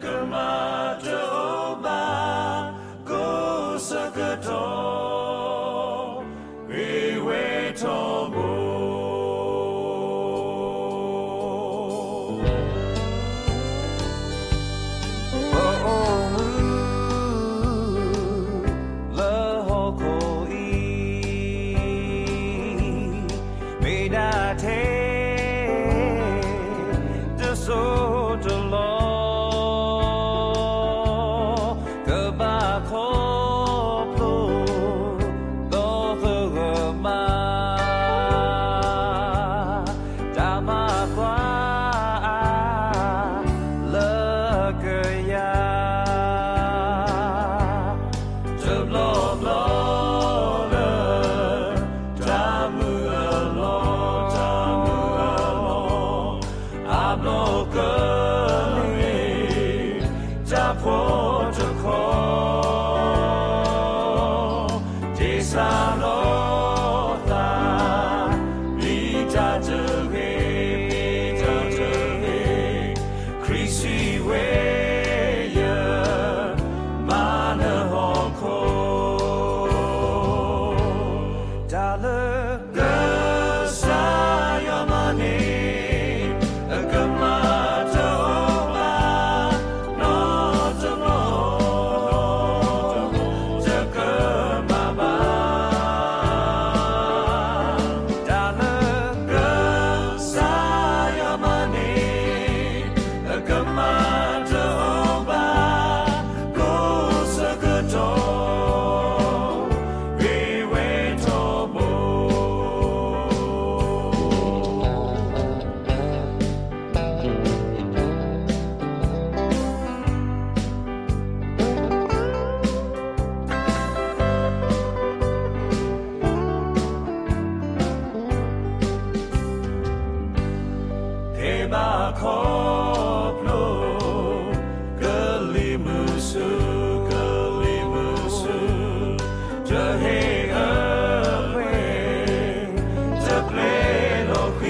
ကမၤတအိၣ်ဘၣ် ကိးဆၢကတီၢ် ဂ့ၤဝဲထီဘိ. ပအိၣ်မူလၢဟီၣ်ခိၣ်အံၤ မ့ၢ်ဒၣ်ထဲ တစိၢ်တလီၢ် ကဘၣ်ခီဖျိ ဒီးသဂၢၢ်မး တၢ်မၤကွၢ်အါ လၢကယၤ တဘျီဘျီလၢ တၢ်မုၢ်အလီၢ် တၢ်မုၢ်အလီၢ် အါဘျီကန့ၢ် တၢ်ဖှီၣ်တခီ ဒ်စၢ်လီၤသး မ့ၢ်တၢ်တဂ့ၤ မ့ၢ်တၢ်တဂ့ၤ ခရံာ်စံးဝဲ ယမၤနဟီၣ်ခိၣ် တၢ်လၢ ကစၢ်ယွၤမၤန့ၣ် အကမၤတအိၣ်ဘၣ် နီတဘျီ တကမၤဘၣ် တၢ်လၢ ကစၢ်ယွၤမၤန့ၣ် အကမၤတအိၣ်ဘၣ် ကိးဆၢကတီၢ် ဂ့ၤဝဲထီဘိ. ဖဲဘၣ်ခီဖျိ ကလံၤမုၢ်ဆူၣ် ကလံၤမုၢ်ဆူၣ် တဟ့ၣ်အဝဲ တပျဲလီၤဃံၤ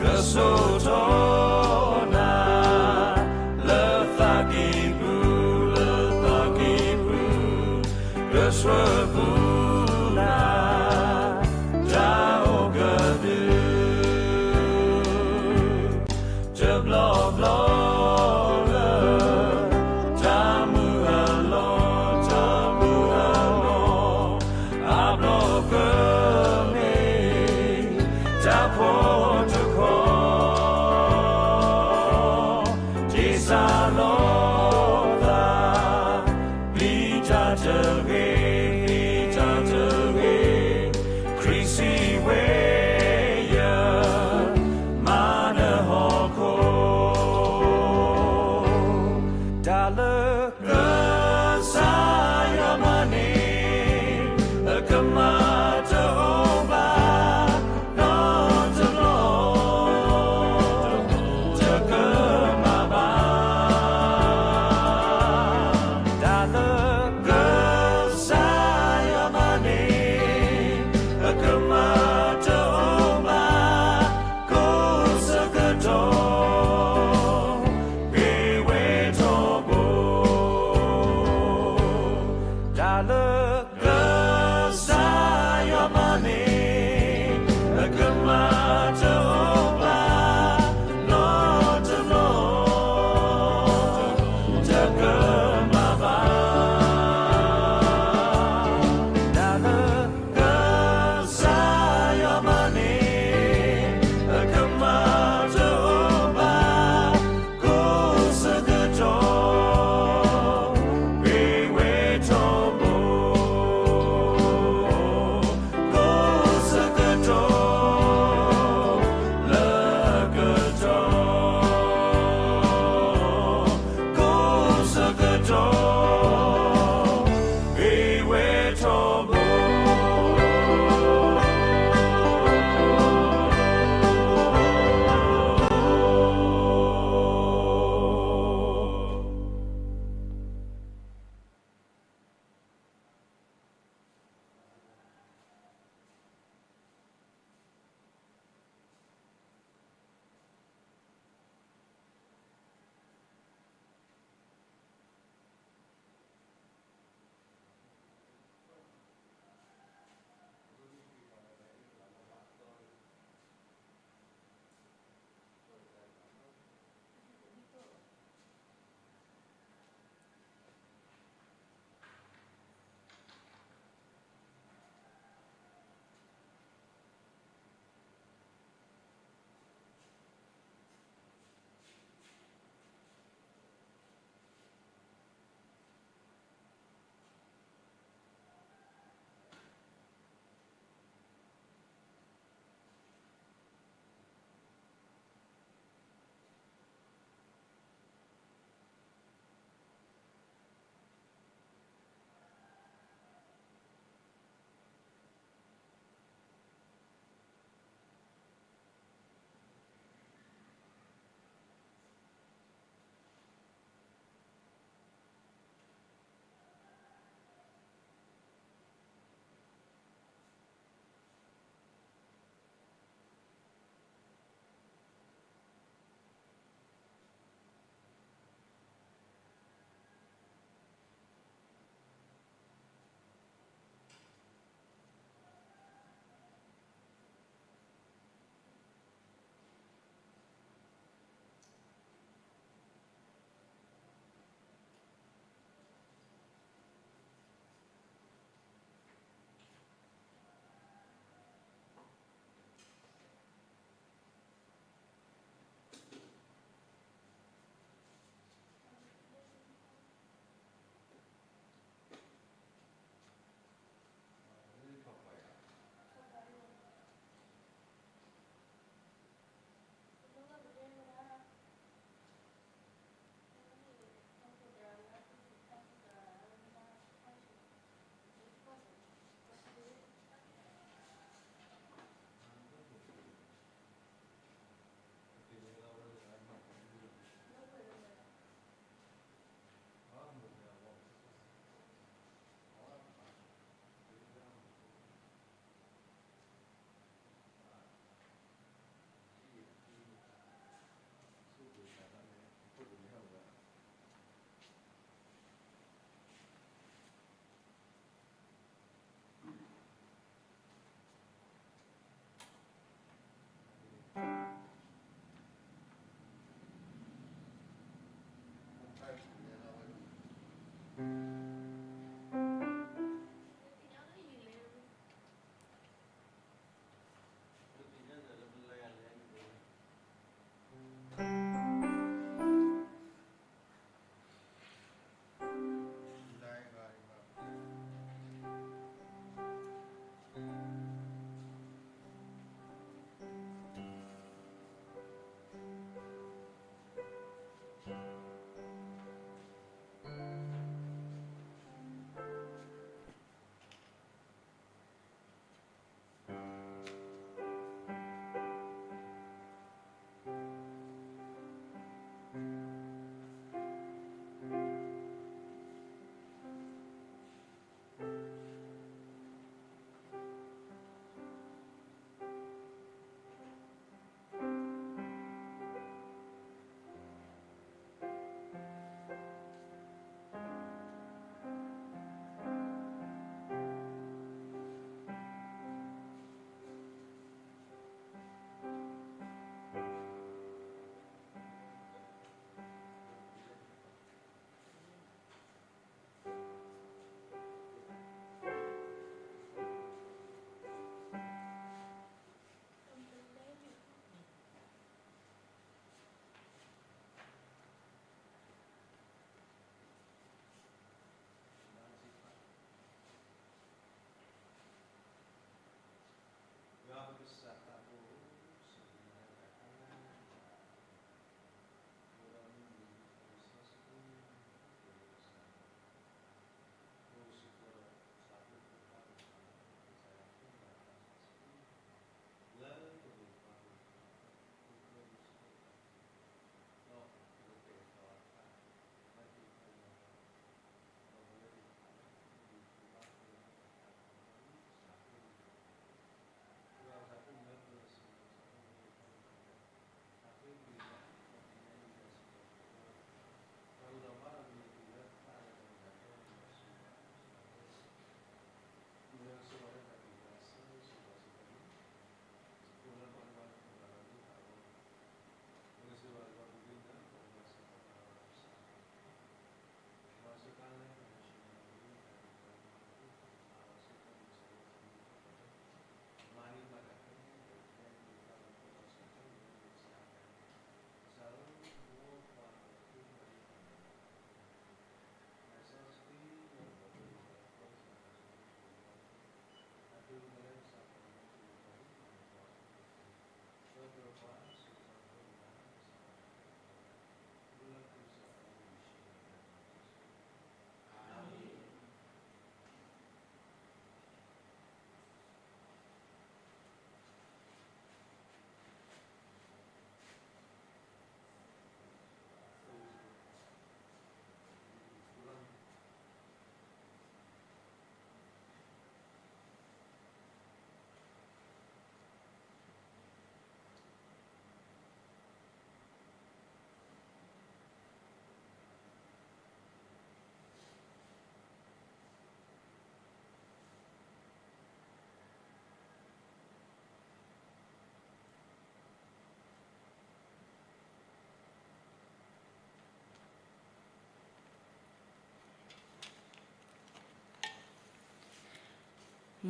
ကဆိၣ်ထီၣ်နၤ လၢသးကံၢ်ပူၤ လၢသးကံၢ်ပူၤ ကဆှၢပူၤနၤ တၢ်အိၣ်ကဒု တဘျီဘျီလၢ တၢ်မုၢ်အလီၢ် တၢ်မုၢ်အလီၢ် အါဘျီကန့ၢ် တၢ်ဖှီၣ်တခီ ဒ်စၢ်လီၤသး မ့ၢ်တၢ်တဂ့ၤ မ့ၢ်တၢ်တဂ့ၤ ခရံာ်စံးဝဲ ယမၤနဟီၣ်ခိၣ် တၢ်လၢ ကစၢ်ယွၤမၤန့ၣ် အကမၤတအိၣ်ဘၣ် နီတဘျီ တကမၤဘၣ် တၢ်လၢ ကစၢ်ယွၤမၤန့ၣ် အကမၤတအိၣ်ဘၣ် ကိးဆၢကတီၢ် ဂ့ၤဝဲထီဘိ.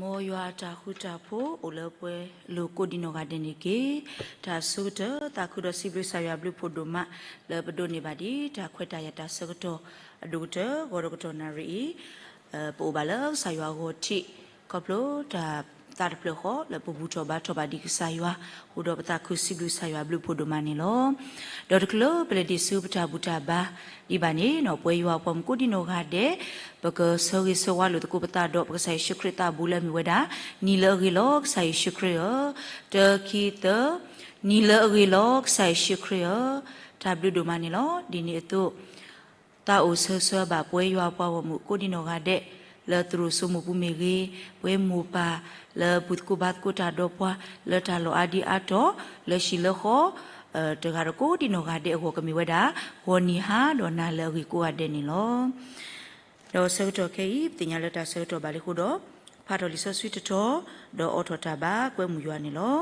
မ်ယွၤအတၢ်ဃူတၢ်ဖိးအိၣ်လၢပှဲၤလိာ်ကိးဒံနီၢ်ဂၤဒဲးန့ၣ်တက့ၢ်. တၢ်ဆၢကတီၢ်သးခုဒီးစံးဘျုးကစၢ်ယွၤဘျုးဖှိၣ်ဒိၣ်မး လၢပဒိးန့ၢ်ဘၣ်ဒံးတၢ်ခွဲးတၢ်ယာ်တၢ်ဆၢကတီၢ် အဒိၣ်ကတၢၢ်ဂီၤဒီးကတီၢ်နၣ်ရံၣ်အံၤ ပအိၣ်ဘၣ်လၢကစၢ်ယွၤအဂီၢ်ထံး ခီဖျိတၢ်သးတဖျၢၣ်ဃီ လၢပဘူၣ်ထီၣ်ဘါထီၣ်ဘၣ်ဒံးကစၢ်ယွၤ ဃိဒီးပသးခုစံးဘျုးကစၢ်ယွၤဘျုးဖှိၣ်ဒိၣ်မးန့ၣ်လီၤ. ဒီးတချုးပလဲၤဒံးဆူပတၢ်ဘူၣ်တၢ်ဘါဒံးဘၣ်န့ၣ် ပဝဲယွၤအပှၤမုၣ်ကိးဒံနီၢ်ဂၤဒဲး ပကဆၢဂ့ၤဆၢဝါလိာ်သကိးပသးဒီးပကစၢ်ယ့ၣ်ၡူးခရံာ်သးအပူၤလၢအမ့ၢ်ဝဲဒၣ် နံၤလၢအဂ့ၤလီၤကစၢ်ယ့ၣ်ၡူးခရံာ်ဧၢ, တၢ ခံ သၢ, နံၤလၢအဂ့ၤလီၤကစၢ်ယ့ၣ်ၡူးခရံာ်ဧၢ, တၢ်ဘျုးဒိၣ်မးန့ၣ်လီၤ. ဒ်န့ၣ်အသိး သးအိၣ်ဆၢဂ့ၤဆၢဝါဘၣ်ပဝဲယွၤအပှၤဂီၢ်မုၢ်ကိးဒံနီၢ်ဂၤဒဲး လၢသရိာ်စိမိၢ်ပူၤမ့ၢ်ဂ့ၤ, ပဝဲမိၢ်ပၢ်လၢဘူၣ်သကိးဘါသကိးတၢ်ဒီးပှၤ လၢတၢ်လီၢ်အါဒံအါတီၤ လၢဟံၣ်လၢဃီ တဂၤဒီးကိးဒံနီၢ်ဂၤဒဲးအဂီၢ် ကမ့ၢ်ဝဲဒၣ် ဂီၤနံၤဟါဒီးနၤလၢအဂ့ၤကိးဂၤဒဲးန့ၣ်လီၤ. ဒီးဆၢကတီၢ်ခဲအံၤ ပသ့ၣ်ညါလၢတၢ်ဆၢကတီၢ်ဘၣ်လံအဃိဒီး ဖးထီၣ်လံာ်စီဆှံတတီၤ ဒီးအိးထီၣ်တၢ်ဘါကွဲမုာ်ယွၤန့ၣ်လီၤ. လံာ်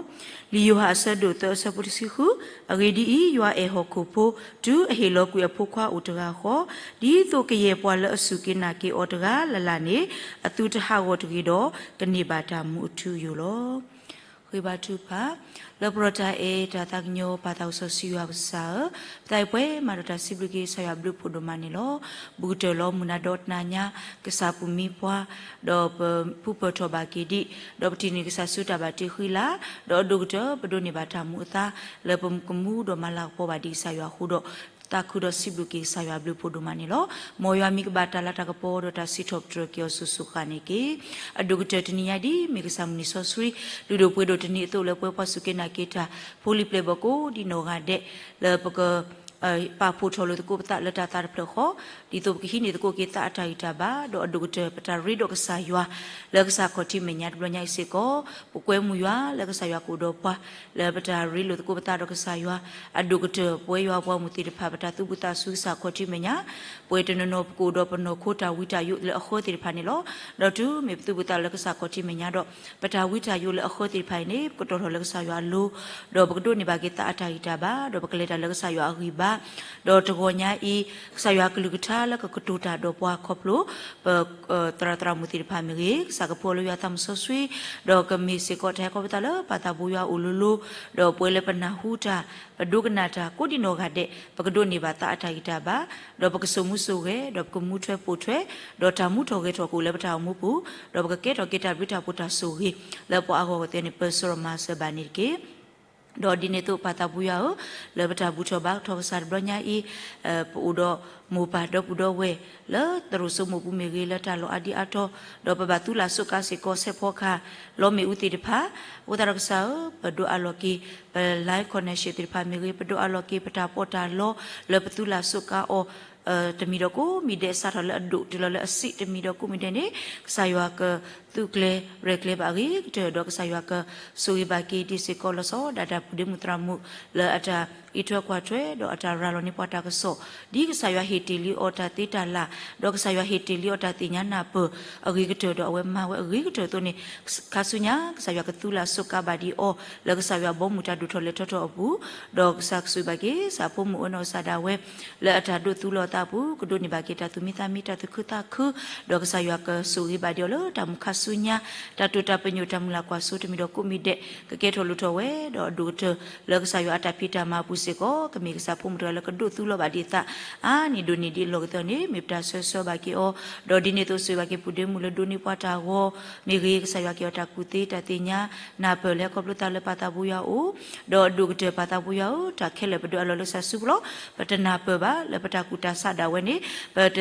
ယိၤဟၣ်အဆၢဒိၣ်သၢအဆၢဖိတဆံဃု, အဂ့ၢ်ဒ်အံၤ, ယွၤအဲၣ်ဟီၣ်ခိၣ်ဖိ တုၤအဟ့ၣ်လီၤကွံာ်အဖိခွါအိၣ်တဂၤဃီ, ဒ်သိးကယဲၢ်ပှၤလၢအစူၢ်က့ၤနာ်က့ၤအီၤတဂၤလၢ်လၢ်န့ၣ် အသုတဟးဂီၤတဂ့ၤဒီး ကန့ၢ်ဘၣ်တၢ်မူအထူအယိာ်လီၤ. ဃ့ဘါထုကဖၣ်, လၢပရီၣ်တၢ်အဲၣ်တၢ်သးကညီၤပၢ်သးစီဆှံယွၤကစၢ်ဧၢ, ပသးအံၤပှဲၤမးဒီးတၢ်စံးဘျုးက့ၤကစၢ်ယွၤဘျုးဖှိၣ်ဒိၣ်မးန့ၣ်လီၤ. ဘူးကတၢၢ်လီၤမုၢ်နၤဒီးတနၤညါ ကစၢ်ပူၤမံပှၤ ဒီးပဖုပၢၢ်ထီၣ်ဘၣ်က့ၤဒံး, ဒီးပထံၣ်န့ၢ်ကစၢ်ဆူတၢ်ဘၣ်တ့ဃံလၤ, ဒီးအဒိၣ်ကတၢၢ်ပဒိးန့ၢ်ဘၣ်တၢ်မူအသါ လၢပကမူဒီးမၤလၤကပီၤဘၣ်ဒံးကစၢ်ယွၤအဃိဒီး သးခုဒီးစံးဘျုးက့ၤကစၢ်ယွၤဘျုးဖှိၣ်ဒိၣ်မးန့ၣ်လီၤ. မ်ယွၤမံၤကဘၣ်တၢ်လၤတၢ်ကပီၤဒီးတၢ်စံးထီၣ်ပတြၢၤက့ၤအီၤစိၤစိၤဃၣ်န့ၣ်တက့ၢ်. အဒိၣ်ကတၢၢ်တနံၤညါဒ်အမ့ၢ်ကစၢ်မုၢ်နံၤစီဆှံ လုၢ်ဒိၣ်ပှ့ၤဒိၣ်တနံၤအသိးလၢပဝဲပှၤစူၢ်က့ၤနာ်က့ၤတၢ် ဖိလံၤပျဲၢ်ဘီၣ်ကိးဒံနီၢ်ဂၤဒဲး လၢပက ပာ်ဖှိၣ်ထီၣ်လိာ်သကိးပသးလၢတၢ်သးတဖျၢၣ်ဃီ ဒ်သိးပကဟံးန့ၢ်သကိးက့ၤသးအတၢ်ဂံၢ်တၢ်ဘါ ဒီးအဒိၣ်ကတၢၢ်ပတၢ်ရ့ဒီးကစၢ်ယွၤ လၢကစၢ်ခီၣ်ထံးမဲာ်ညါတဘျီညါအံၤစ့ၢ်ကီး ပကွဲမုာ်ယွၤလၢကစၢ်ယွၤကအိၣ်ဒီးပှၤ လၢပတၢ်ရ့လိာ်သကိးပသးဒီးကစၢ်ယွၤ အဒိၣ်ကတၢၢ်ပဝဲယွၤအပှၤမုၢ်သ့ၣ်တဖၣ် ပတၢ်သူၣ်ဘူၣ်သးစူၤကစၢ်ခီၣ်ထံးမဲာ်ညါ ပှဲၤတနီၤနီၤပကအိၣ်ဒီးပနီၢ်ခိတၢ်ဝံတၢ်ယိးလၢအဃၢသ့ၣ်တဖၣ်န့ၣ်လီၤ. ဒီးတုၤမ့ၢ်ပသူၣ်ဘူၣ်သးလၢကစၢ်ခီၣ်ထံးမဲာ်ညါဒီး ပတၢ်ဝံတၢ်ယိးလၢအဃၢသ့ၣ်တဖၣ်အံၤန့ၣ် ပကတီၢ်ထီၣ်လၢကစၢ်ယွၤအလိၤ ဒီးပကဒိးန့ၢ်ဘၣ်က့ၤသးအတၢ်ဂံၢ်တၢ်ဘါ ဒီးပကလဲၤတၢ်လၢကစၢ်ယွၤအဂံၢ်ဘါ ဒီးတဂီၤညါအံၤ ကစၢ်ယွၤအကလုၢ်ကထါလၢကကတိၤတၢ်ဒီးပှၤခီဖျိ ပ သရၣ်သရၣ်မုၣ်သ့ၣ်တဖၣ်မ့ၢ်ဂ့ၤ ကစၢ်ကဖှူလၢယွၤသးစီဆှံ ဒီးကမ့ၢ်စ့ၢ်ကီးတၢ်ဟဲခီဖျိသးလၢပၢ်သးဘိယွၤအအိၣ်လိၤလိၤ ဒီးပှဲၤလၢပနၢ်ဟူတၢ် ပဒိကနၣ်တၢ်ကိးဒံနီၢ်ဂၤဒဲး ပကဒိးန့ၢ်ဘၣ်သးအတၢ်ဂံၢ်တၢ်ဘါ ဒီးပကစိာ်မူစိာ်ဂဲၤ ဒီးပကမူထွဲပိာ်ထွဲ ဒီးတၢ်မူထီၣ်ဂဲၤထီၣ်ကအိၣ်လၢပတၢ်အိၣ်မူပူၤ ဒီးပကကဲထီၣ်က့ၤတၢ်ဘျုးတၢ်ဖှိၣ်တၢ်ဆိၣ်ဂ့ၤ လၢပှၤအဂီၢ်အဂီၢ်သ့ၣ်န့ၣ် ပၢၤစရီမၤစၢၤဘၣ်န့ၣ်တက့ၢ်. ဒီးဒ်န့ၣ်အသိးပၢ်သးဘိယွၤဧၢ, လၢပတၢ်ဘူၣ်ထီၣ်ဘါထီၣ်ကစၢ်တဘျီညါအံၤ ပအိၣ်ဒီးမိၢ်ပၢ်ဒီပုၢ်ဒီဝဲၢ် လၢသရိာ်စိမိၢ်ပူၤမ့ၢ်ဂ့ၤ လၢတၢ်လီၢ်အါဒံအါတီၤ ဒီးပဘၣ်သူလၢ်စိးကါစ့ၢ်ကီး ဆဲးဖီကဟၣ် လီမ့ၣ်အူသ့ၣ်တဖၣ် အဃိသတးဒီးကစၢ်ဧၢ, ပဒိးအးလီၤက့ၤ ပ line connection သ့ၣ်တဖၣ်မ့ၢ်ဂ့ၤ ပဒိးအးလီၤက့ၤ ပတၢ်ပီးတၢ်လီ လၢပသူလၢ်စိးကါအီၤ တမံၤဒီးကိးမံၤဒဲး စးထီၣ်လၢအဒိၣ်တုၤလီၤလၢအဆံး တမံၤဒီးကိးမံၤဒဲးန့ၣ် ကစၢ်ယွၤကသူးကျဲၤရဲၣ်ကျဲၤဘၣ်အဂ့ၤကတၢၢ် ဒီးကစၢ်ယွၤကဆိၣ်ဂ့ၤဘၣ်က့ၤဒံးစ့ၢ်ကီး လီၤဆီဒၣ်တၢ်ပူၤဒ့မုၣ်သရၣ်မုၣ် လၢအတၢ်အံးထွဲကွၢ်ထွဲ ဒီးအတၢ်ရၤလီၤန့ၢ်ပှၤတၢ်ကစီၣ် ဒ်ကစၢ်ယွၤဟ့ၣ်တ့ၢ်လံအီၤတၢ်သ့တၢ်လၢ် ဒီးကစၢ်ယွၤဟ့ၣ်တ့ၢ်လံအီၤတၢ်သ့ၣ်ညါနၢ်ပၢၢ်အဂ့ၤကတၢၢ် ဒီးအဝဲမၤဝဲအဂ့ၤကတၢၢ်အသိးန့ၣ် ခါဆူညါ ကစၢ်ယွၤကသူလၢ်စိးကါဘၣ်ဒံးအီၤ လၢကစၢ်ယွၤဘီမုၢ်တၢ်ဒိၣ်ထီၣ်လဲၤထီၣ်ထီၣ်အပူၤ ဒီးကစၢ်ကဆိၣ်ဂ့ၤဘၣ်က့ၤ ကစၢ်ဖိမုၣ်အၢနီၢ်ကစၢ်ဒၣ်ဝဲ လၢအတၢ်ဒိးသူလီၤအသးအပူၤ ကဒိးန့ၢ်ဘၣ်က့ၤတၢ်သူၣ်မံသးမံ တၢ်သူၣ်ခုသးခု ဒီးကစၢ်ယွၤကဆိၣ်ဂ့ၤဘၣ်ဒံးအီၤလၢတၢ်မုာ်ခါဆူညါ တၢ်တိာ်တၢ်ပညိၣ် တၢ်မုၢ်လၢ်ကွၢ်စိ တမံၤဒီးကိးမံၤဒဲး ကကဲထီၣ်လိၣ်ထီၣ်ဝဲ ဒီးအဒိၣ်ကတၢၢ်လၢကစၢ်ယွၤအတၢ်ဖံးတၢ်မၤအပူၤစ့ၢ်ကီး ကမ့ၢ်ကစၢ်ဖိမုၣ်တဂၤလၢကဒိးသူလီၤဘၣ်ဒံးအသး အါန့ၢ်ဒိၣ်န့ၢ်ဒံးအလီၢ်ကသီန့ၣ် မ့ၢ်ပတၢ်ဆၢဂ့ၤဆၢဝါဘၣ်က့ၤအီၤ ဒီးဒ်န့ၣ်အသိးဆိၣ်ဂ့ၤဘၣ်က့ၤ ပူၤဒ့မုၣ်လၢဒိးန့ၢ်ပှၤတၢ်ဂီၤ မ့ၢ်ဂ့ၤ ကစၢ်ယွၤက့ၤအီၤတၢ်ကူၣ်သ့တၢ်သ့ၣ်ညါ နၢ်ပၢၢ်လၢခီဖျိသးလၢပၢ်သးဘိယွၤအအိၣ် ဒီးအဒိၣ်ကတၢၢ်ပၢ်သးဘိယွၤဧၢ တၢ်ခဲလၢာ်ပဒိးအးလီၤလၢကစၢ်စုပူၤလီၤ ပတနၢ်ပၢၢ်ဘၣ်လၢပတၢ်ကူၣ်တၢ်ဆးဒၣ်ဝဲန့ၣ် ပတ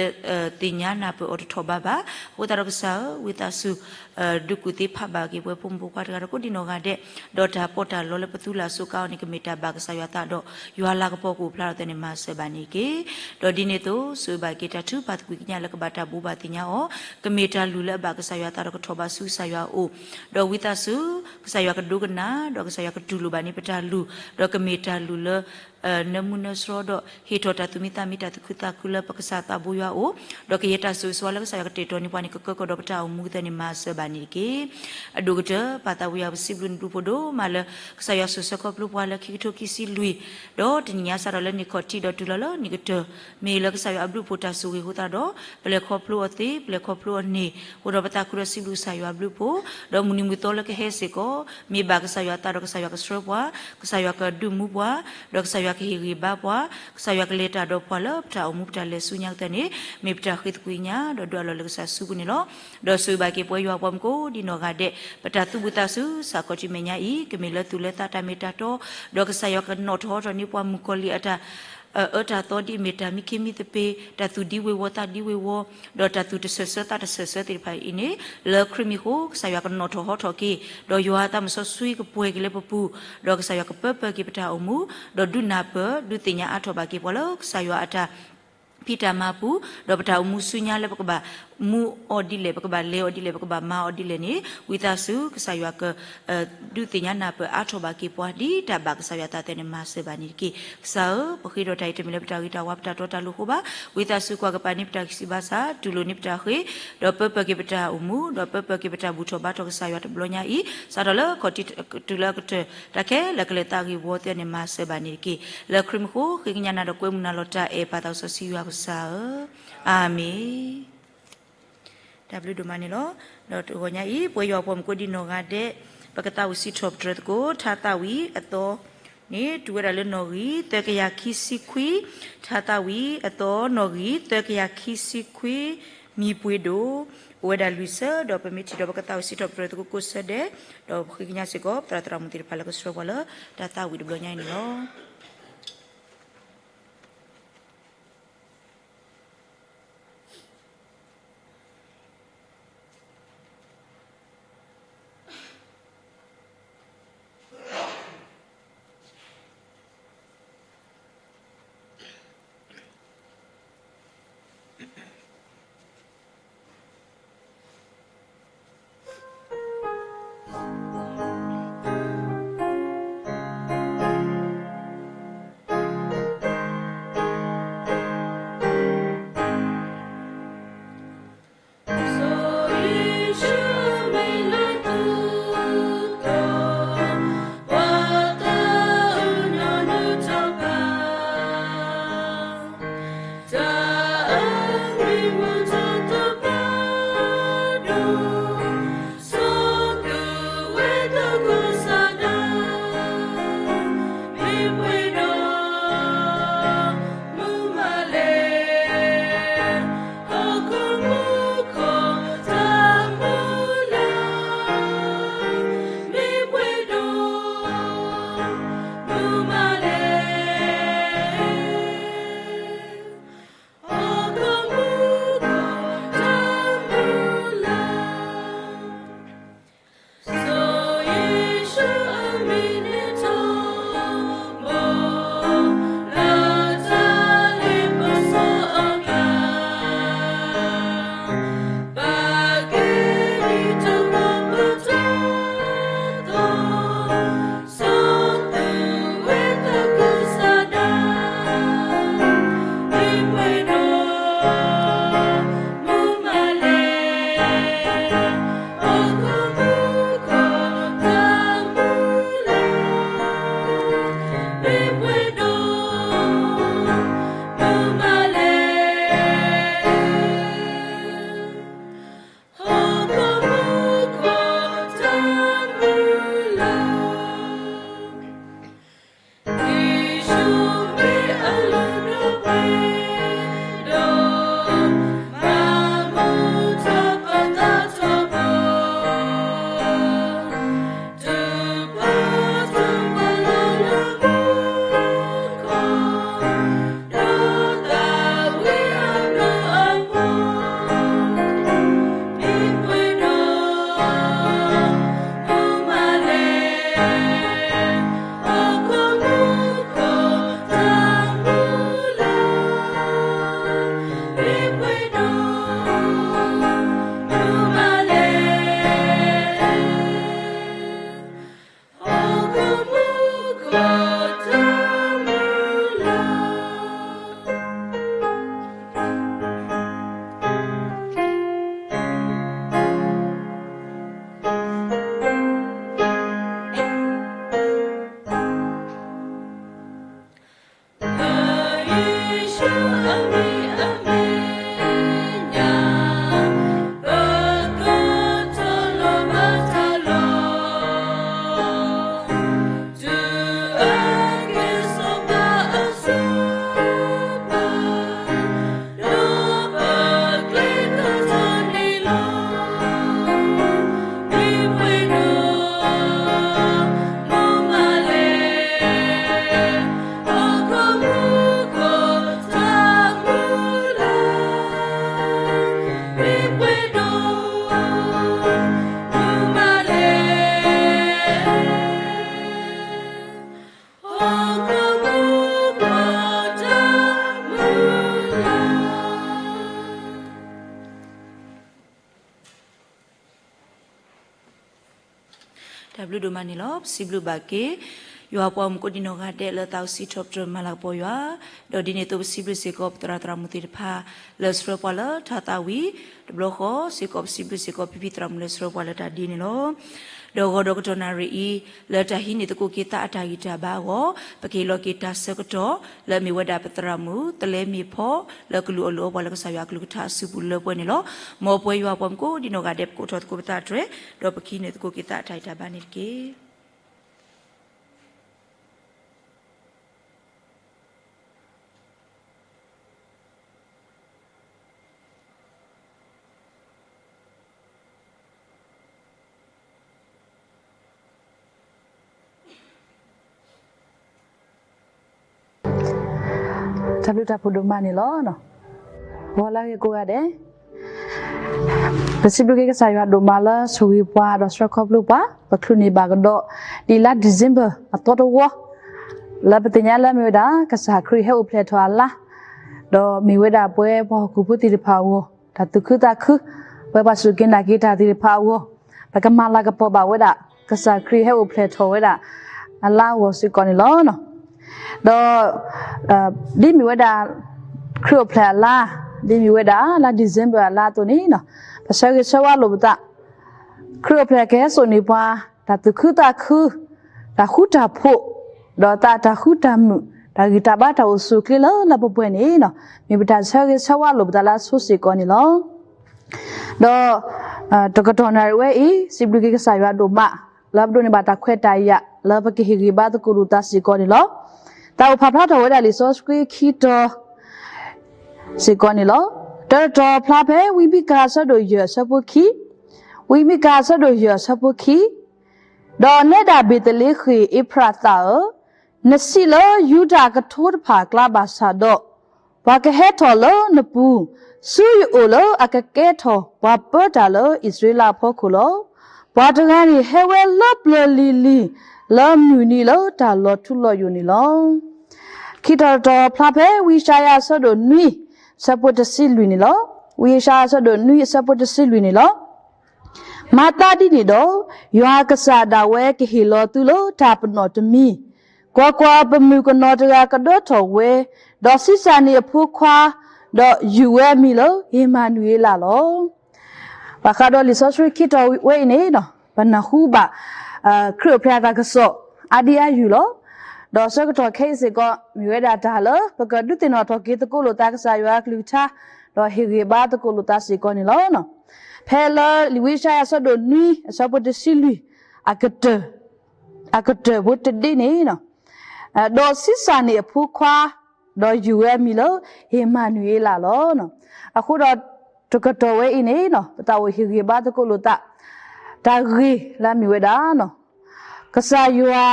သ့ၣ်ညါနၢ်ပၢၢ်အီၤတထီၣ်ဘးဘၣ် အဃိသတးဒီးကစၢ်ဧၢ ဝံသးစူၤ ဒုးကူၣ်သ့ဖးဘၣ်က့ၤပဝဲဖိမုၣ်ဖိခွါတဂၤဒီးကိးဒံနီၢ်ဂၤဒဲး ဒီးတၢ်ပီးတၢ်လီလၢပသူလၢ်စိးကါအီၤန့ၣ် ကမ့ၢ်တၢ်ဘၣ်ကစၢ်ယွၤသးဒီး ယွၤလၤကပီၤကအိၣ်ဖျါထီၣ်အသိးန့ၣ် မၤစၢၤဘၣ်န့ၣ်တက့ၢ်. ဒီးဒ်န့ၣ်အသိး ဆိၣ်ဂ့ၤဘၣ်က့ၤတၢ်ထုကဖၣ်သကွံာ်ကညးလၢကဘၣ်တၢ်ဘိးဘၣ်သ့ၣ်ညါအီၤ ကမ့ၢ်တၢ်လုၢ်လၢအဘၣ်ကစၢ်ယွၤသးဒီးကထီၣ်ဘးဆူကစၢ်ယွၤအအိၣ် ဒီးဝံသးစူၤ ကစၢ်ယွၤကဒိကနၣ် ဒီးကစၢ်ယွၤကတူၢ်လိာ်ဘၣ်န့ၢ်ပတၢ်လုၢ် ဒီးကမ့ၢ်တၢ်လုၢ်လၢ နၢမူနၢဆှီဒီးဟ့ၣ်ထီၣ်တၢ်သူၣ်မံသးမံ တၢ်သူၣ်ခုသးခုလၢပကစၢ်သးဘိယွၤအအိၣ်, ဒီးကယဲၢ်တၢ်ဆိၣ်ဂ့ၤဆိၣ်ဝါလၢကစၢ်ယွၤကတဲာ်ကတီၤန့ၢ်ပှၤန့ၣ် ကကၢကီၢ်ဒီးပတၢ်အိၣ်မူကသ့န့ၣ် မၤစၢၤဘၣ်န့ၣ်တက့ၢ်. အဒိၣ်ကတၢၢ် ပၢ်သးဝံၣ်ယွၤ ပစံးဘျုးနဘျုးဖှိၣ်ဒိၣ်မးလၢ ကစၢ်ယွၤဆိၣ်ဆၢခီဖျိပှၤလၢခံကထိခံဆံလွံၢ်, ဒီးတနံၤညါစးထီၣ်လၢနံၣ်ခီၣ်ထံးဒီးတုၤလီၤလၢနံၣ်ကတၢၢ်, မ့ၢ်လၢကစၢ်ယွၤအဘျုးအဖှိၣ်တၢ်ဆိၣ်ဂ့ၤအဃိသတးဒီး ပလဲၤခီဖျိအီၤသ့ ပလဲၤခီဖျိအီၤန့ၣ် အိၣ်ဒီးပသးခုဒီးစံးဘျုးကစၢ်ယွၤအဘျုးအဖှိၣ်, ဒီးမုၢ်နံၤမုၢ်သီလၢကဟဲစ့ၢ်ကီး မ့ၢ်ဘၣ်ကစၢ်ယွၤအသးဒီးကစၢ်ယွၤကဆှၢပှၤ, ကစၢ်ယွၤကဒုးမူပှၤ, ဒီးကစၢ်ယွၤကဟ့ၣ်ဂံၢ်ဘါပှၤ, ကစၢ်ယွၤကလဲၤတၢ်ဒီးပှၤလၢပတၢ်အိၣ်မူပတၢ်လဲၤဆူညါကသ့န့ၣ် မ့ၢ်ပတၢ်ဃ့သကွံာ်ညါ ဒီးဒွးလီၤလၢကစၢ်စုပူၤန့ၣ်လီၤ. ဒီးဆိၣ်ဂ့ၤဘၣ်က့ၤပဝဲယွၤပှၤမူကိးဒံနီၢ်ဂၤဒဲး, ပတၢ်သူၣ်ဘှံးသးစူၤ စးခီထံမဲာ်ညါအံၤ ကမ့ၢ်လၢသူၣ်လၢသးတၢ်မ့ၢ်တၢ်တီ, ဒီးကစၢ်ယွၤကနီၣ်ထီၣ်ဟီထီၣ်န့ၢ်ပှၤမုၣ်ကီၤလံၢ်အတၢ် အၢတၢ်သီဒ်အမ့ၢ်တၢ်မံခ့မံသပ့ၤ, တၢ်သူၣ်ဒံဝ့ၤဝီၤသးဒံဝ့ၤဝီၤ, ဒီးတၢ်သူၣ်တဆၢဆၢသးတဆၢဆၢသ့ၣ်တဖၣ်အံၤန့ၣ်, လၢခရံာ်မံၤအဃိ ကစၢ်ယွၤကနီၣ်ထီၣ်ဟီထီၣ်က့ၤ, ဒီးယွၤအသးမုၢ်စီဆှံကပှဲၤက့ၤလၢပပူၤ, ဒီးကစၢ်ယွၤကပၢပၢက့ၤပတၢ်အိၣ်မူ, ဒီးဒုးနၢ်ပၢၢ် ဒုးသ့ၣ်ညါအါထီၣ်ဘၣ်က့ၤပှၤလၢကစၢ်ယွၤအတၢ် ဖံးတၢ်မၤပူၤ, ဒီးပတၢ်အိၣ်မူဆူညါလၢပကဘၣ်မူအီၤဒ်လဲၣ် ပကဘၣ်လဲၤအီၤဒ်လဲၣ် ပကဘၣ်မၤအီၤဒ်လဲၣ်န့ၣ် ဝံသးစူၤ ကစၢ်ယွၤက ဒုးသ့ၣ်ညါနၢ်ပၢၢ်အါထီၣ်ဘၣ်က့ၤပှၤ ဒ်တၢ်ဘၣ်ကစၢ်ယွၤသးသ့န့ၣ် မၤစၢၤဘၣ်န့ၣ်တက့ၢ်. ကစၢ်ဧၢ, ပဃ့ဒီးတၢ်အံၤတမ့ၢ်လၢပတၢ်ဂ့ၤတၢ်ဝါ ပတၢ်တီတၢ်လိၤအဃိဘၣ်. ဝံသးစူၤကွၢ်ကပၤန့ၢ်ပတၢ်ဂံၢ်စၢ်ဘါစၢ်, တူၢ်လိာ်န့ၢ်ပတၢ်ဃ့, ဒီးပၢပၢက့ၤပတၢ်အိၣ်မူ, ဒီးပၢပၢက့ၤပတၢ်ဘူၣ်ထီၣ်ဘါထီၣ်ကစၢ်ယွၤတဘျီညါအံၤ, စးထီၣ်လၢခီၣ်ထံးတုၤလၢအကတၢၢ် တၢ်ခဲလၢာ်ကလဲၤသးဂ့ၢ်ဝီသ့န့ၣ် မၤစၢၤဘၣ်န့ၣ်တက့ၢ်. လၢခရံာ်မံၤအဃိ ဃ့ကညးနၤဒီးကွဲမုာ်နၤလီၤ တၢ်အဲၣ်ပၢ်သးစီဆှံယွၤပကစၢ်ဧၢ, အၤမ့ၣ်. တၢ်ဘျုးဒိၣ်မးန့ၣ်လီၤ. ဒီးတဂီၤညါအံၤ ပဝဲယွၤပှၤမုၣ်ကိးဒံနီၢ်ဂၤဒဲး ပကသးဝံၣ်စံးထီၣ်ပတြၢၤသကိး ထါသးဝံၣ်အသီန့ၣ် တုၤဝဲဒၣ်လၢနီၣ်ဂံၢ်သၢကယၤခံဆံခွံ, ထါသးဝံၣ်အသီ နီၣ်ဂံၢ်သၢကယၤခံဆံခွံ, မံၤပှ့ၤဒိၣ် အိၣ်ဝဲဒၣ်လွံၢ်ဆၢ, ဒီးပမ့ၢ်ထံၣ်ဒီးပကသးဝံၣ်စံးထီၣ်ပတြၢၤသကိးကိးဆၢဒဲး, ဒီးပဃ့ကညးစ့ၢ်ကီး ပသရၣ်သရၣ်မုၣ်သ့ၣ်တဖၣ်လၢကဆှၢပှၤလၢတၢ်သးဝံၣ်တဘျီညါအံၤန့ၣ်လီၤ. တၢ်ဘျုးဒိၣ်မးန့ၣ်လီၤ. ပစံးဘျုးဘၣ်က့ၤ ယွၤပှၤမူကိးဒံနီၢ်ဂၤဒဲးလၢသးအိၣ်စံးထီၣ်ပတြၢၤမၤလၤကပီၤယွၤ, ဒီးဒ်န့ၣ်အသိးပစံးဘျုးစ့ၢ်ကီးပသရၣ်သရၣ်မုၣ်သ့ၣ်တဖၣ် လၢဆှၢပှၤလၢထါသးဝံၤ, တဘျီဃီစ့ၢ်ကီးပစံးဘျုးစ့ၢ်ကီးဖံဖံသရၣ်မုၣ်လၢဆှၢပှၤလၢတၢ်ဒ်န့ၣ်လီၤ. ဒီးဂီၤဒီးကတီၢ်နၣ်ရံၣ်အံၤ လၢတၢ်ဟံးန့ၢ်သကိးက့ၤသးအတၢ်ဂံၢ်တၢ်ဘါအဂီၢ် ပကဟ့ၣ်လီၤက့ၤတၢ်ဆၢကတီၢ် လၢအမ့ၢ်ဝဲဒၣ်ပသရၣ်မုၣ် သလဲမ့ၢ်ဖီ လၢကလူၤအီၣ်လုၢ်အီပှၤလၢကစၢ်ယွၤအကလုၢ်ကထါအစုပူၤလၢပှဲၤန့ၣ်လီၤ. မ်ပဝဲယွၤပှၤမူကိးဒံနီၢ်ဂၤဒဲး ပကအိးထီၣ်သကိးပသးတြဲၤ ဒီးပကဟံးန့ၢ်သကိးက့ၤသးအတၢ်ဂံၢ်တၢ်ဘါန့ၣ်တက့ၢ်. တၢ်ဘျုးတၢ်ဖှိၣ်ဒိၣ်မးန့ၣ်လီၤ. ဂီၤလၢအဂ့ၤကိးဂၤဒဲး ပစံးဘျုးက့ၤကစၢ်ယွၤဒိၣ်မးလၢဆိၣ်ဂ့ၤပှၤဒီးဆှၢခီဖျိပှၤ ပချုးန့ၢ်ဘၣ်ကဒီး ဒ်လါ December အသီတဝီ လၢပသ့ၣ်ညါလၢမ့ၢ်ဝဲဒၣ် ကစၢ်ခရံာ်ဟဲအိၣ်ဖျဲၣ်ထီၣ်အလါ ဒီးမ့ၢ်ဝဲဒၣ်ပဝဲပှၤဟီၣ်ခိၣ်ဖိသ့ၣ်တဖၣ်အဂီၢ် တၢ်သူၣ်ခုသးခု ပဝဲပှၤစူၢ်က့ၤနာ်က့ၤတၢ်သ့ၣ်တဖၣ်အဂီၢ် ပကမၤလၤကပီၤဘၣ်ဝဲဒၣ် ကစၢ်ခရံာ်ဟဲအိၣ်ဖျဲၣ်ထီၣ်ဝဲဒၣ် အလါအဂီၢ်စ့ၢ်ကီးန့ၣ်လီၤ. ဒီး ဒ်မ့ၢ်ဝဲဒၣ် ခရံာ်အိၣ်ဖျဲၣ်အလါ ဒ်မ့ၢ်ဝဲဒၣ်လါ December အလါအသိးန့ၣ် ပဆၢဂ့ၤဆၢဝါလိာ်ပသး ခရံာ်အိၣ်ဖျဲၣ်ကဟဲစိာ်န့ၢ်ပှၤ တၢ်သူၣ်ခုသးခု တၢ်ဃူတၢ်ဖိး ဒီးသးတၢ်ဃူတၢ်မုာ် တၢ်ဂံၢ်တၢ်ဘါတၢ်အိၣ်ဆူၣ်အိၣ်ချ့လၢလၢပှဲၤပှဲၤန့ၣ် မ့ၢ်ပတၢ်ဆၢဂ့ၤဆၢဝါလိာ်ပသးလၢအဆိစ့ၢ်ကီးန့ၣ်လီၤ. ဒီး တကတီၢ်နၣ်ရံၣ်ဝဲအံၤ စံးဘျုးက့ၤကစၢ်ယွၤဒိၣ်မး လၢပဒိးန့ၢ်ဘၣ်တၢ်ခွဲးတၢ်ယာ် လၢပကဟ့ၣ်ဂံၢ်ဘါသကိးလိာ်သးစ့ၢ်ကီးန့ၣ်လီၤ. တၢ်အိၣ်ဖးဖျါထီၣ်ဝဲဒၣ်လံာ်စီဆှံခံတီၤ စ့ၢ်ကီးန့ၣ်လီၤ. တၢတတီၤဖျါဖဲ ဝံမံကၤအဆၢဒိၣ်ယဲၢ်အဆၢဖိခံ, ဝံမံကၤအဆၢဒိၣ်ယဲၢ်အဆၢဖိခံ, ဒီးနဲဒၣ်ဘ့ၤသလ့ဃ့ၣ်အ့ဖရးသးဧၢ, နစံးလၢယူဒၤအကထိတဖၣ်အကျါဘၣ်ဆၣ်ဒီး, ပှၤကဟဲထီၣ်လၢနပူၤ, ဆူယအိၣ်လၢအကကဲထီၣ်ပှၤပၢတၢ်လၢအံၣ်စရ့လးအဖီခိၣ်လီၤ. ပှၤတဂၤန့ၣ်ဟဲဝဲလၢပျၢၤလံၤလံၤ, လၢမုၢ်နံၤလၢတၢ်လီၤထူလီၤယိာ်န့ၣ်လီၤ. ခံတီၤတတီၤဖျါဖဲ ဝံယၡါယၤအဆၢဒိၣ်နွံ အဆၢဖိတဆံလွံၢ်န့ၣ်လီၤ. ဝံယၡါယၤအဆၢဒိၣ်နွံ အဆၢဖိတဆံလွံၢ်န့ၣ်လီၤ. မၤသးဒ်န့ၣ်ဒီး, ယွၤအကစၢ်ဒၣ်ဝဲကဟ့ၣ်လီၤသုလၢတၢ်ပနီၣ်တမံၤ, ကွၢ်ကွၢ်, ပမုၣ်ကနီၤတဂၤကဒၢထီၣ်ဝဲ, ဒီးဆံးစၢ်န့ၢ်အဖိခွါ, ဒီးယုၢ်ဝဲအမံၤလၢဧ့မၤနူၤအ့လးလီၤ. ဘၣ်ဃးဒီးလံာ်စီဆှံခံတီၤဝဲအံၤန့ၣ်, ပနၢ်ဟူဘၣ် ခရံာ်အိၣ်ဖျဲၣ်အတၢ်ကစီၣ် အါဒံအါယုၢ်လီၤ. ဒီးဆၢကတီၢ်ခဲအံၤစ့ၢ်ကီး မ့ၢ်ဝဲဒၣ်တၢ်လၢ ပကဒုးသ့ၣ်နီၣ်ထီၣ်က့ၤသကိးလိာ်သးကစၢ်ယွၤအကလုၢ်ကထါ, ဒီးဟ့ၣ်ဂံၢ်ဘါသကိးလိာ်သးစ့ၢ်ကီးန့ၣ်လီၤ. ဖဲလၢလံာ်ဝံယၡါယၤအဆၢဒိၣ်နွံ အဆၢဖိတဆံလွံၢ် အကတၢၢ် အကတၢၢ်ဖိတဒ့န့ၣ်, ဒီးဆံးစၢ်န့ၢ်အဖိခွါ, ဒီးယုၢ်ဝဲအမံၤလၢ ဧ့မၤနူၤအ့လးလီၤ. အဃိဒီး တကတီၢ်ဝဲအံၤန့ၣ် ပသးအိၣ်ဟ့ၣ်ဂံၢ်ဘါသကိးလိာ်သး တၢ်ဂ့ၢ်လၢအမ့ၢ်ဝဲဒၣ် ကစၢ်ယွၤ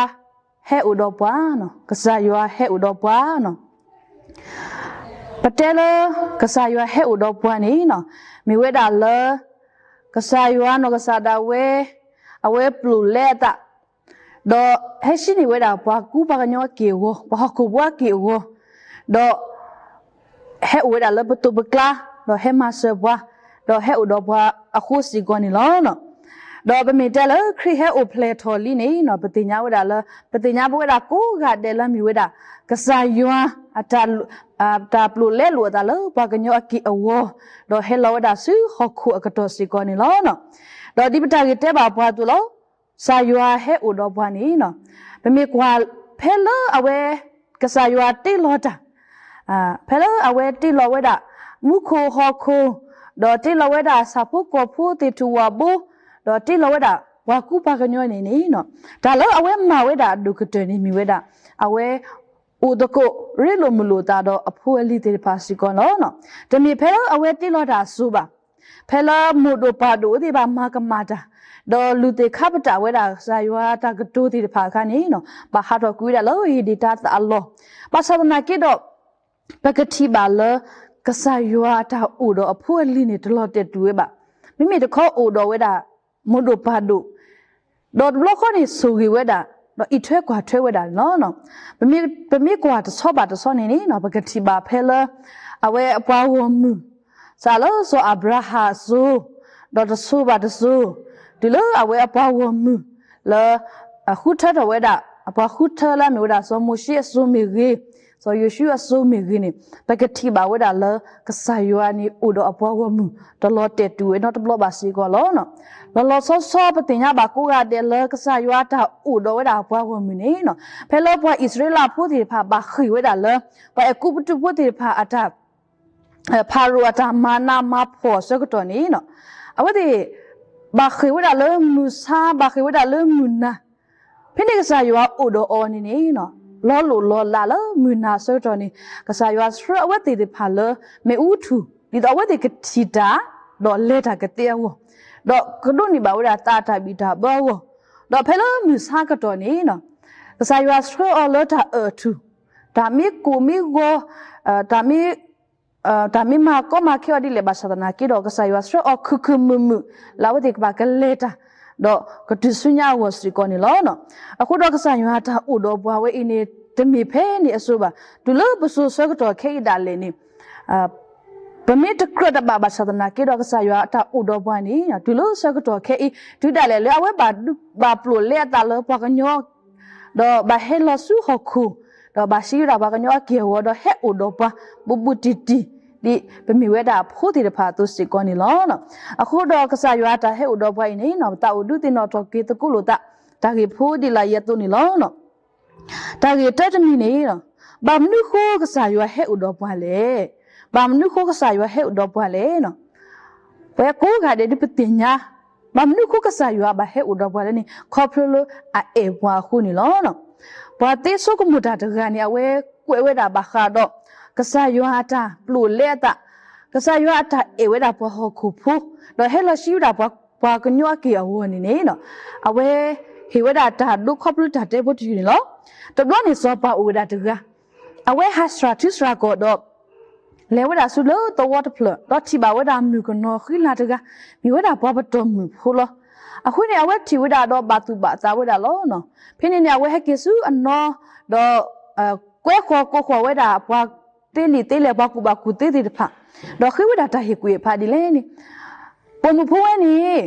ဟဲအိၣ်ဒီးပှၤ, ကစၢ်ယွၤဟဲအိၣ်ဒီးပှၤ. ပတဲလၢ ကစၢ်ယွၤဟဲအိၣ်ဒီးပှၤန့ၣ် မ့ၢ်ဝဲဒၣ်လၢ ကစၢ်ယွၤနီၢ်ကစၢ်ဒၣ်ဝဲ အဝဲပျိာ်လဲအသး ဒီးဟဲဟံးန့ၢ်ဝဲဒၣ်ပှၤကူပှၤကညီအက့ၢ်အဂီၤ, ပှၤဟီၣ်ခိၣ်ဖိအက့ၢ်အဂီၤ, ဒီး ဟဲအိၣ်ဝဲဒၣ်လၢပသိးပကျါ, ဒီးဟဲမၤစၢၤပှၤ, ဒီးဟဲအိၣ်ဒီးပှၤအဃိစ့ၢ်ကီးန့ၣ်လီၤ. ဒီးပမ့ၢ်တဲလၢခရံာ်ဟဲအိၣ်ဖျဲၣ်ထီၣ်လံန့ၣ် ပသ့ၣ်ညါဝဲဒၣ်လၢ ပသ့ၣ်ညါပဝဲဒၣ်ကိးဂၤဒဲးလၢမ့ၢ်ဝဲဒၣ် ကစၢ်ယွၤ တၢ်ပျိာ်လဲလိာ်အသးလၢပှၤကညီအက့ၢ်အဂီၤ, ဒီးဟဲလီၤဝဲဒၣ်ဆူဟီၣ်ခိၣ်အကတီၢ်စ့ၢ်ကီးန့ၣ်လီၤ. ဒီးဒ်ပတၢ်ဂ့ၢ်တဲဘၣ်ပှၤအသိးလီၤ. ကစၢ်ယွၤဟဲအိၣ်ဒီးပှၤန့ၣ် ပမ့ၢ်ကွၢ်ဖဲလၢအဝဲ ကစၢ်ယွၤတ့လီၤတၢ်, ဖဲလၢအဝဲတ့လီၤဝဲဒၣ် မူခိၣ်ဟီၣ်ခိၣ်, ဒီးတ့လီၤဝဲဒၣ်ဆၣ်ဖိကီၢ်ဖိသ့ၣ်ထူၣ်ဝၣ်ဘိ, ဒီးတ့လီၤဝဲဒၣ်ပှၤကူပှၤကညီန့ၣ်န့ၣ်, တၢ်လၢအဝဲမၤဝဲဒၣ်အဒိၣ်ကတၢၢ်န့ၣ်မ့ၢ်ဝဲဒၣ် အဝဲ အိၣ်သကိးရ့လိာ်မုာ်လိာ်သးဒီးအဖိအလံၤသ့ၣ်တဖၣ်စ့ၢ်ကီးလီၤ. တမ့ၢ်ဖဲလၢအဝဲတ့လီၤတၢ်အစိၤဘၣ်. ဖဲလၢမိၢ်ဒိၣ်ပၢ်ဒိၣ်သ့ၣ်တဖၣ်မၤကမၣ်တၢ်, ဒီးလူၤသ့ၣ်ခါပတာ်ဝဲဒၣ်ကစၢ်ယွၤတၢ်ကတိၤသ့ၣ်တဖၣ်အခါန့ၣ်, ဘၣ်ဟးထီၣ်ကွံာ်ဝဲဒၣ်လၢဧ့ၣ်ဒ့ၣ်တၤသၣ်အလီၢ်, ဘၣ်ဆၣ်သနာ်က့ဒီး ပကထံၣ်ဘၣ်လၢ ကစၢ်ယွၤအတၢ်အိၣ်ဒီးအဖိအလံၤန့ၣ် တလီၤတဲာ်တူာ်ဝဲဘၣ်. မ့မ့ၢ်တခီအိၣ်ဒီးဝဲဒၣ် မိၢ်ဒိၣ်ပၢ်ဒိၣ်, ဒီးတဘျီဃီန့ၣ်ဆိၣ်ဂ့ၤဝဲဒၣ်, ဒီးအံးထွဲကွၢ်ထွဲဝဲဒၣ်န့ၣ်လီၤ. ပမ့ၢ်ကွၢ်တဆီဘၣ်တဆီန့ၣ်န့ၣ် ပကထံၣ်ဘၣ်ဖဲလၢ အဝဲအပှၤဂီၢ်မုၢ် စးလၢစီၤအၤဘြၤဟၣ်အစိၤ, ဒီးတစိၤဘၣ်တစိၤ, တုၤလၢအဝဲအပှၤဂီၢ်မုၢ် လၢ ဃုထၢထီၣ်ဝဲဒၣ် ပှၤဃုထၢလၢအမ့ၢ်ဝဲဒၣ်စီၤမိၤၡ့အစိၤမ့ၢ်ဂ့ၤ, စီၤယိၤၡူအစိၤမ့ၢ်ဂ့ၤန့ၣ် ပကထံၣ်ဘၣ်ဝဲဒၣ်လၢ ကစၢ်ယွၤန့ၣ်အိၣ်ဒီးအပှၤဂီၢ်မုၢ် တလီၤတဲာ်တူာ်ဝဲနီတဘျီဘၣ်စ့ၢ်ကီးလီၤ. လီၤလီၤဆီဆီပသ့ၣ်ညါဘၣ်ကိးဂၤဒဲးလၢကစၢ်ယွၤတၢ်အိၣ်ဒီးဝဲဒၣ်အပှၤဂီၢ်မုၢ်န့ၣ် ဖဲလၢပှၤအံၣ်စရ့လးဖိသ့ၣ်တဖၣ်ဘၣ်ဃ့ၢ်ဝဲဒၣ်လၢ ပှၤအဲၤကူပတူးဖိသ့ၣ်တဖၣ်အတၢ် ဖၤရိၤအတၢ်မၤနးမၤဖှီၣ်အဆၢကတီၢ်န့ၣ် အဝဲသ့ၣ် ဘၣ်ဃ့ၢ်ဝဲဒၣ်လၢမုၢ်ဆါ ဘၣ်ဃ့ၢ်ဝဲဒၣ်လၢမုၢ်နၤ, ဖဲန့ၣ်ကစၢ်ယွၤအိၣ်ဒီးအီၤန့ၣ်န့ၣ် လီၤလိၢ်လီၤလးလၢမုၢ်နၤအဆၢကတီၢ်န့ၣ် ကစၢ်ယွၤဆှၢအဝဲသ့ၣ်တဖၣ်လၢ မ့ၣ်အူထူၣ် ဒ်သိးအဝဲသ့ၣ်ကထံၣ်တၢ် ဒီးလဲၤတၢ်ကသ့အဂီၢ်, ဒီးကဒိးန့ၢ်ဘၣ်ဝဲဒၣ်သးအတၢ်ဘံၣ်တၢ်ဘၢအဂီၢ်, ဒီးဖဲလၢမုၢ်ဆါကတီၢ်န့ၣ် ကစၢ်ယွၤဆှၢအီၤလၢတၢ်အၢၣ်ထူၣ်, တၢ်မ့ၢ်ကိၢ်မ့ၢ်ဂီၤ, တၢ်မ့ၢ် တၢ်မ့ၢ်မၤကီမၤခဲအီၤဒ်လဲၣ်ဘၣ်ဆၣ်သနာ်က့ဒီး ကစၢ်ယွၤဆှၢအီၤခုၣ်ခုၣ်မုာ်မုာ် လၢအဝဲသ့ၣ်ကဘၣ်ကလဲၤတၢ် ဒီးကတုၤဆူညါအဂီၢ်စ့ၢ်ကီးန့ၣ်လီၤ. အဃိဒီးကစၢ်ယွၤအတၢ်အိၣ်ဒီးပှၤဝဲအံၤန့ၣ် တမ့ၢ်ဖဲန့ၣ်အစိၤဘၣ်, တုၤလၢပစိၤဆၢကတီၢ်ခဲအံၤဒၣ်လဲာ်န့ၣ် ပမ့ၢ်တကြၢးတဘၣ်ဘၣ်ဆၣ်သနာ်က့ဒီး ကစၢ်ယွၤအတၢ်အိၣ်ဒီးပှၤန့ၣ် တုၤလၢဆၢကတီၢ်ခဲအံၤ တုၤဒၣ်လဲာ်လၢအဝဲဘၣ်ဒုးဘၣ်ပျိာ်လဲအသးလၢပှၤကညီ ဒီးဘၣ်ဟဲလီၤဆူဟီၣ်ခိၣ်, ဒီးဘၣ်ဟံးဝဲဒၣ်ပှၤကညီအက့ၢ်အဂီၤ ဒီးဟဲအိၣ်ဒီးပှၤ ဘူးဘူးတံၢ်တံၢ် ဒ်ပမ့ၢ်ဝဲဒၣ်ဖိသ့ၣ်တဖၣ်အသိးစ့ၢ်ကီးန့ၣ်လီၤ. အဃိဒီးကစၢ်ယွၤအတၢ်ဟဲအိၣ်ဒီးပှၤအံၤန့ၣ် ပသးအိၣ်ဒုးသ့ၣ်နီၣ်ထီၣ်က့ၤသကိးလိာ်သး တၢ်ဂ့ၢ်ဖိဒ်လာ်အံၤအသိးန့ၣ်လီၤ. တၢ်ဂ့ၢ်တၢတမံၤန့ၣ် ဘၣ်မနုၤဃိကစၢ်ယွၤဟဲအိၣ်ဒီးပှၤလဲၣ်. ဘၣ်မနုၤဃိကစၢ်ယွၤဟဲအိၣ်ဒီးပှၤလဲၣ်. ပဝဲကိးဂၤဒဲးဒ်ပသ့ၣ်ညါ, ဘၣ်မနုၤဃိကစၢ်ယွၤဘၣ်ဟဲအိၣ်ဒီးပှၤလဲၣ်န့ၣ် ခီဖျိလၢအအဲၣ်ပှၤအဃိန့ၣ်လီၤ. ပှၤသ့ဆိကမိၣ်တၢ်တဂၤန့ၣ် အဝဲကွဲးဝဲဒၣ်ဘၣ်ဃးဒီး ကစၢ်ယွၤအတၢ်ပျိာ်လဲအသး, ကစၢ်ယွၤအတၢ်အဲၣ်ဝဲဒၣ်ပှၤဟီၣ်ခိၣ်ဖိ, ဒီးဟဲလီၤဆှံဝဲဒၣ်ပှၤကညီအက့ၢ်အဂီၤန့ၣ်န့ၣ် အဝဲဟ့ၣ်ဝဲဒၣ်တၢ်ဒိခီဖျိတၢ်တဲဖိတယုၢ်န့ၣ်လီၤ. တဘျီန့ၣ်စီၤပၤအိၣ်ဝဲဒၣ်တဂၤ, အဝဲဟးစှၤထူစှၤကီၢ်ဒီး လဲၤဝဲဒၣ်ဆူလၢသဝီတဖျၢၣ် ဒီးထံၣ်ဘၣ်ဝဲဒၣ်မုၣ်ကနီၤဃံလၤတဂၤ, မ့ၢ်ဝဲဒၣ်ပှၤပတီၢ်မုၢ်ဖိလီၤ. အဃိန့ၣ် အဝဲထံၣ်ဝဲဒၣ်ဒီးဘၣ်သူၣ်ဘၣ်သးဝဲဒၣ်လီၤ. ဖဲန့ၣ်န့ၣ် အဝဲဟဲက့ၤဆူအနီၤ ဒီး ကွဲဃီၤကိးဃီၤဝဲဒၣ်ပှၤသ့လံာ်သ့လဲၢ် ပှၤကူၣ်ဘၣ်ကူၣ်သ့သ့ၣ်တဖၣ်, ဒီးဃ့ဝဲဒၣ်တၢ်ဟ့ၣ်ကူၣ်ဟ့ၣ်ဖးဒ်လဲၣ်န့ၣ် ပိာ်မုၣ်ဖိဝဲန့ၣ်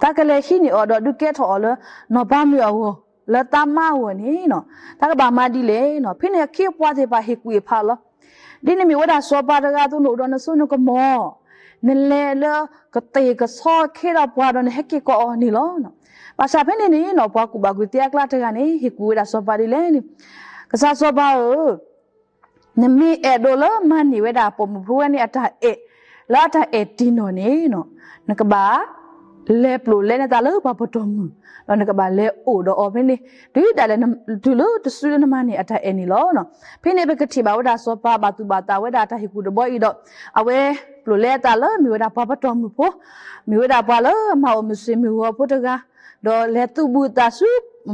တၢ်ကလဲၤဟံးန့ၢ်အီၤဒီးဒုးကဲထီၣ်အီၤလၢ နီၢ်ပၤမုၣ်အဂီၢ် လၢသးမါအဂီၢ်န့ၣ် တၢ်ကဘၣ်မၤဒ်လဲၣ်န့ၣ်. ဖဲန့ၣ်အခ့အပှၤသ့ၣ်တဖၣ်ဟ့ၣ်ကူၣ်ဟ့ၣ်ဖးလီၤ. ဒ်နမ့ၢ်ဝဲဒၣ်စီၤပၤတဂၤအသိး နအိၣ်ဒီးနစိနကမီၤ, နလဲၤလၢကသ့ၣ်ကဆီခ့ဒီးပှၤဒီးနဟဲက့ၤကိးအီၤန့ၣ်လီၤ. ဘၣ်ဆၣ်ဖဲန့ၣ်န့ၣ် ပှၤကူၣ်ဘၣ်ကူၣ်သ့အကျါတဂၤန့ၣ် ဟ့ၣ်ကူၣ်ဝဲဒၣ်စီၤပၤဒ်လဲၣ်န့ၣ်, ကစၢ်စီၤပၤဧၢ နမ့ၢ်အဲၣ်ဒိးလၢမၤန့ၢ်ဝဲဒၣ်ပိာ်မုၣ်ဖိဝဲန့ၣ်အတၢ်အဲၣ်, လၢအတၢ်အဲၣ်တံၢ်နီၢ်န့ၣ် နကဘၣ်လဲၤပျိာ်လဲန့ၢ်သးလၢပှၤပတီၢ်မုၢ်, ဒီးနကဘၣ်လဲၤအိၣ်ဒီးအီၤဖဲန့ၣ် တုၤဒၣ်လဲာ် တုၤလၢတစုလၢနမၤန့ၢ်အတၢ်အဲၣ်န့ၣ်လီၤ. ဖဲန့ၣ်ပကထံၣ်ဘၣ်ဝဲဒၣ်စီၤပၤဘၣ်သူၣ်ဘၣ်သးဝဲဒၣ်တၢ်ဟ့ၣ်ကူၣ်တဘီအံၤဒီး အဝဲပျိာ်လဲအသးလၢမ့ၢ်ဝဲဒၣ်ပှၤပတီၢ်မုၢ်ဖိ, မ့ၢ်ဝဲဒၣ်ပှၤလၢအမၤအီၣ်မုၢ်ဆ့ၣ်မုၢ်ဂီၤဖိတဂၤ, ဒီးလဲၤသုးဘူးသးဆူ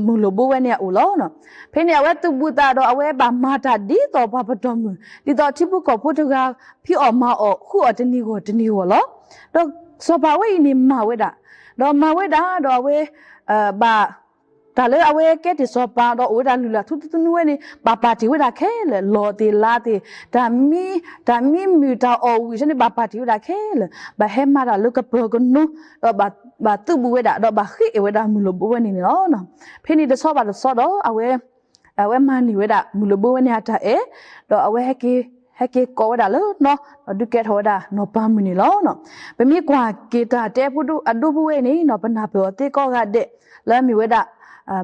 မုၢ်လိၣ်ဘိဝဲန့ၣ်အအိၣ်လီၤ. ဖဲန့ၣ်အဝဲသုးဘူးသးဒီး အဝဲဘၣ်မၤတၢ်ဒ်သိးပှၤပတီၢ်မုၢ်, ဒ်သိးထံဖိကီၢ်ဖိတဂၤ ဖံးအီၣ်မၤအီၣ်ဃုအီၣ်တနံၤဂီၢ်တနံၤဂီၢ်လီၤ. ဒီးစီၤပၤဝဲအံၤန့ၣ်မၤဝဲဒၣ်, ဒီးမၤဝဲဒၣ်ဒီးအဝဲ ဘၣ် တၢ်လၢအဝဲကဲတ့ၢ်စီၤပၤဒီးအိၣ်ဝဲဒၣ်လုၢ်လၢ်ထူသနူဝဲန့ၣ် ဘၣ်ပာ်တ့ၢ်ဝဲဒၣ်ခဲလၢာ်, လီၢ်သ့ၣ်လါသ့ၣ်, တၢ်မံ, တၢ်မံမုာ်တၢ်အီၣ်ဝံၣ်ဆၢန့ၣ် ဘၣ်ပာ်တ့ၢ်ဝဲဒၣ်ခဲလၢာ်, ဘၣ်ဟဲမၤတၢ်လၢကပၢၤကနိ ဒီးဘၣ်သုးဘူးဝဲဒၣ် ဒီးဘၣ်ဃ့အဲၣ်ဝဲဒၣ်မုၢ်လိၣ်ဘိဝဲန့ၣ်န့ၣ်လီၤ. ဖဲန့ၣ်တဆီဘၣ်တဆီဒီး အဝဲ အဝဲမၤန့ၢ်ဝဲဒၣ်မုၢ်လိၣ်ဘိဝဲန့ၣ်အတၢ်အဲၣ်, ဒီးအဝဲဟဲက့ၤ ဟဲက့ၤကိးဝဲဒၣ်လၢနီၤ, ဒီးဒုးကဲထီၣ်ဝဲဒၣ်နီၢ်ပၤမုၣ်န့ၣ်လီၤ. ပမ့ၢ်ကွၢ်က့ၤတၢ်တဲဖိအဒိၣ်ဖိဝဲန့ၣ် ပနၢ်ပၢၢ်အီၤသ့ကိးဂၤဒဲး လၢအမ့ၢ်ဝဲဒၣ်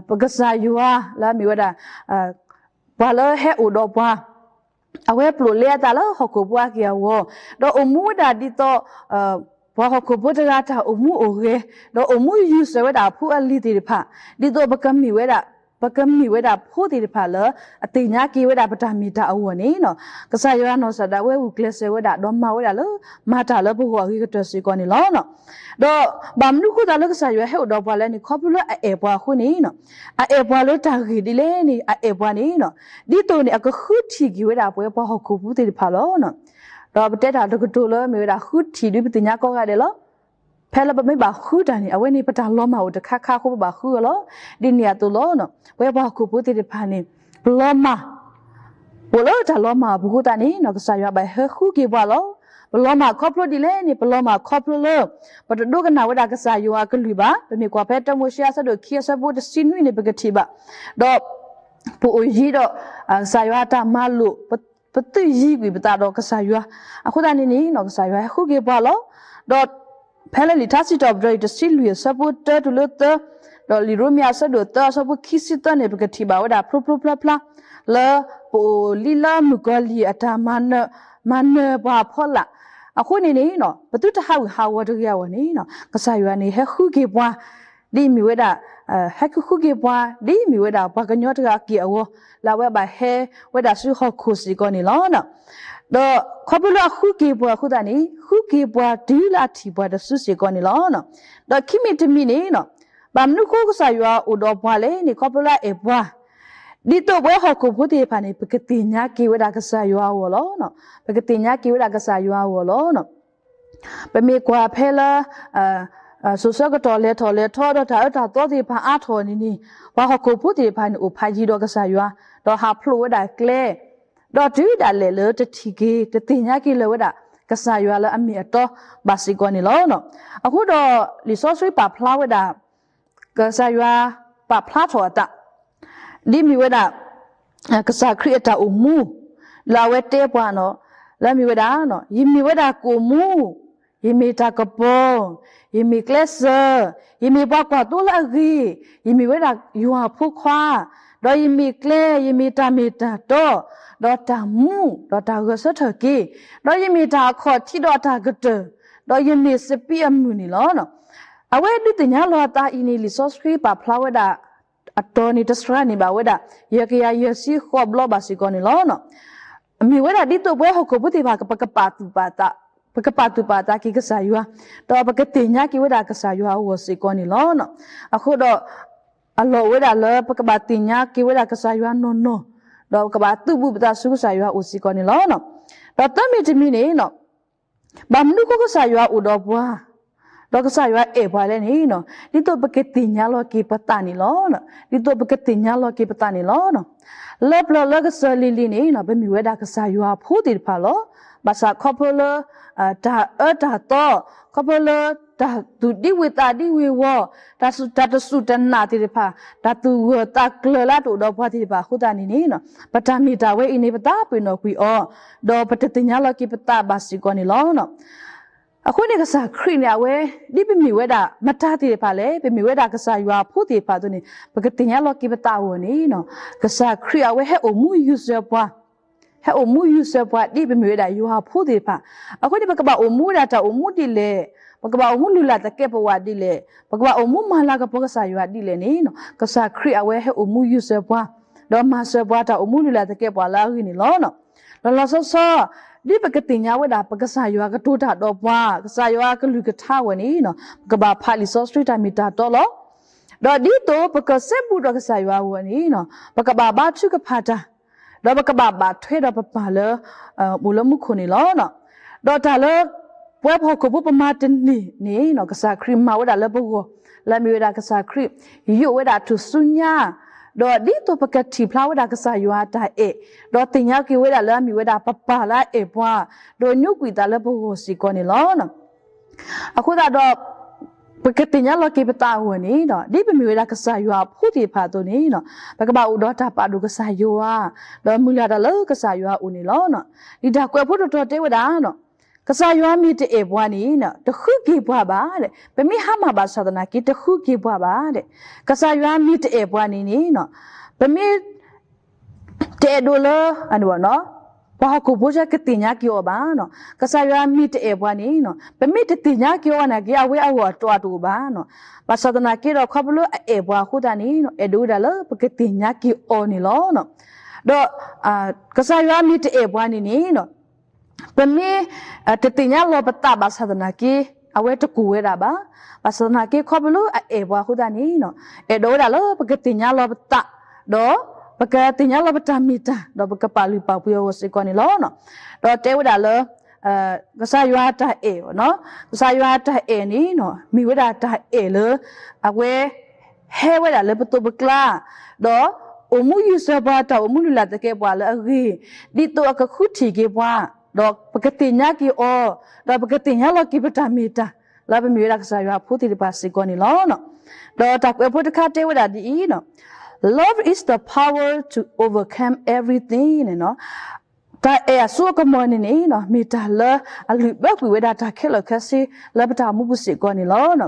ပကစၢ်ယွၤ လၢအမ့ၢ်ဝဲဒၣ် ပှၤလၢဟဲအိၣ်ဒီးပှၤ အဝဲပျိာ်လဲအသးလၢဟီၣ်ခိၣ်ဖိအက့ၢ်အဂီၢ်, ဒီးအိၣ်မူဝဲဒၣ်ဒ်သိး ပှၤဟီၣ်ခိၣ်ဖိတဂၤတၢ်အိၣ်မူအိၣ်ဂဲၤ, ဒီးအိၣ်မူယူၢ်စၢၤဝဲဒၣ်အဖိအလံၤသ့ၣ်တဖၣ်, ဒ်သိးပကမ့ၢ်ဝဲဒၣ် ပကမ့ၢ်ဝဲဒၣ်ဖိသ့ၣ်တဖၣ်လၢ အသ့ၣ်ညါက့ၤဝဲဒၣ်ပတၢ်မ့ၢ်တၢ်အဂီၢ်န့ၣ် ကစၢ်ယွၤနီၢ်ကစၢ်ဒၣ်ဝဲဂုာ်ကျဲးစၢးဝဲဒၣ် ဒီးမၤဝဲဒၣ်လၢ မၤတၢ်လၢပဂီၢ်အဂ့ၤကတၢၢ်စ့ၢ်ကီးန့ၣ်လီၤ. ဒီးဘၣ်မနုၤဃိသတးလၢကစၢ်ယွၤဟဲအိၣ်ဒီးပှၤလဲၣ်န့ၣ် ခီဖျိလၢအအဲၣ်ပှၤအဃိန့ၣ် အအဲၣ်ပှၤလၢတၢ်ဂ့ၢ်ဒ်လဲၣ်န့ၣ် အအဲၣ်ပှၤန့ၣ် ဒ်သိးန့ၣ် အကဃုထံၣ်က့ၤဝဲဒၣ်ပဝဲပှၤဟီၣ်ခိၣ်ဖိသ့ၣ်တဖၣ်လီၤ. ဒီးပတဲတၢ်တကတိၤလၢမ့ၢ်ဝဲဒၣ် ဃုထံၣ်ဒုးပသ့ၣ်ညါကိးဂၤဒဲးလီၤ. ဖဲလၢပမ့ၢ်ဘၣ်ဃုတၢ်န့ၣ် အဝဲန့ၣ်ပတၢ်လီၤမၢ်အိၣ်တခါခါအဃိ ပဘၣ်ဃုအီၤလီၤ. ဒ်န့ၣ်အသိးလီၤ. ပဝဲပှၤဟီၣ်ခိၣ်ဖိသ့ၣ်တဖၣ်န့ၣ် ပလီၤမၢ် အိၣ်လၢတၢ်လီၤမၢ်အပူၤအဃိသတးန့ၣ် ကစၢ်ယွၤဘၣ်ဟဲဃုက့ၤပှၤလီၤ. ပလီၤမၢ်ခီဖျိဒ်လဲၣ်န့ၣ် ပလီၤမၢ်ခီဖျိလၢ ပတဒိကနၣ်ဝဲဒၣ်ကစၢ်ယွၤအကလုၢ်ဘၣ်. ပမ့ၢ်ကွၢ်ဖဲတၢမိၤၡ့အဆၢဒိၣ်ခံအဆၢဖိတဆံနွံန့ၣ် ပကထံၣ်ဘၣ်, ဒီး ပအိၣ်ယံၤဒီး ကစၢ်ယွၤအတၢ်မၤလိာ်, ပသုးယံၤကွံာ်ပသးဒီးကစၢ်ယွၤ, အဃိသတးန့ၣ်န့ၣ် ကစၢ်ယွၤဟဲဃုက့ၤပှၤလီၤ. ဒီး ဖဲလၢလံာ်ထါစံးထီၣ်ပတြၢၤအံၤ တဆံလွံၢ်အဆၢဖိတၢတုၤလၢသၢ, ဒီးလံာ်ရိမ့ၤအဆၢဒိၣ်သၢအဆၢဖိခံဆံသၢန့ၣ် ပကထံၣ်ဘၣ်ဝဲဒၣ်ဖျိဖျိဖျါဖျါ လၢပအိၣ်လံလၢမုၣ်ကီၤလံၢ်အတၢ်မၤနၢၤ, မၤနၢၤပှၤအဖီလာ်. အဃိန့ၣ်န့ၣ် ပသုတဟးဂူာ်ဟးဂီၤတဂ့ၤအဂီၢ်န့ၣ် ကစၢ်ယွၤန့ၣ် ဟဲဃုက့ၤပှၤ ဒ်အမ့ၢ်ဝဲဒၣ် ဟဲဃုက့ၤပှၤ ဒ်အမ့ၢ်ဝဲဒၣ်ပှၤကညီတဂၤအက့ၢ်အဂီၤ လၢအဝဲဘၣ်ဟဲဝဲဒၣ်ဆူဟီၣ်ခိၣ်စ့ၢ်ကီးန့ၣ်လီၤ. ဒီးခီဖျိလၢအဃုက့ၤပှၤအဃိသတးန့ၣ် ဃုက့ၤပှၤတုၤလၢအထံၣ်ပှၤတစုစ့ၢ်ကီးန့ၣ်လီၤ. ဒီးခံမံၤတမံၤန့ၣ် ဘၣ်မနုၤဃိကစၢ်ယွၤအိၣ်ဒီးပှၤလဲၣ်န့ၣ် ခီဖျိလၢအအဲၣ်ပှၤ ဒ်သိးပဝဲဟီၣ်ခိၣ်ဖိသ့ၣ်တဖၣ်န့ၣ် ပကသ့ၣ်ညါက့ၤဝဲဒၣ်ကစၢ်ယွၤအဂီၢ်လီၤ. ပကသ့ၣ်ညါက့ၤဝဲဒၣ်ကစၢ်ယွၤအဂီၢ်လီၤ. ပမ့ၢ်ကွၢ်ဖဲလၢ စိၤဆၢကတီၢ်လဲၤထီၣ်လဲၤထီဒီးတၢ်အၢတၢ်သီသ့ၣ်တဖၣ်အါထီၣ်န့ၣ်န့ၣ် ပှၤဟီၣ်ခိၣ်ဖိသ့ၣ်တဖၣ်န့ၣ် အိၣ်ဖးယံၤဒီးကစၢ်ယွၤ ဒီးဟးဖျိးဝဲဒၣ်ကျဲ ဒီးတုၤဒၣ်လဲာ်လၢတထံၣ်က့ၤ တသ့ၣ်ညါက့ၤလၢၤဝဲဒၣ် ကစၢ်ယွၤလၢအမ့ၢ်အတီဘၣ်စ့ၢ်ကီးန့ၣ်လီၤ. အဃိဒီးလံာ်စီဆှံပာ်ဖျါဝဲဒၣ် ကစၢ်ယွၤပာ်ဖျါထီၣ်အသး ဒ်မ့ၢ်ဝဲဒၣ် ကစၢ်ခရံာ်အတၢ်အိၣ်မူ လၢအဝဲတဲပှၤနီၤ လၢအမ့ၢ်ဝဲဒၣ် ယမ့ၢ်ဝဲဒၣ်ကိာ်မူ, ယမ့ၢ်တၢ်ကပီၤ, ယမ့ၢ်ကျဲစၢၤ, ယမ့ၢ်ပှၤကွၢ်သိလၢအဂ့ၤ, ယမ့ၢ်ဝဲဒၣ်ယွၤအဖိခွါ, ဒီးယမ့ၢ်ကျဲ, ယမ့ၢ်တၢ်မ့ၢ်တၢ်တီ, ဒီးတၢ်မူ, ဒီးတၢ်ဂဲၤဆၢထၢၣ်က့ၤ, ဒီးယမ့ၢ်တၢ်အခီၣ်ထံးဒီးအတၢ်ကတၢၢ်, ဒီးယမ့ၢ်စပံးအမုၢ်န့ၣ်လီၤ. အဝဲဒုးသ့ၣ်ညါလီၤအသးအံၤန့ၣ် လံာ်စီဆှံပာ်ဖျါဝဲဒၣ် အတီၤန့ၣ်တစှၤန့ၢ်ဘၣ်ဝဲဒၣ် ယဲၢ်ကယၤယဲၢ်ဆံဃိးဘျီဘၣ်စ့ၢ်ကီးန့ၣ်လီၤ. မ့ၢ်ဝဲဒၣ်ဒ်သိးပဝဲဟီၣ်ခိၣ်ဖိသ့ၣ်တဖၣ် ပကပာ်သူၣ်ပာ်သး, ပကပာ်သူၣ်ပာ်သးက့ၤကစၢ်ယွၤ, ဒီးပကသ့ၣ်ညါက့ၤဝဲဒၣ်ကစၢ်ယွၤအဂီၢ်စ့ၢ်ကီးန့ၣ်လီၤ. အဃိဒီး အလီၢ်အိၣ်ဝဲဒၣ်လၢပကဘၣ်သ့ၣ်ညါက့ၤဝဲဒၣ်ကစၢ်ယွၤနီၢ်နီၢ်, ဒီးပကဘၣ်သုးဘူးပသးဆူကစၢ်ယွၤအအိၣ်စ့ၢ်ကီးန့ၣ်လီၤ. ဒီးသၢမံၤတမံၤန့ၣ် ဘၣ်မနုၤဃိကစၢ်ယွၤအိၣ်ဒီးပှၤ, ဒီးကစၢ်ယွၤအဲၣ်ပှၤလဲၣ်န့ၣ်, ဒ်သိးပကသ့ၣ်ညါလီၤက့ၤပသးန့ၣ်လီၤ. ဒ်သိးပကသ့ၣ်ညါလီၤက့ၤပသးန့ၣ်လီၤ. လၢပျၢၤလၢကစၢၢ်လံၤလံၤန့ၣ် ပမ့ၢ်ဝဲဒၣ်ကစၢ်ယွၤအဖိသ့ၣ်တဖၣ်လီၤ. ဘၣ်ဆၣ်ခီဖျိလၢ တၢ်အၢတၢ်သီ, ခီဖျိလၢ တၢ်သူၣ်ဒံဝ့ၤသးဒံဝ့ၤဝီၤ, တၢ်စူၢ်တၢ်တစူၢ်တနာ်သ့ၣ်တဖၣ်, တၢ်သူၣ်ဂၢၢ်သးကျၢၤလၢတအိၣ်ဒီးပှၤသ့ၣ်တဖၣ်အဃိသတးန့ၣ်န့ၣ်, ပတၢ်မ့ၢ်တၢ်ဝဲအံၤန့ၣ် ပသးပ့ၤနီၣ်ကွံာ်အီၤ, ဒီးပတသ့ၣ်ညါလီၤက့ၤပသးဘၣ်စ့ၢ်ကီးန့ၣ်လီၤ. အဃိန့ၣ်ကစၢ်ခရံာ်န့ၣ် အဝဲ ဒ်ပမ့ၢ်ဝဲဒၣ်မတၤသ့ၣ်တဖၣ်လဲၣ်, ပမ့ၢ်ဝဲဒၣ်ကစၢ်ယွၤအဖိသ့ၣ်တဖၣ်အသိးန့ၣ် ပကသ့ၣ်ညါလီၤက့ၤပသးအဂီၢ်န့ၣ်, ကစၢ်ခရံာ်အဝဲဟဲအိၣ်မူယူးစၢၤပှၤ, ဟဲအိၣ်မူယူးစၢၤပှၤဒ်ပမ့ၢ်ဝဲဒၣ်ယွၤအဖိသ့ၣ်တဖၣ်. အဃိန့ၣ် ပကဘၣ်အိၣ်မူဝဲဒၣ်တၢ်အိၣ်မူဒ်လဲၣ်, ပကဘၣ်အိၣ်မူလုၢ်လၢ်သကဲးပဝးဒ်လဲၣ်, ပကဘၣ်အိၣ်မူမၤလၤကပီၤကစၢ်ယွၤဒ်လဲၣ်န့ၣ်, ကစၢ်ခရံာ်အဝဲဟဲအိၣ်မူယူးစၢၤပှၤ, ဒီးမၤစၢၤပှၤတၢ်အိၣ်မူလုၢ်လၢ်သကဲးပဝးလၢအဂ့ၢ်န့ၣ်လီၤ. လီၤလီၤဆီဆီ ဒ်ပကသ့ၣ်ညါဝဲဒၣ် ပကစၢ်ယွၤကတိၤတၢ်ဒီးပှၤ, ကစၢ်ယွၤအကလုၢ်ကထါအဂီၢ်န့ၣ်, ပကဘၣ်ဖးလံာ်စီဆှံတၢ်မ့ၢ်တၢ်တီလီၤ. ဒီးဒ်သိးပကစဲဘူးဒီးကစၢ်ယွၤအဂီၢ်န့ၣ်, ပကဘၣ်ဘါထုကဖၣ်တၢ်, ဒီးပကဘၣ်ဘၣ်ထွဲဒီးပပၢ်လၢ အိၣ်လၢမူခိၣ်န့ၣ်လီၤ. ဒီးတၢ်လၢ ပဝဲပှၤဟီၣ်ခိၣ်ဖိပမၤတန့ၢ်န့ၣ် ကစၢ်ခရံာ်မၤဝဲဒၣ်လၢပဂီၢ်, လၢအမ့ၢ်ဝဲဒၣ်ကစၢ်ခရံာ် ယိးဝဲဒၣ်ထူၣ်စုညါ, ဒီးဒ်သိးပကထံၣ်ဖျါဝဲဒၣ်ကစၢ်ယွၤအတၢ်အဲၣ်, ဒီးသ့ၣ်ညါက့ၤဝဲဒၣ်လၢအမ့ၢ်ဝဲဒၣ်ပပၢ်လၢအအဲၣ်ပှၤ, ဒီးညိကွံာ်သးလၢပဂီၢ်စ့ၢ်ကီးန့ၣ်လီၤ. အဃိသတးဒီး ပကသ့ၣ်ညါလီၤက့ၤပသးအဂီၢ်န့ၣ်, ဒ်ပမ့ၢ်ဝဲဒၣ်ကစၢ်ယွၤအဖိသ့ၣ်တဖၣ်အသိးန့ၣ်, ပကဘၣ်အိၣ်ဒီးတၢ်ပာ်ဒိၣ်ကစၢ်ယွၤ, ဒီးမုၢ်လၢ်တၢ်လၢကစၢ်ယွၤအအိၣ်န့ၣ်လီၤ. လံာ်တၢ်ကွဲးဖိတတီၤတဲဝဲဒၣ်, ကစၢ်ယွၤမ့ၢ်တအဲၣ်ပှၤန့ၣ် တဃုက့ၤပှၤဘၣ်, ပမ့ၢ်ဟါမၢ်ဘၣ်ဆၣ်သနာ်က့ တဃုက့ၤပှၤဘၣ်, ကစၢ်ယွၤမ့ၢ်တအဲၣ်ပှၤန့ၣ်န့ၣ်, ပမ့ၢ် တအဲၣ်ဒိးလၢ ပှၤဟီၣ်ခိၣ်ဖိကသ့ၣ်ညါက့ၤအီၤဘၣ်. ကစၢ်ယွၤမ့ၢ်တအဲၣ်ပှၤန့ၣ်, ပမ့ၢ်တသ့ၣ်ညါက့ၤအီၤနာ်က့ အဝဲအဂီၢ်အတီၤအတအိၣ်ဘၣ်. ဘၣ်ဆၣ်သနာ်က့ဒီး ခီဖျိလၢအအဲၣ်ပှၤအဃိသတးန့ၣ်, အဲၣ်ဒိးဝဲဒၣ်လၢပကသ့ၣ်ညါက့ၤအီၤန့ၣ်လီၤ. ဒီး ကစၢ်ယွၤမ့ၢ်တအဲၣ်ပှၤန့ၣ်န့ၣ်, ပမ့ၢ် တသ့ၣ်ညါလီၤပသးဘၣ်ဆၣ်သနာ်က့ အဝဲတကူၣ်ဝဲဒၣ်ဘၣ်. ဘၣ်ဆၣ်သနာ်က့ ခီဖျိလၢအအဲၣ်ပှၤအဃိသတးန့ၣ်, အဲၣ်ဒိးဝဲဒၣ်လၢပကသ့ၣ်ညါလီၤပသး, ဒီးပကသ့ၣ်ညါလီၤပတၢ်မ့ၢ်တၢ်, ဒီးပကပာ်လုၢ်ပာ်ပှ့ၤအဂီၢ်စ့ၢ်ကီးန့ၣ်လီၤ. ဒီးတဲဝဲဒၣ်လၢ ကစၢ်ယွၤအတၢ်အဲၣ်, ကစၢ်ယွၤအတၢ်အဲၣ်န့ၣ် မ့ၢ်ဝဲဒၣ်တၢ်အဲၣ်လၢ အဝဲ ဟဲဝဲဒၣ်လၢပသိးပကျါ, ဒီးအိၣ်မူယူးစၢၤပှၤတၢ်အိၣ်မူလုၢ်လၢ်သကဲးပဝးလၢအဂ့ၤ, ဒ်သိးအကဃုထံၣ်က့ၤပှၤ ဒီးပကသ့ၣ်ညါက့ၤအီၤ, ဒီးပကသ့ၣ်ညါလီၤက့ၤပတၢ်မ့ၢ်တၢ် လၢပမ့ၢ်ဝဲဒၣ်ကစၢ်ယွၤအဖိသ့ၣ်တဖၣ်စ့ၢ်ကီးန့ၣ်လီၤ. ဒီးတၢ်ကွဲးဖိတခါတဲဝဲဒၣ်ဒ်အံၤ, Love is the power to overcome everything န့ၣ်လီၤ. တၢ်အဲၣ်အစိအကမီၤန့ၣ်န့ၣ် မ့ၢ်တၢ်လၢအလုၢ်ဘၢကွံာ်ဝဲဒၣ်တၢ်ခဲလၢာ်ခဲဆ့ လၢပတၢ်အိၣ်မူပူၤစ့ၢ်ကီးန့ၣ်လီၤ.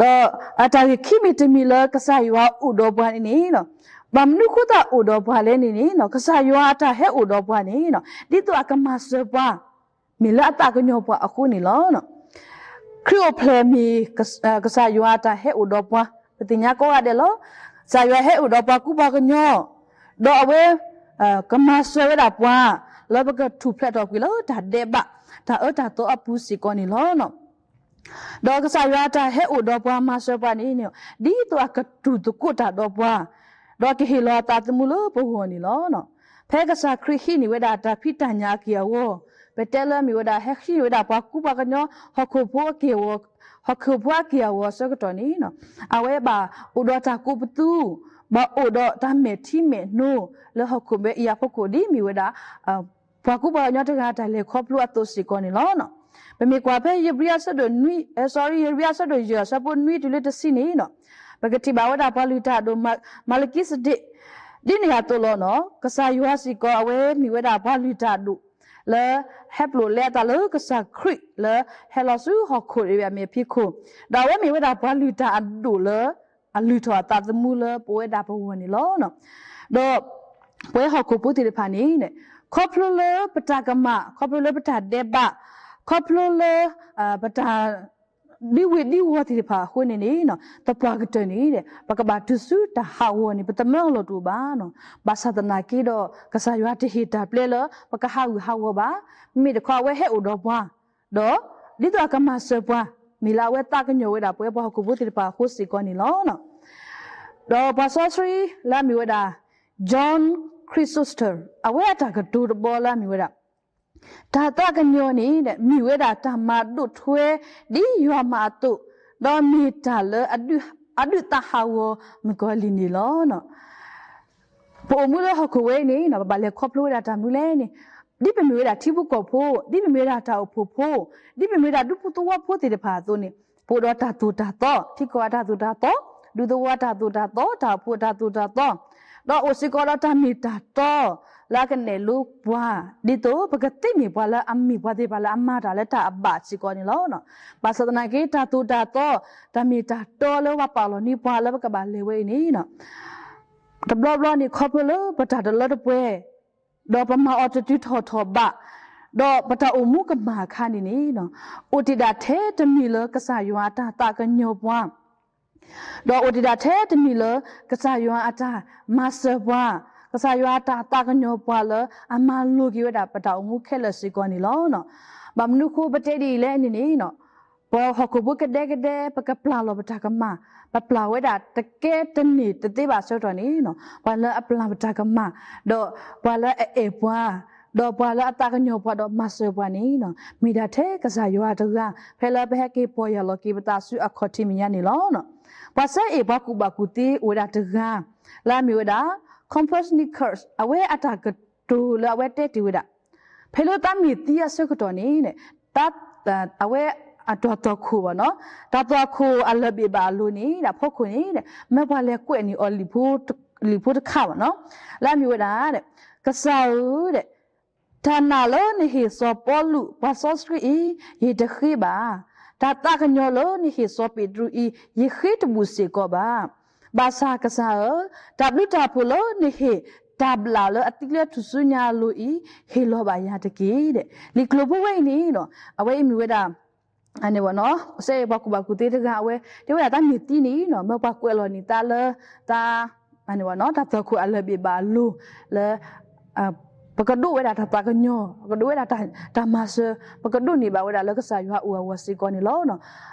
ဒီးအတၢ်ဂ့ၢ်ခံမံၤတမံၤလၢကစၢ်ယွၤအိၣ်ဒီးပှၤန့ၣ်န့ၣ်, ဘၣ်မနုၤဃိသတးအိၣ်ဒီးပှၤလဲၣ်န့ၣ်န့ၣ် ကစၢ်ယွၤအတၢ်ဟဲအိၣ်ဒီးပှၤန့ၣ် ဒ်သိးအကမၤစၢၤပှၤ မ့ၢ်လၢအသးကညီၤပှၤအဃိန့ၣ်လီၤ. ခရံာ်အိၣ်ဖျဲၣ်မ့ၢ် ကစၢ်ယွၤအတၢ်ဟဲအိၣ်ဒီးပှၤ, ပသ့ၣ်ညါကိးဂၤဒဲးလီၤ. ကစၢ်ယွၤဟဲအိၣ်ဒီးပှၤကူပှၤကညီ, ဒီးအဝဲ ကမၤစၢၤဝဲဒၣ်ပှၤ လၢပကထူၣ်ဖျဲးထီၣ်ကွံာ်လၢတၢ်ဒဲးဘး တၢ်အၢတၢ်သီအပူၤစ့ၢ်ကီးန့ၣ်လီၤ. ဒီးကစၢ်ယွၤအတၢ်ဟဲအိၣ်ဒီးပှၤမၤစၢၤပှၤန့ၣ် ဒ်သိးအကတူၢ်သကိးတၢ်ဒီးပှၤ, ဒီးကဟ့ၣ်လီၤအသးသမူလၢပဂီၢ်န့ၣ်လီၤ. ဖဲကစၢ်ခရံာ်ဟံးန့ၢ်ဝဲဒၣ်တၢ်ဖံးတၢ်ညၣ်အက့ၢ်အဂီၤ, ပတဲလၢမ့ၢ်ဝဲဒၣ်ဟဲဟံးန့ၢ်ဝဲဒၣ်ပှၤကူပှၤကညီ ဟီၣ်ခိၣ်ဖိအက့ၢ်အဂီၤ, ဟီၣ်ခိၣ်ဖိအက့ၢ်အဂီၤအဆၢကတီၢ်န့ၣ် အဝဲဘၣ်အိၣ်ဒီးတၢ်ကိးပသူ, ဘၣ်အိၣ်ဒီးတၢ်မဲာ်ထံမဲာ်နိ လၢဟီၣ်ခိၣ်မဲာ်အံၤအဖီခိၣ် ဒ်မ့ၢ်ဝဲဒၣ် ပှၤကူပှၤကညီတဂၤတၢ်လဲၤခီဖျိအသိးစ့ၢ်ကီးန့ၣ်လီၤ. ပမ့ၢ်ကွၢ်ဖဲယဘံယဘံ ယဘံယဘံ အဆၢဒိၣ်ယဲၢ် အဆၢဖိနွံတုၤလၢတဆံန့ၣ်, ပကထံၣ်ဘၣ်ဝဲဒၣ်ပှၤလုၢ်တၢ်အဒိၣ် မၤလကံစဒ့း ဒ်န့ၣ်အသိးလီၤ. ကစၢ်ယွၤစ့ၢ်ကီး အဝဲမ့ၢ်ဝဲဒၣ်ပှၤလုၢ်တၢ်အဒိၣ် လၢဟဲပျိာ်လဲအသးလၢကစၢ်ခရံာ်လၢဟဲလီၤဆူဟီၣ်ခိၣ်အမဲာ်ဖံးခိၣ်, ဒီးအဝဲမ့ၢ်ဝဲဒၣ်ပှၤလုၢ်တၢ်အဒိၣ်လၢ အလုၢ်ထီၣ်အသးသမူလၢပဝဲဒၣ်ပဂီၢ်န့ၣ်လီၤ. ဒီးပဝဲဟီၣ်ခိၣ်ဖိသ့ၣ်တဖၣ်န့ၣ် ခီဖျိလၢပတၢ်ကမၣ်, ခီဖျိလၢပတၢ်ဒဲးဘး, ခီဖျိလၢ ပတၢ် ဒ်ဝ့ၤဒ်ဝီၤသ့ၣ်တဖၣ်အဃိန့ၣ်န့ၣ်, သပှၢ်ကတၢၢ်န့ၣ် ပကဘၣ်တုၤဆူတၢ်ဟးဂီၤန့ၣ် ပသမၢအလီၢ်တအိၣ်ဘၣ်. ဘၣ်ဆၣ်သနာ်က့ဒီး ကစၢ်ယွၤတဟ့ၣ်တၢ်ပျဲလၢပကဟးဂူာ်ဟးဂီၤဘၣ်. မ့မ့ၢ်တခီအဝဲဟဲအိၣ်ဒီးပှၤ, ဒီးဒ်သိးအကမၤစၢၤပှၤ, မ့ၢ်လၢအဝဲသးကညီၤဝဲဒၣ်ပဝဲပှၤဟီၣ်ခိၣ်ဖိသ့ၣ်တဖၣ်အဃိစ့ၢ်ကီးန့ၣ်လီၤ. ဒီးပှၤစီဆှံလၢအမ့ၢ်ဝဲဒၣ် John Chrysostom အဝဲအတၢ်ကတိၤတဘီလၢအမ့ၢ်ဝဲဒၣ် တၢ်သးကညီၤန့ၣ် မ့ၢ်ဝဲဒၣ်တၢ်မၤဒိၣ်ထွဲဒ်ယွၤမၤအသိး, ဒီးမ့ၢ်တၢ်လၢအဒုးသးဟးဂီၤမုၣ်ကီၤလံၢ်န့ၣ်လီၤ. ပအိၣ်မူလၢဟီၣ်ခိၣ်ဝဲအံၤန့ၣ် ပဘၣ်လဲၤခီဖျိဝဲဒၣ်တၢ်မနုၤလဲၣ်န့ၣ်, ဒ်ပမ့ၢ်ဝဲဒၣ်ထံဖိကီၢ်ဖိ, ဒ်ပမ့ၢ်ဝဲဒၣ်တၢ်အိၣ်ဖှိၣ်ဖိ, ဒ်ပမ့ၢ်ဝဲဒၣ်ဒူဖိသဝီဖိသ့ၣ်တဖၣ်အသိးန့ၣ်, ပအိၣ်ဒီးတၢ်သိၣ်တၢ်သီ, ထံကီၢ်အတၢ်သိၣ်တၢ်သီ, ဒူသဝီအတၢ်သိၣ်တၢ်သီ, တၢ်အိၣ်ဖှိၣ်အတၢ်သိၣ်တၢ်သီ, ဒီးအိၣ်စ့ၢ်ကီးဒီးတၢ်မ့ၢ်တၢ်တီ လၢအကနဲၣ်လိပှၤ, ဒ်သိးပကသ့မ့ၢ်ပှၤလၢအမ့ၢ်ပှၤသ့ၣ်တဖၣ်လၢအမၤတၢ်လၢတၢ်အဘၣ်စ့ၢ်ကီးန့ၣ်လီၤ. ဘၣ်ဆၣ်သနာ်က့ တၢ်သိၣ်တၢ်သီ, တၢ်မ့ၢ်တၢ်တီလၢပှၤပာ်လီၤန့ၢ်ပှၤလၢပကဘၣ်လဲၤဝဲအံၤန့ၣ်, တဘျီဘျီန့ၣ် ခီဖျိလၢပတၢ်တလၢတပှဲၤ ဒီးပမၤအီၤတတုၤထီၣ်ထီၣ်ဘး, ဒီးပတၢ်အိၣ်မူကမၣ်အခါန့ၣ်န့ၣ်, အိၣ်တ့ၢ်ဒၣ်ထဲတမံၤလၢကစၢ်ယွၤအတၢ်သးကညီၤပှၤ, ဒီးအိၣ်တ့ၢ်ဒၣ်ထဲတမံၤလၢ ကစၢ်ယွၤအတၢ်မၤစၢၤပှၤ, ကစၢ်ယွၤအတၢ်သးကညီၤပှၤလၢအမၤလိၤက့ၤဝဲဒၣ်ပတၢ်အိၣ်မူခဲလၢာ်စ့ၢ်ကီးန့ၣ်လီၤ. ဘၣ်မနုၤဃိပတဲဒ်အံၤလဲၣ်န့ၣ်န့ၣ်, ပှၤဟီၣ်ခိၣ်ဖိကဒဲကဒဲ ပကပျၢ်လီၤပတၢ်ကမၣ်, ပပျၢ်ဝဲဒၣ်တကဲတန့ၢ်တသ့ဘၣ်ဆၢကတီၢ်န့ၣ်, ပှၤလၢအပျၢ်ပတၢ်ကမၣ်, ဒီးပှၤလၢအအဲၣ်ပှၤ, ဒီးပှၤလၢအသးကညီၤပှၤဒီးမၤစၢၤပှၤန့ၣ်, မ့ၢ်ဒၣ်ထဲကစၢ်ယွၤတဂၤ ဖဲလၢပဟဲက့ၤပီၢ်ယၢ်လီၤက့ၤပသးဆူအခီၣ်ထံးမဲာ်ညါန့ၣ်လီၤ. ပှၤစဲအ့ၣ်ပှၤကူၣ်ဘၣ်ကူၣ်သ့အိၣ်ဝဲဒၣ်တဂၤ လၢအမ့ၢ်ဝဲဒၣ် Copernicus အဝဲအတၢ်ကတိၤလၢအဝဲတဲတ့ၢ်ဝဲဒၣ် ဖဲလၢတၢ်မ့ၢ်သံအဆၢကတီၢ်န့ၣ်, အဝဲအတၢ်သွၣ်ခိၣ်ဘၣ်နီၤ, တၢ်သွၣ်ခိၣ်အလၢၢ်ဘ့ၣ်ဘၣ်အလိၤန့ၣ် ဒီးဖီခိၣ်န့ၣ်, မၢပှၤလဲၤကွဲးန့ၢ်အီၤ လံာ်ဖိတခါဘၣ်နီၤ, လၢအမ့ၢ်ဝဲဒၣ်, ကစၢ်ဧၢ, တၢ်နာ်လၢနဟ့ၣ်စီၤပီလူး ပှၤစီဆှံအံၤ ယတဃ့ဘၣ်. တၢ်သးကညီၤလၢနဟ့ၣ်စီၤပ့းတရူးအံၤ ယဃ့တဘူၣ်စ့ၢ်ကီးဘၣ်. ဘၣ်ဆၣ်ကစၢ်ဧၢ, တၢ်ဘျုးတၢ်ဖှိၣ်လၢနဟ့ၣ်တၢ်ဘျၣ်လၢအသံလၢထူၣ်စုညါအလိၤအံၤ ဟ့ၣ်လီၤဘၣ်ယၤတက့ၢ်. လံာ်ကျိၤဖိဝဲအံၤန့ၣ်, အဝဲအံၤမ့ၢ်ဝဲဒၣ် စဲအ့ၣ်ပှၤကူၣ်ဘၣ်ကူၣ်သ့တဂၤ အဝဲတဲဝဲဒၣ်တၢ်မ့ၢ်သံန့ၣ် မၢပှၤကွဲးလီၤန့ၢ်သးလၢ တၢ်သွၣ်ခိၣ်အလၢၢ်ဘ့ၣ်ဘၣ်အလိၤ လၢ ပကဒိးဝဲဒၣ်တၢ်သးကညီၤ, ပကဒိးဝဲဒၣ်တၢ်မၤစၢၤ, ပကဒိးန့ၢ်ဘၣ်ဝဲဒၣ်လၢကစၢ်ယွၤအအိၣ်အဂီၢ်စ့ၢ်ကီးန့ၣ်လီၤ.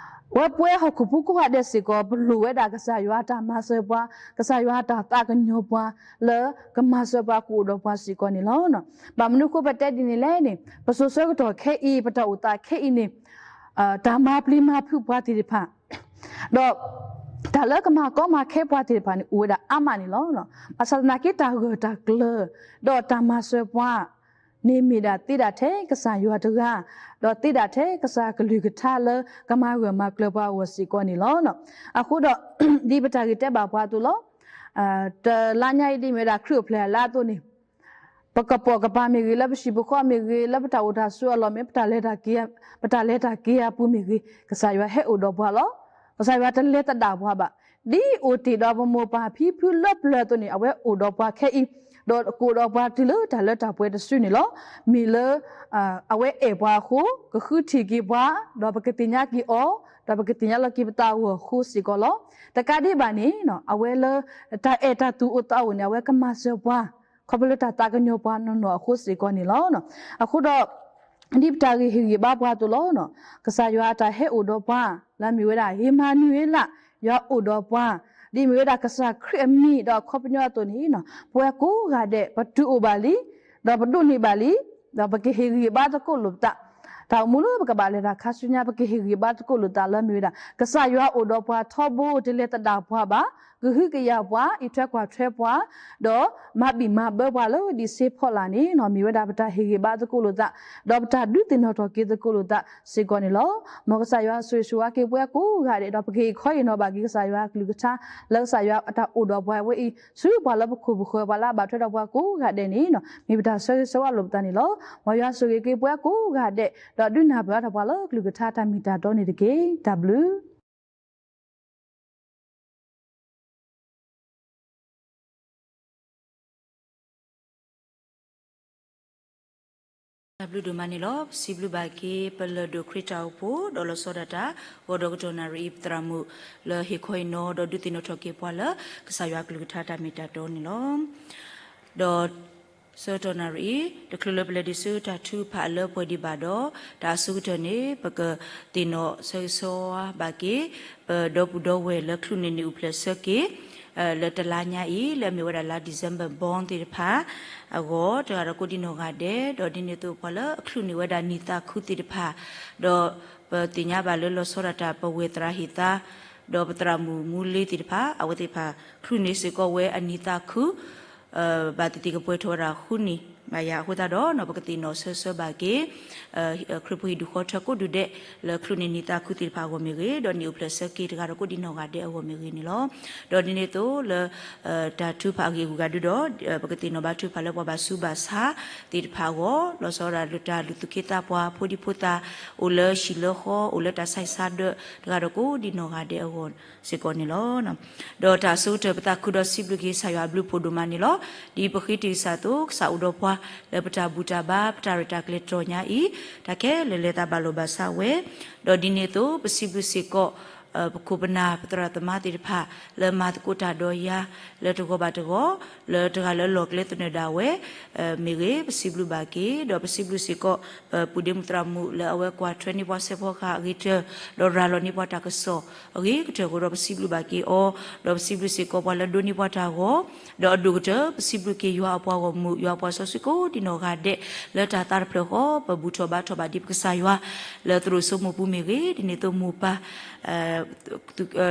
ဝဲပဝဲဟီၣ်ခိၣ်ဖိကိးဂၤဒဲးစ့ၢ်ကီး ပလိၣ်ဝဲဒၣ်ကစၢ်ယွၤအတၢ်မၤစၢၤပှၤ, ကစၢ်ယွၤအတၢ်သးကညီၤပှၤ လၢကမၤစၢၤပှၤကအိၣ်ဒီးပှၤစ့ၢ်ကီးန့ၣ်လီၤ. ဘၣ်မနုၤဃိပတဲဒ်န့ၣ်လဲၣ်န့ၣ်, ပစိၤဆၢကတီၢ်ခဲအံၤ ပတၢ်အိၣ်သးခဲအံၤန့ၣ် တၢ်မၤပျံၤမၤဖုးပှၤသ့ၣ်တဖၣ် ဒီးတၢ်လၢကမၤကီမၤခဲပှၤသ့ၣ်တဖၣ်န့ၣ် အိၣ်ဝဲဒၣ်အါမးန့ၣ်လီၤ. ဘၣ်ဆၣ်သနာ်က့ တၢ်ဂၢၢ်တၢ်ကျၢၤ ဒီးတၢ်မၤစၢၤပှၤ န့ၣ်မ့ၢ်ဒၣ်သ့ဒၣ်ထဲကစၢ်ယွၤတဂၤ, ဒီးသ့ဒၣ်ထဲကစၢ်ကလုၢ်ကထါလၢကမၤဂၢၢ်မၤကျၢၤပှၤအဂီၢ်စ့ၢ်ကီးန့ၣ်လီၤ. အဃိဒီး ဒ်ပတၢ်ဂ့ၢ်တဲဘၣ်ပှၤအသိးလီၤ. တလါညါအံၤဒ်မ့ၢ်ဝဲဒၣ်ခရံာ်အိၣ်ဖျဲၣ်အလါအသိးန့ၣ် ပကပိာ်ကပၤမ့ၢ်ဂ့ၤ, လၢပဟံၣ်ပဃီမ့ၢ်ဂ့ၤ, လၢပတၢ်အိၣ်တၢ်ဆိးအလီၢ်မ့ၢ်, ပတၢ်လဲၤတၢ်က့ၤ, ပတၢ်လဲၤတၢ်က့ၤအပူၤမ့ၢ်ဂ့ၤ, ကစၢ်ယွၤဟဲအိၣ်ဒီးပှၤလီၤ. ကစၢ်ယွၤတလဲၤသဒၣ်ပှၤဘၣ်. ဒ်အိၣ်တ့ၢ်ဒီးပမိၢ်ပၢ်ဖံဖုလၢပျၢၤအသိးန့ၣ် အဝဲအိၣ်ဒီးပှၤခဲအံၤ, ဒီးကအိၣ်ဒီးပှၤတုၤလၢတၢ်လၢတၢ်ပှဲၤတစုန့ၣ်လီၤ. မ့ၢ်လၢ အဝဲအဲၣ်ပှၤအဃိ ကဃုထံၣ်က့ၤပှၤ, ဒီးပကသ့ၣ်ညါက့ၤအီၤ, ဒီးပကသ့ၣ်ညါလီၤက့ၤပသးအဂီၢ်အဃိစ့ၢ်ကီးလီၤ. တကးဒံးဘၣ်န့ၣ် အဝဲလၢ တၢ်အဲၣ်တၢ်သူၣ်အိၣ်သးအိၣ်န့ၣ် အဝဲကမၤစၢၤပှၤ ခီဖျိလၢတၢ်သးကညီၤပှၤနီၢ်နီၢ်အဃိစ့ၢ်ကီးန့ၣ်လီၤ. အဃိဒီး ဒ်ပတၢ်ဂ့ၢ်ဟ့ၣ်ဂံၢ်ဘါပှၤအသိးလီၤ. ကစၢ်ယွၤအတၢ်ဟဲအိၣ်ဒီးပှၤ လၢအမ့ၢ်ဝဲဒၣ် ဧ့မၤနူၤအ့လး, ယွၤအိၣ်ဒီးပှၤ, ဒ်မ့ၢ်ဝဲဒၣ်ကစၢ်ခရံာ်အမံၤဒီးအခီပညီအသိးန့ၣ် ပဝဲကိးဂၤဒဲး ပတုၤအိၣ်ဘၣ်လံ, ဒီးပဒိးန့ၢ်ဘၣ်လံ, ဒီးပကဟ့ၣ်ဂံၢ်ဘါသကိးလိာ်ပသး, တၢ်အိၣ်မူလၢပကဘၣ်လဲၤတၢ်ခါဆူညါ ပကဟ့ၣ်ဂံၢ်ဘါသကိးလိာ်သးလၢအမ့ၢ်ဝဲဒၣ် ကစၢ်ယွၤအိၣ်ဒီးပှၤထီဘိ တလဲၤသဒၣ်ပှၤဘၣ်, ကဟုကယာ်ပှၤ, အံးထွဲကွၢ်ထွဲပှၤ, ဒီးမၤဘံၣ်မၤဘၢပှၤလၢဒံးစ့ဖီလာ်န့ၣ် မ့ၢ်ဝဲဒၣ်ပတၢ်ဟ့ၣ်ဂံၢ်ဘါသကိးလိာ်သး, ဒီးပတၢ်ဒုးသ့ၣ်နီၣ်ထီၣ်က့ၤသကိးလိာ်သးစ့ၢ်ကီးန့ၣ်လီၤ. မ်ကစၢ်ယွၤဆိၣ်ဂ့ၤဆိၣ်ဝါက့ၤပဝဲကိးဂၤဒဲး ဒီးပကဟ့ၣ်ခီဟ့ၣ်နီၤဘၣ်က့ၤကစၢ်ယွၤအကလုၢ်ကထါ လၢကစၢ်ယွၤအတၢ်အိၣ်ဒီးပှၤဝဲအံၤ ဆူပှၤလၢပခိၣ်ပဃၢၤ ပှၤလၢအဘၣ်ထွဲဒီးပှၤကိးဂၤဒဲးန့ၣ် မ့ၢ်ပတၢ်ဆၢဂ့ၤဆၢဝါလိာ်ပသးန့ၣ်လီၤ. မ်ယွၤဆိၣ်ဂ့ၤက့ၤပဝဲကိးဂၤဒဲး ဒီးဒုးနၢ်ပၢၢ်အါထီၣ်ပှၤလၢကလုၢ်ကထါတၢ်မ့ၢ်တၢ်တီန့ၣ်တက့ၢ်. တၢ်ဘျုး တၢ်ဘျုးဒိၣ်မးန့ၣ်လီၤ. ပစံးဘျုးဘၣ်က့ၤ ပလၢၢ်ဒိၣ်ခရံာ်တၢ်အိၣ်ဖှိၣ် ဒီးလီၤဆီဒၣ်တၢ် ဂီၤဒီးကတီၢ်နၣ်ရံၣ်အံၤ ပသရၣ်မုၣ် လၢဟ့ၣ်ခီဟ့ၣ်နီၤ ဒီးဒုးသ့ၣ်နီၣ်ထီၣ်က့ၤပှၤလၢ ကစၢ်ယွၤအကလုၢ်ကထါတၢ်မ့ၢ်တၢ်တီန့ၣ်လီၤ. ဒီး ဆၢကတီၢ်နၣ်ရံၣ်အံၤ တချုးလၢပလဲၤဒံးဆူတၢ်ထုကဖၣ်အလၢပှဲၤဒံးဘၣ်ဒီး တၢ်အဆိကတၢၢ်န့ၣ် ပကသ့ၣ်နီၣ်ဆၢဂ့ၤဆၢဝါဘၣ်က့ၤ ပဒီပုၢ်ဒီဝဲၢ်လၢ ချုးန့ၢ်နံၣ်အိၣ်ဖျဲၣ်ဆၢက့ၤ လၢတလါညါအံၤ လၢအမ့ၢ်ဝဲဒၣ်လါ December born သ့ၣ်တဖၣ်အဂီၢ် တဂၤဒီးကိးဒံနီၢ်ဂၤဒဲး ဒီးဒ်န့ၣ်အသိးပှၤလၢအချုးန့ၢ်ဝဲဒၣ်နံၣ်သးခုသ့ၣ်တဖၣ် ဒီးပသ့ၣ်ညါဘၣ်လၢလီၤဆီဒၣ်တၢ် ပဝဲၢ်သရၣ်ဟ့ၣ်သါ ဒီးပသရၣ်မုၣ်မူလ့သ့ၣ်တဖၣ် အဝဲသ့ၣ်တဖၣ် ချုးန့ၢ်စ့ၢ်ကီးဝဲအနံၣ်သးခု ဘၣ်သ့ၣ်သ့ၣ်ကပှဲၤထီၣ်ဝဲဒၣ်ဃုနံၣ် ဘၣ်ယၤအဃိသတးဒီး ပကသ့ၣ်နီၣ်ဆၢဂ့ၤဆၢဝါဘၣ်က့ၤ ခရံာ်ဖိဟံၣ်ဒူၣ်ဃီထၢကိးဒူၣ်ဒဲး လၢချုးန့ၢ်နံၣ်သးခုသ့ၣ်တဖၣ်အဂီၢ်မ့ၢ်ဂ့ၤ ဒီးနံၣ်အိၣ်ဖျဲၣ်ဆၢက့ၤတဂၤဒီးကိးဒံနီၢ်ဂၤဒဲးအဂီၢ်မ့ၢ်ဂ့ၤန့ၣ်လီၤ. ဒီးဒ်န့ၣ်အသိးလၢ တၢ်ထုကဖၣ်အဂ့ၢ်အဂုၤအဂၤဒုဒီး ပကသ့ၣ်နီၣ်ဘါထုကဖၣ်လၢပှၤဘၣ်ဆူးဘၣ်ဆါသ့ၣ်တဖၣ်အဂီၢ် လီၤဆီဒၣ်တၢ် လုၢ်သူၣ်ခ့သးပှၤ ဖိဒံဖိသၣ် အိၣ်လၢဟံၣ်လၢဃီ အိၣ်လၢတၢ်ဆါဟံၣ်ဆါဒၢး တဂၤဒီးကိးဒံနီၢ်ဂၤဒဲးအဂီၢ်စ့ၢ်ကီးန့ၣ်လီၤ. ဒီးတၢ်အဆိကတၢၢ် ပသးခုဒီးစံးဘျုးက့ၤကစၢ်ယွၤအဘျုးဖှိၣ်ဒိၣ်မးန့ၣ်လီၤ. ဒ်ပဃ့တံၢ်ကစၢ်အသိး ကစၢ်အိၣ်ဒီးပှၤလၢပတၢ်ဘူၣ်တၢ်ဘါ ပတၢ်ရဲၣ်တၢ်ကျဲၤတတီၤညါအံၤ တၢ်ခဲလၢာ်လဲၤသးဘၣ်လိာ်ဘၣ်ဆါဝဲ ဒီးဒ်န့ၣ်အသိး ပစံးဘျုးစ့ၢ်ကီး ပခိၣ်ပနၢ် ပသရၣ်သမါသ့ၣ်တဖၣ် လၢမၤသကိးတၢ်ဒီးယၤ လၢတဂီၤဘၣ်တဂီၤ လၢတဂၤလၢလီၢ်ကျဲသနၢၣ်ဒၣ်ဝဲ မ့ၢ်ဂ့ၤ ပစံးဘျုးဘၣ်က့ၤ ဒီးပစံးဘျုးစ့ၢ်ကီး ပပုၢ်ဒ့မုၣ်သရၣ်မုၣ်လၢအဝဲကွၢ်ထွဲန့ၢ်ပှၤစဲးဖီကဟၣ်အဂ့ၤကတၢၢ် ဒီးရၤလီၤန့ၢ်ပှၤတၢ်ကစီၣ်အဂ့ၤကတၢၢ်အဃိဒီး ပစံးဘျုးဘၣ်က့ၤအီၤ ဒီးပစံးဘျုးစ့ၢ်ကီးပှၤလၢဒိးန့ၢ်ပှၤတၢ်ဂီၤ ဒီးအဒိၣ်ကတၢၢ် ပစံးဘျုးက့ၤယွၤအပှၤဂီၢ်မုၢ် ယွၤအပှၤစီဆှံကိးဒံနီၢ်ဂၤဒဲး လၢတၢ်သးတဖျၢၣ်ဃီ ပဘူၣ်ထီၣ်ဘါထီၣ်ဘၣ်ဒံးပကစၢ်ယွၤ လၢသရိာ်စိမိၢ်ပူၤမ့ၢ်ဂ့ၤ ဒ်န့ၣ်အသိးမိၢ်ပၢ်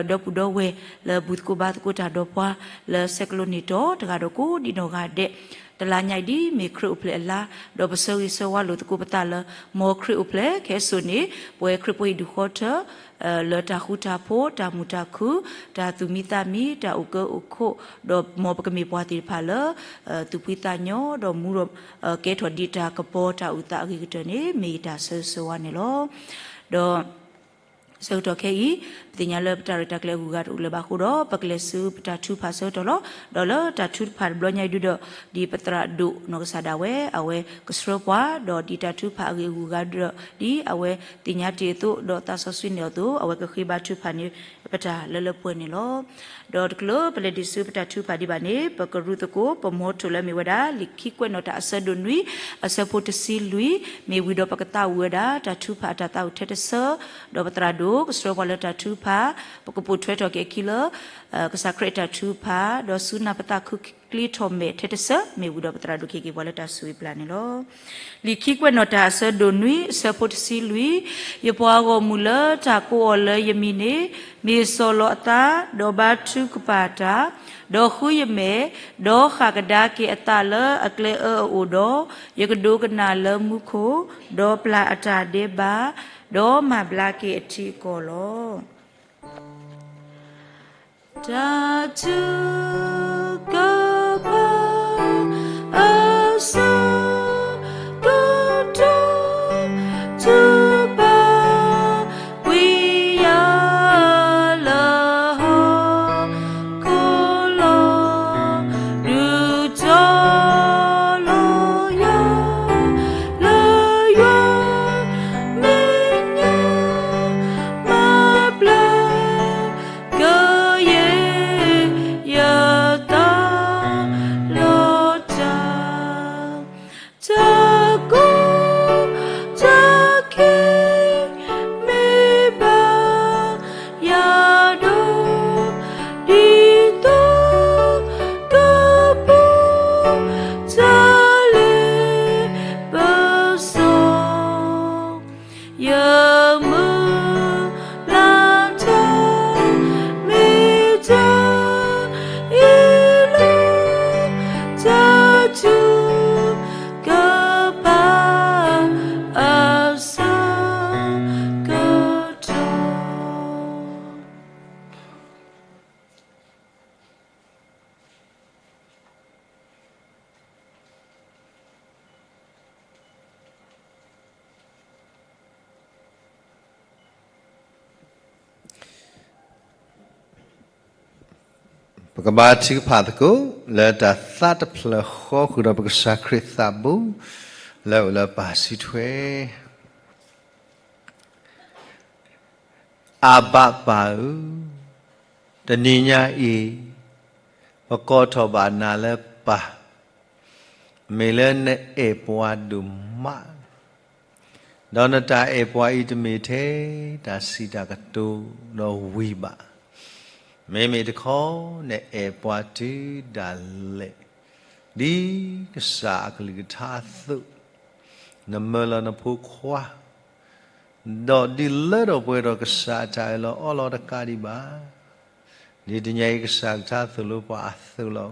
ဒီပုၢ်ဒီဝဲၢ် လၢဘူၣ်သကိးဘါသကိးတၢ်ဒီးပှၤ လၢဆဲးကျိးန့ၢ်တီၤ တဂၤဒီးကိးဒံနီၢ်ဂၤဒဲး တလါညါအံၤဒ်မ့ၢ်ခရံာ်အိၣ်ဖျဲၣ်အလါ ဒီးပဆၢဂ့ၤဆၢဝါလိာ်သကိးပသးလၢ မ်ခရံာ်အိၣ်ဖျဲၣ်ခဲစိာ်န့ၣ် ပဝဲခရံာ်ဖိဟံၣ်ဒူၣ်ဃီထၢ လၢတၢ်ဃူတၢ်ဖိး တၢ်မုာ်တၢ်ခုၣ် တၢ်သူၣ်မံသးမံ တၢ်အိၣ်ကၢအိၣ်ခိး ဒီးမ်ပကမ့ၢ်ပှၤသ့ၣ်တဖၣ်လၢ သူၣ်ဖှံသးညီ ဒီးမူဒီး ကဲထီၣ်ဒံးတၢ်ကပီၤတၢ်အုၣ်သးအဂ့ၤကတၢၢ်န့ၣ် မ့ၢ်ယတၢ်ဆၢဂ့ၤဆၢဝါန့ၣ်လီၤ. ဒီး ဆၢကတီၢ်ခဲအံၤ ပသ့ၣ်ညါလၢပတၢ်ရဲၣ်တၢ်ကျဲၤအဂုၤအဂၤတအိၣ်လၢၤဘၣ်အဃိဒီး ပကလဲၤဆူပတၢ်ထုကဖၣ်ဆၢကတီၢ်လီၤ. ဒီးလၢတၢ်ထုကဖၣ်တဘျီညါအံၤဒုဒီး ဒ်ပသရၣ်ဒိၣ်နီၢ်ကစၢ်ဒၣ်ဝဲ အဝဲကဆှၢပှၤ ဒီးဒ်တၢ်ထုကဖၣ်အဂ့ၢ်အဂုၤအဂၤဒုဒီး ဒ်အဝဲသ့ၣ်ညါတ့ၢ်အသိး ဒီးသးစီဆှံန့ၢ်အသိး အဝဲကဃ့ဘါထုကဖၣ်န့ၢ်ပတၢ်လၢလၢပှဲၤပှဲၤန့ၣ်လီၤ. ဒီးတချုးပလဲၤဒံးဆူပတၢ်ထုကဖၣ်ဒံးဘၣ်န့ၣ် ပကရူၢ်သကိး ပမီထိၣ်လၢအမ့ၢ်ဝဲဒၣ် လံာ်ခံကွဲးနီၣ်တၢ်အဆၢဒိၣ်နွံ အဆၢဖိတဆံလွံၢ် မ့ၢ်ဝံၤဒီးပကသးဝံၣ်ဝဲဒၣ် တၢ်ထုကဖၣ်အတၢ်သးဝံၣ်ထဲတဆၢ ဒီးပသရၣ်ဒိၣ်ကဆှၢပှၤလၢတၢ်ထုကဖၣ် ပကပိာ်ထွဲထီၣ်က့ၤအခံလၢ ကစၢ်ခရံာ်အတၢ်ထုကဖၣ် ဒီးဆူနၢ်ပသးခု ကျ့ထီၣ်မဲာ်ထဲတစၢၤ မ့ၢ်ဝံၤဒီးပသရၣ်ဒိၣ်က့ၤက့ၤပှၤလၢတၢ်ဆိၣ်ဂ့ၤပျၢ်န့ၣ်လီၤ. လံာ်ခံကွဲးနီၣ်တၢ်အဆၢဒိၣ်နွံ အဆၢဖိတဆံလွံၢ်, ယပှၤဂီၢ်မုၢ်လၢတၢ်ကိးအီၤလၢယမံၤန့ၣ်, မ့ၢ်စီၢ်လီၤအသး, ဒီးဘါထုကဖၣ်တၢ်, ဒီးဃုယမဲာ်, ဒီးဃၣ်ကဒါက့ၤအသးလၢအကျဲအၢအအိၣ်ဒီး, ယကဒိကနၣ်လၢမူခိၣ်, ဒီးပျၢ်အတၢ်ဒဲးဘး, ဒီးမၤဘျါက့ၤအထံအကီၢ်လီၤ. တၢ်ထုကဖၣ်အဆၢကတီၢ် ထုကဖၣ်ဝံၤယၤ လၢဟီၣ်ခိၣ်လီၤ, ဒုးတီၤလီၤယၤ လၢယွၤမဲာ်ညါ မၤဘျါ ကယဲၢ်ယသး လီၤတၢ်, တၢ်ကူၣ်တၢ်က့ၤ မ့ၢ်ဘၣ်ယၤဒီး, ဒ်သိးကပူၤ တၢ်လ့ပစီ ယမုၢ်လၢ်တၢ် မ့ၢ်တၢ်အံၤလီၤ, တၢ်ထုကဖၣ်အဆၢကတီၢ်. ပကဘါထုကဖၣ်သကိး လၢတၢ်သးတဖျၢၣ်ဃီဃုာ်ဒီးပကစၢ်ခရံာ်သးဘိ လၢအအိၣ်လၢပၢ်စုထွဲ အဘၤပၢ်ဧၢ, တနံၤညါအံၤ ပကိးထီၣ်ဘၣ်နၤလၢပၢ်, မ့ၢ်လၢနအဲၣ်ပှၤဒိၣ်မး, ဒီးနတၢ်အဲၣ်ပှၤအံၤတမ့ၢ်ထဲတၢ်စံးတၢ်ကတိၤဒီးဝံၤဘၣ်, မ့မ့ၢ်တခီ နအဲၣ်ပှၤတုၤဒၣ်လဲာ်, ဒ်ကစၢ်အကလုၢ်ကထါအသိး, နမၢလီၤနဖိခွါ ဒီးဒ်လၢထီၣ်ပှဲၤထီၣ်ကစၢ်အတၢ်အၢၣ်လီၤအီလီၤတကးဒံးဘၣ်, ဒ်တနံၤအံၤကစၢ်ကထါသိၣ်လိပှၤအသိးလီၤ.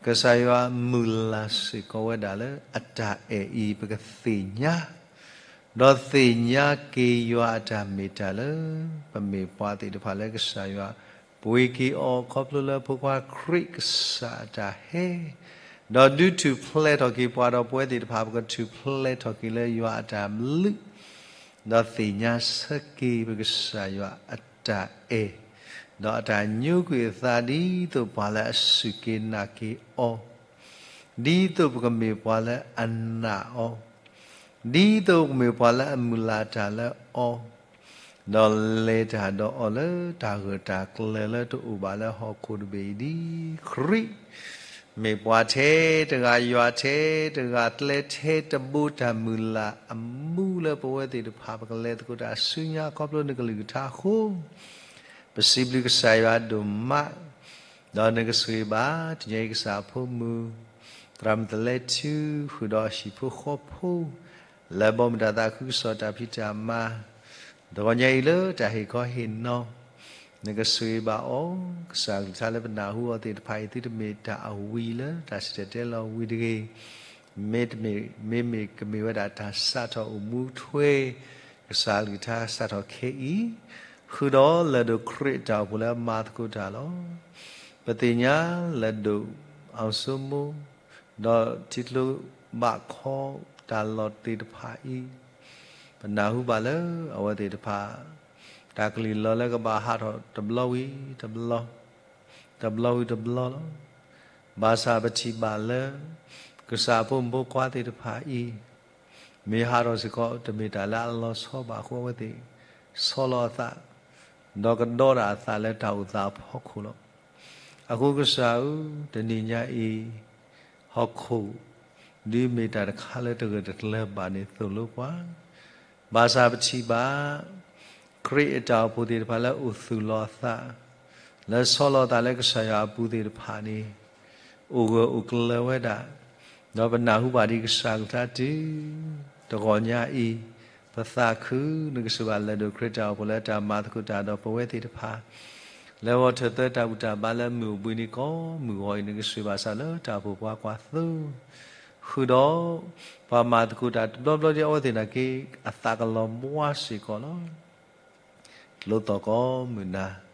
ကစၢ်ယွၤမုၢ်လၢ်စ့ၢ်ကီးဝဲဒၣ်လၢအတၢ်အဲၣ်အံၤ ပကသ့ၣ်ညါ, ဒီးသ့ၣ်ညါက့ၤယွၤအတၢ်မ့ၢ်တၢ်လၢ ပမ့ၢ်ပှၤသ့ၣ်တဖၣ်လၢကစၢ်ယွၤ ပှ့ၤက့ၤအီၤ ခီဖျိလၢဖိခွါခရံာ်ကစၢ်အတၢ်ဟဲ, ဒီးဒုးထူၣ်ဖျဲးထီၣ်က့ၤပှၤဒီးပဝဲသ့ၣ်တဖၣ် ပကထူၣ်ဖျဲးထီၣ်က့ၤလၢယွၤအတၢ်ဘျုး, ဒီးသ့ၣ်ညါဆၢက့ၤပကစၢ်ယွၤအတၢ်အဲၣ်, ဒီးအတၢ်ညိကွံာ်အသးဒ်သိးပှၤလၢအစူၢ်က့ၤနာ်က့ၤအီၤ, ဒ်သိးပကမ့ၢ်ပှၤလၢအနာ်အီၤ, ဒ်သိးပကမ့ၢ်ပှၤလၢအမုၢ်လၢ်တၢ်လၢအီၤ, ဒီးလဲၤတၢ်ဒီးအီၤလၢတၢ်ဂၢၢ်တၢ်ကျၢၤလၢတအိၣ်ဘၣ်လၢဟီၣ်ခိၣ်တဘ့ၣ်အံၤ ဒ်ခရံာ်မ့ၢ်ပှၤထဲတဂၤ ယွၤထဲတဂၤ ကျဲထဲတဘိ တၢ်မုၢ်လၢ်အမူလၢပဝဲသ့ၣ်တဖၣ်ပကလဲၤသကိးတၢ်ဆူညါခီဖျိနကလုၢ်ကထါအဃိ ပစံးဘျုးကစၢ်ယွၤဒိၣ်မး, ဒီးနကဆိၣ်ဂ့ၤဘၣ် တနံၤအံၤကစၢ်အဖိမုၣ် သရၣ်မုၣ်သလဲထူ ဃုာ်ဒီးအဟံၣ်ဖိဃီဖိ လၢဘီမုၢ်တၢ်သးခုကစီၣ်တၢ်ဖံးတၢ်မၤ တဂီၤညါအံၤလၢတၢ်ဟ့ၣ်ခီဟ့ၣ်နီၤ နကဆိၣ်ဂ့ၤဘၣ်အီၤ, ကစၢ်ကလုၢ်ကထါလၢပနၢ်ဟူအီၤသ့ၣ်တဖၣ်အံၤ သုတမ့ၢ်တၢ်အဝံၤလၢတၢ်စံၣ်တဲၤတဲလီၤဝံၤတဂ့ၤ, မ့တမ့ၢ် မ့မ့ၢ်ကမ့ၢ်ဝဲဒၣ်တၢ်စးထီၣ်အိၣ်မူထွဲ ကစၢ်ကလုၢ်ကထါစးထီၣ်ခဲအံၤ, ဃုာ်ဒီးလၢၢ်ဒိၣ်ခရံာ်အတၢ်အိၣ်ဖှိၣ်လၢအမၤသကိးတၢ်လီၤ. ပသ့ၣ်ညါလၢၢ်ဒိၣ် အောင်စိုးမိုး ဒီးထံကျိဘၣ်ခီတၢ်လီၢ်သ့ၣ်တဖၣ်အံၤ, ပနၢ်ဟူဘၣ်လၢအဝဲသ့ၣ်တဖၣ် တၢ်ကလုၢ်လီၤလၢကဘၣ်ဟးထီၣ်တဘျီဝံၤတဘျီ, တဘျီဝံၤတဘျီလီၤ. ဘၣ်ဆၣ်ပထံၣ်ဘၣ်လၢ ကစၢ်အဖိမုၣ်ဖိခွါသ့ၣ်တဖၣ်အံၤ မ့ၢ်ဟးထီၣ်စ့ၢ်ကီး တမ့ၢ်တၢ်လၢအလီၤဆီဘၣ်အဃိ အဝဲသ့ၣ်ဆီလီၤအသး ဒီးကဒီးဒၣ်အသးလၢတၢ်အိၣ်သးအဖီခိၣ်လီၤ. အဃိကစၢ်ဧၢ, တနံၤညါအံၤ ဟီၣ်ခိၣ် ဒ်မ့ၢ်တၢ်တခါလၢတဂၢၢ်တကျၢၤဘၣ်န့ၣ်သိၣ်လိပှၤ, ဘၣ်ဆၣ်ပထံၣ်ဘၣ် ခရံာ်အတၢ်အိၣ်ဖှိၣ်သ့ၣ်တဖၣ်လၢအိၣ်သူၣ်လီၤအသး လၢဆီလီၤအသးလၢကစၢ်ယွၤအပူၤသ့ၣ်တဖၣ်န့ၣ်, အိၣ်ဂၢၢ်အိၣ်ကျၢၤဝဲဒၣ်, ဒီးပနၢ်ဟူဘၣ်ဒံးကစၢ်ကလုၢ်ကထါတုၤ တဂီၤညါအံၤ, ပသးခုနကစၢ်ယွၤလၢဒိးကြၢးတၢ်အိၣ်ဖှိၣ်လၢတၢ်မၤသကိးတၢ်ဒီးပဝဲသ့ၣ်တဖၣ် လၢဂီၤထၢၣ်သၢတၢ်ဘူၣ်တၢ်ဘါလၢမုၢ်အိၣ်ဘှံးနံၤကိးမုၢ်ဂီၤအံၤ နကစၢ်ယွၤဘၣ်ဆၣ်လၢတၢ်အိၣ်ဖှိၣ်ပှၤကွၢ်သိ ဃုာ်ဒီး ပှၤမၤသကိးတၢ်တဘျီဘျီဒ်အဝဲသ့ၣ်နာ်က့ အသးကလီၤဘှါစ့ၢ်ကီးလီၤ. ကျိသီၣ်ကိးမုၢ်နၤ,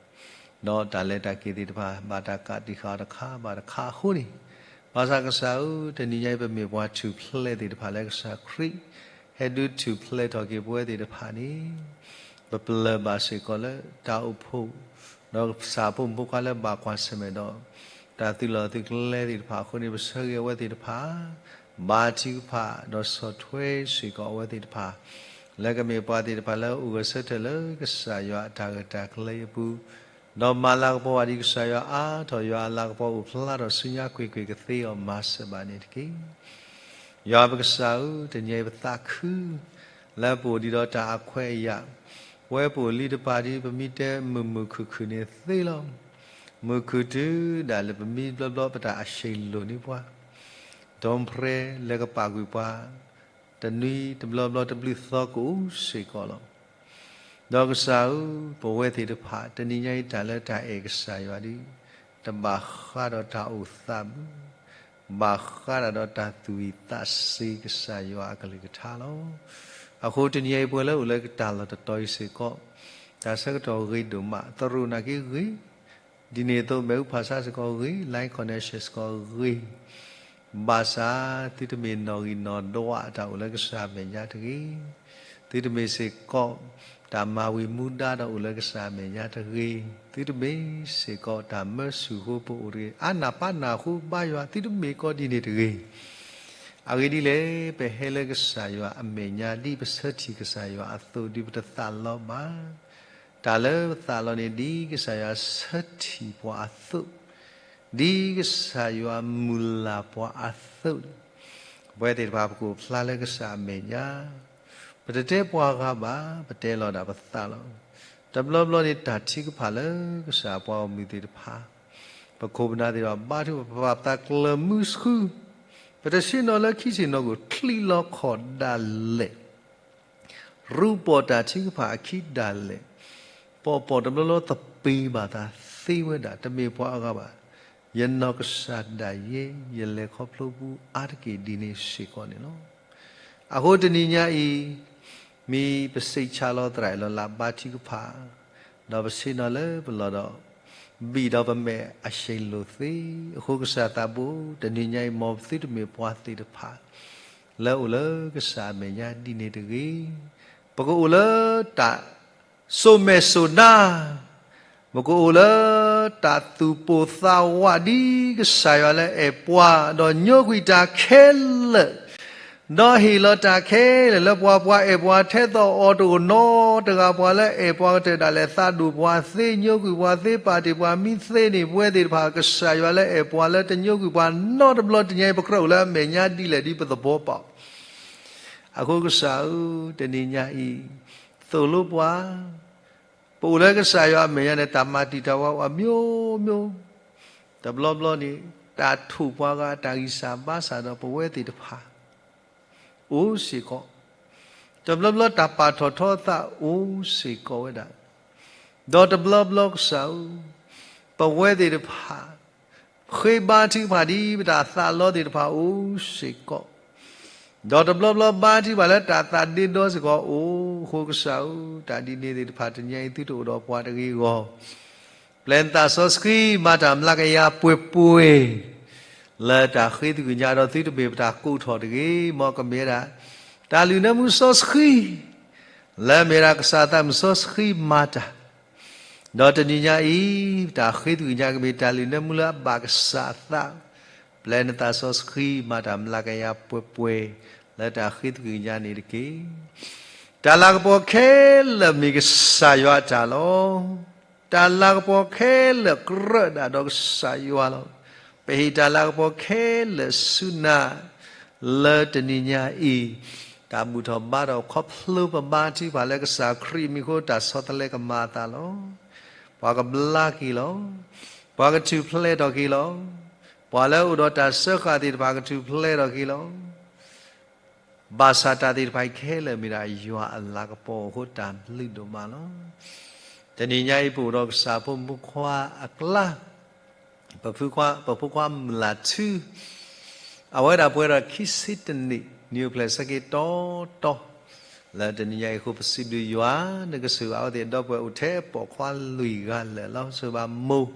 ဒီးတၢ်လဲၤတၢ်က့ၤသ့ၣ်တဖၣ် ဘၣ်တၢ်ကးတံာ်ဃာ်အီၤတခါဘၣ်တခါအဃိန့ၣ်, ဘၣ်ဆၣ်ကစၢ်ဧၢ, တနံၤညါအံၤပမ့ၢ်ပှၤထူၣ်ဖျဲးသ့ၣ်တဖၣ်လၢကစၢ်ခရံာ် ဟဲဒုးထူၣ်ဖျဲးထီၣ်က့ၤပဝဲသ့ၣ်တဖၣ်န့ၣ်, ပပျၢၢ်ဘၣ်စ့ၢ်ကီးလၢတၢ်အိၣ်ဖှိၣ် ဒီးကစၢ်ဖိမုၣ်ဖိခွါလၢဘၣ်ကွၢ်ဆၢၣ်မဲာ်ဒီး တၢ်သုးလီၢ်သုးကျဲသ့ၣ်တဖၣ်အဃိန့ၣ် ပဆၢဂ့ၤအဝဲသ့ၣ်တဖၣ် ဘါထုကဖၣ် ဒီးဆီၣ်ထွဲစ့ၢ်ကီးအဝဲသ့ၣ်တဖၣ် လၢကမ့ၢ်ပှၤသ့ၣ်တဖၣ်လၢအိၣ်ဂၢၢ်ဆၢထၢၣ်လၢကစၢ်ယွၤအတၢ်ဂၢၢ်တၢ်ကျၢၤအပူၤ, ဒီးမၤလၤကပီၤဘၣ်ဒံးကစၢ်ယွၤအါထီၣ် ယွၤအလၤကပီၤအိၣ်ဖျါထီၣ်ဆူညါကွ့ၢ်ကွ့ၢ်ကသ့အီၤမၤစၢၤဘၣ်န့ၣ်တက့ၢ်. ယွၤပကစၢ်ဧၢ, တနံၤအံၤပသးခု လၢပအိၣ်ဒံးဒီးတၢ်အခွဲးအယာ်, ပဝဲပအိၣ်လံတပၤဒ်ပမံတဲမုာ်မုာ်ခုၣ်ခုၣ်န့ၣ်သ့လီၤ. မုာ်ခုၣ်တုၤဒၣ်လဲာ်ပမံဘျီဘျီပတၢ်အဆံးလိၣ်န့ၢ်ပှၤ, ဒီးဖရဲလၢကပာ်ကွံာ်ပှၤ တနွံတဘျီဘျီတဘျုးသီကအိၣ်စ့ၢ်ကီးလီၤ. ဒီးကစၢ်ဧၢ, ပဝဲသ့ၣ်တဖၣ် တနံၤညါအံၤတၢ်လၢတၢ်အဲၣ်ကစၢ်ယွၤဒီး တဘၣ်ဃးဒီးတၢ်အိၣ်သးဘၣ်, ဘၣ်ဃးဒၣ်ဒီးတၢ်သူၣ်ဝံၣ်သးစ့ၤကစၢ်ယွၤအကလုၢ်ကထါလီၤ. အဃိတနံၤအံၤပဝဲလၢအိၣ်လၢတၢ်လီၢ်တတီၤအံၤစ့ၢ်ကီး, တၢ်ဆၢကတီၢ်ဂ့ၤဒိၣ်မး, သရူးနာ်က့ဂ့ၤ, ဒ်န့ၣ်အသိး မဲးအူဖးဆါစ့ၢ်ကီးဂ့ၤ, line connection စ့ၢ်ကီးဂ့ၤ, ဘၣ်ဆၣ် သုတမ့ၢ်နီၣ်ဂံၢ်နီၣ်ဒွးတၢ်အိၣ်လၢကစၢ်အမဲာ်ညါတဂ့ၤ. သုတမ့ၢ်စ့ၢ်ကီး တၢ်မၤဝံၤမူဒါတၢ်အိၣ်လၢကစၢ်အမဲာ်ညါတဂ့ၤ. သုတမ့ၢ်စ့ၢ်ကီးတၢ်မၢဆူၣ်ဃိပအိၣ်တဂ့ၤ. အါနၢ်ပၢ်နၢ်ဃိဘါယွၤ သုတမ့ၢ်ကီးဒ်န့ၣ်တဂ့ၤ. အဂ့ၢ်ဒ်လဲၣ်, ပဟဲလၢကစၢ်ယွၤအမဲာ်ညါ ဒ်ပဆၢထံၣ်ကစၢ်ယွၤအသိးဒီး ပတသးလီဘၣ်. တၢ်လၢပသးလီန့ၣ် ဒ်ကစၢ်ယွၤဆၢထံၣ်ပှၤအသိး, ဒ်ကစၢ်ယွၤမုၢ်လၢ်ပှၤအသိးန့ၣ်, ပဝဲသ့ၣ်တဖၣ်ပကအိၣ်ဖျါလၢကစၢ်အမဲာ်ညါ, ပတတဲပှၤဂၤဘၣ်, ပတဲလီၤဒၣ်ပသးလီၤ. တဘျီဘျီန့ၣ် တၢ်ထုကဖၣ်လၢကစၢ်ပှၤဂီၢ်မုၢ်သ့ၣ်တဖၣ်, ပခိၣ်ပနၢ်သ့ၣ်တဖၣ် ဘါထုကဖၣ်ပသးကျၢၤမုဆှု, ပတဆ့ၣ်နီၤလၢခံဆ့ၣ်နီၤကအိၣ် ချံးလီၤခီၣ်ဒၣ်လဲာ် ရူပီၣ်တၢ်ထုကဖၣ်အခံဒၣ်လဲာ်, ပီၣ်ပီၣ်တဘျီဘျီသပ့ၤဘၣ်သးသ့ဝဲဒၣ်, တမ့ၢ်ပှၤအဂၤဘၣ်. ယနီၢ်ကစၢ်ဒၣ်ယဲ ယလဲၤခီဖျိပူအါတက့ၢ်ဒ်န့ၣ်စ့ၢ်ကီးန့ၣ်လီၤ. အဃိတနံၤညါအံၤ, မ့ၢ်ပစံးဆၢလီၤသရၣ်အလီၢ်လၢ်ဘါထုကဖၣ်, ဒီးပဆ့ၣ်နီၤလၢပလီၢ်ဒီး ဘံၣ်ဒီးပမဲာ်အဆံးလိၣ်သ့, အဃိကစၢ်သးဘိ တနံၤညါအံၤ မ်ပသုတမ့ၢ်ပှၤသ့ၣ်တဖၣ် လၢအိၣ်လၢကစၢ်အမဲာ်ညါဒ်န့ၣ်တဂ့ၤ. ပကအိၣ်လၢတၢ်စိာ်မဲာ်စိာ်နါ, ပကအိၣ်လၢတၢ်သူၣ်ပိၢ်သးဝးဒ်ကစၢ်ယွၤလၢအဲၣ်ပှၤ, ဒီးညိကွံာ်တၢ်ခဲလၢာ် ဒီးဟ့ၣ်လီၤတၢ်ခဲလၢာ်လၢပှၤ, ပှၤအဲၣ်ပှၤထဲသိးအီၤတအိၣ်နီတဂၤ, ပှၤလၢအဲၣ်ပှၤကတၢၢ်ဒၣ်လဲာ် သးဒိၣ်ပှၤသ့, ညိကွံာ်ပှၤသ့, ပာ်တ့ၢ်ပှၤမံသ့န့ၣ်, ပဝဲသ့ၣ်တဖၣ် ကစၢ်ယွၤလၢအဲၣ်ပှၤလၢတညိကွံာ်ပှၤနီတဘျီ, တနံၤညါအံၤ ပကြၢးအိၣ်လၢအမဲာ်ညါဒ်လဲၣ်ဒ်ပသဘီပာ်အီၤ. အဃိကစၢ်ဧၢ, တနံၤညါအံၤ သိၣ်လိပှၤ ပအိၣ်လၢကစၢ်ယွၤအမဲာ်ညါန့ၣ် တၢ်မၤတံာ်တာ်ဝဲအိၣ်အမျိုးမျိုး, တဘျီဘျီန့ၣ် တၢ်ထိၣ်ပှၤဂၤအတၢ်ဂံၢ်စၢ်ဘါစၢ်ဒီးပဝဲသ့ၣ်တဖၣ် အိၣ်စ့ၢ်ကီး, တဘျီဘျီတၢ်ပာ်ထီၣ်ထီအသးအိၣ်စ့ၢ်ကီးဝဲဒၣ်, ဒီးတဘျီဘျီကစၢ်ဧၢ, ပဝဲသ့ၣ်တဖၣ် ဃ့ဘါထုကဖၣ်ဒ်ပတၢ်သးလီသ့ၣ်တဖၣ်အိၣ်စ့ၢ်ကီး, ဒီးတဘျီဘျီဘါထုကဖၣ်လၢတၢ်သးဒ့ဒီစ့ၢ်ကီးအိၣ်, အဃိကစၢ်ဧၢ, တၢ်ဒ်န့ၣ်သ့ၣ်တဖၣ် တနံၤအံၤသုတအိၣ်ဒီးပှၤတဂ့ၤအဂီၢ်, ပျဲနသးစီဆှံ မၤတၢ်မျးကယၤပှဲၤပှဲၤ လၢတၢ်ဃ့သကွံာ်ညါဒီးသုတမ့ၢ်ပတၢ်ကိးထီၣ်တဂ့ၤ, မ်ကမ့ၢ်ဝဲဒၣ် တၢ်လုၢ်နၢမူစီဆှံ လၢမ့ၢ်ဝဲဒၣ်ကစၢ်သးမုၣ်စီဆှံမၤတၢ်, ဒီးတနံၤညါအံၤ တၢ်ဃ့သကွံာ်ညါကမ့ၢ်တၢ်လုၢ်နၢမူလၢအဘၣ်ကစၢ်အသး, ပျဲနသးစီဆှံ မၤတၢ်မျးကယၤပှဲၤပှဲၤ လၢတၢ်ဃ့သကွံာ်ညါန့ၣ်တက့ၢ်. တၢ်လၤကပီၤခဲလၢာ်မ့ၢ်ကစၢ်ယွၤအတၢ်လီၤ. တၢ်လၤကပီၤခဲလၢာ်ကြၢးဒၣ်ဒီးကစၢ်ယွၤလီၤ. ပဟ့ၣ်တၢ်လၤကပီၤခဲလၢာ်ဆူနၤ လၢတနံၤညါအံၤ, တၢ်ဘူၣ်ထီၣ်ဘါထီၣ်ခီဖျိပဘါထုကဖၣ်လၢကစၢ်ခရံာ်အမံၤအဃိ တၢ်ဆီတလဲကမၤအသးလီၤ. ပှၤကဘျါက့ၤလီၤ. ပှၤကထူၣ်ဖျဲးထီၣ်က့ၤလီၤ. ပှၤလၢအအိၣ်ဒီးတၢ်စၢဃာ်သ့ၣ်တဖၣ်ကထူၣ်ဖျဲးထီၣ်က့ၤလီၤ. ဘၣ်ဆၣ်တၢ်သ့ၣ်တဖၣ်အံၤခဲလၢာ်မ့ၢ်ဒၣ်ယွၤအလၤကပီၤအဃိတၢ်ဘျုးဒိၣ်မးလီၤ. တနံၤညါအံၤပအိၣ်ဒီးကစၢ်ဖိမုၣ်ဖိခွါအကျါ ပဖိခွါ ပဖိခွါမုၢ်လၢ်ထူ အဝဲဒၣ်ပှဲၤဒီးခံဆံတနံၣ် နံၣ်အိၣ်ဖျဲၣ်ဆၢက့ၤတီတီ လၢတနံၤညါအံၤအဃိ ပစံးဘျုးယွၤ နကဆိၣ်ဂ့ၤအဝဲသ့ၣ်ဒီပုၢ်ဝဲၢ်အိၣ်ထဲပိာ်ခွါလွံၢ်ဂၤလၢာ်လီၤ. ဆိၣ်ဂ့ၤဘၣ်မိၢ်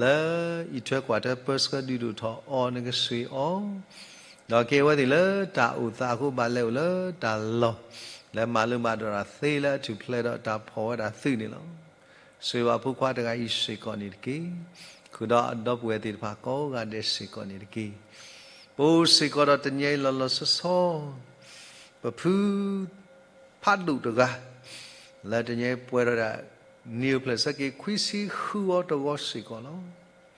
လၢအံးထွဲကွၢ်ထွဲပၢဆှၢဒုးဒိၣ်ထီၣ်အီၤ နကဆိၣ်ဂ့ၤအီၤ ဒီးကဲအဝဲသ့ၣ်လၢတၢ်အိၣ်သးအဃိ ဘၣ်လဲၤအိၣ်လၢတၢ်လီၢ် လၢမၤလိမၤဒိးတၢ်သ့လၢအထူၣ်ဖျဲးဒီးတၢ်ဖီၣ်ဝဲဒၣ်သုးန့ၣ်လီၤ. ဆိၣ်ဂ့ၤဘၣ်ဖိခွါတဂၤအံၤစ့ၢ်ကီးန့ၣ်တက့ၢ်. ဃုာ်ဒီးအဒီပုၢ်ဝဲၢ်သ့ၣ်တဖၣ်ကိးဂၤဒဲးစ့ၢ်ကီးန့ၣ်တက့ၢ်. ပအိၣ်စ့ၢ်ကီးဒီးတနံၤအံၤလီၤလီၤဆီဆီ ပဖု ဖးဒိၣ်တဂၤ လၢတနံၤအံၤပှဲၤဒီးဒၣ် နံၣ်အိၣ်ဖျဲၣ်ဆၢက့ၤခွံဆံဃုအီၤတဂီၤစ့ၢ်ကီး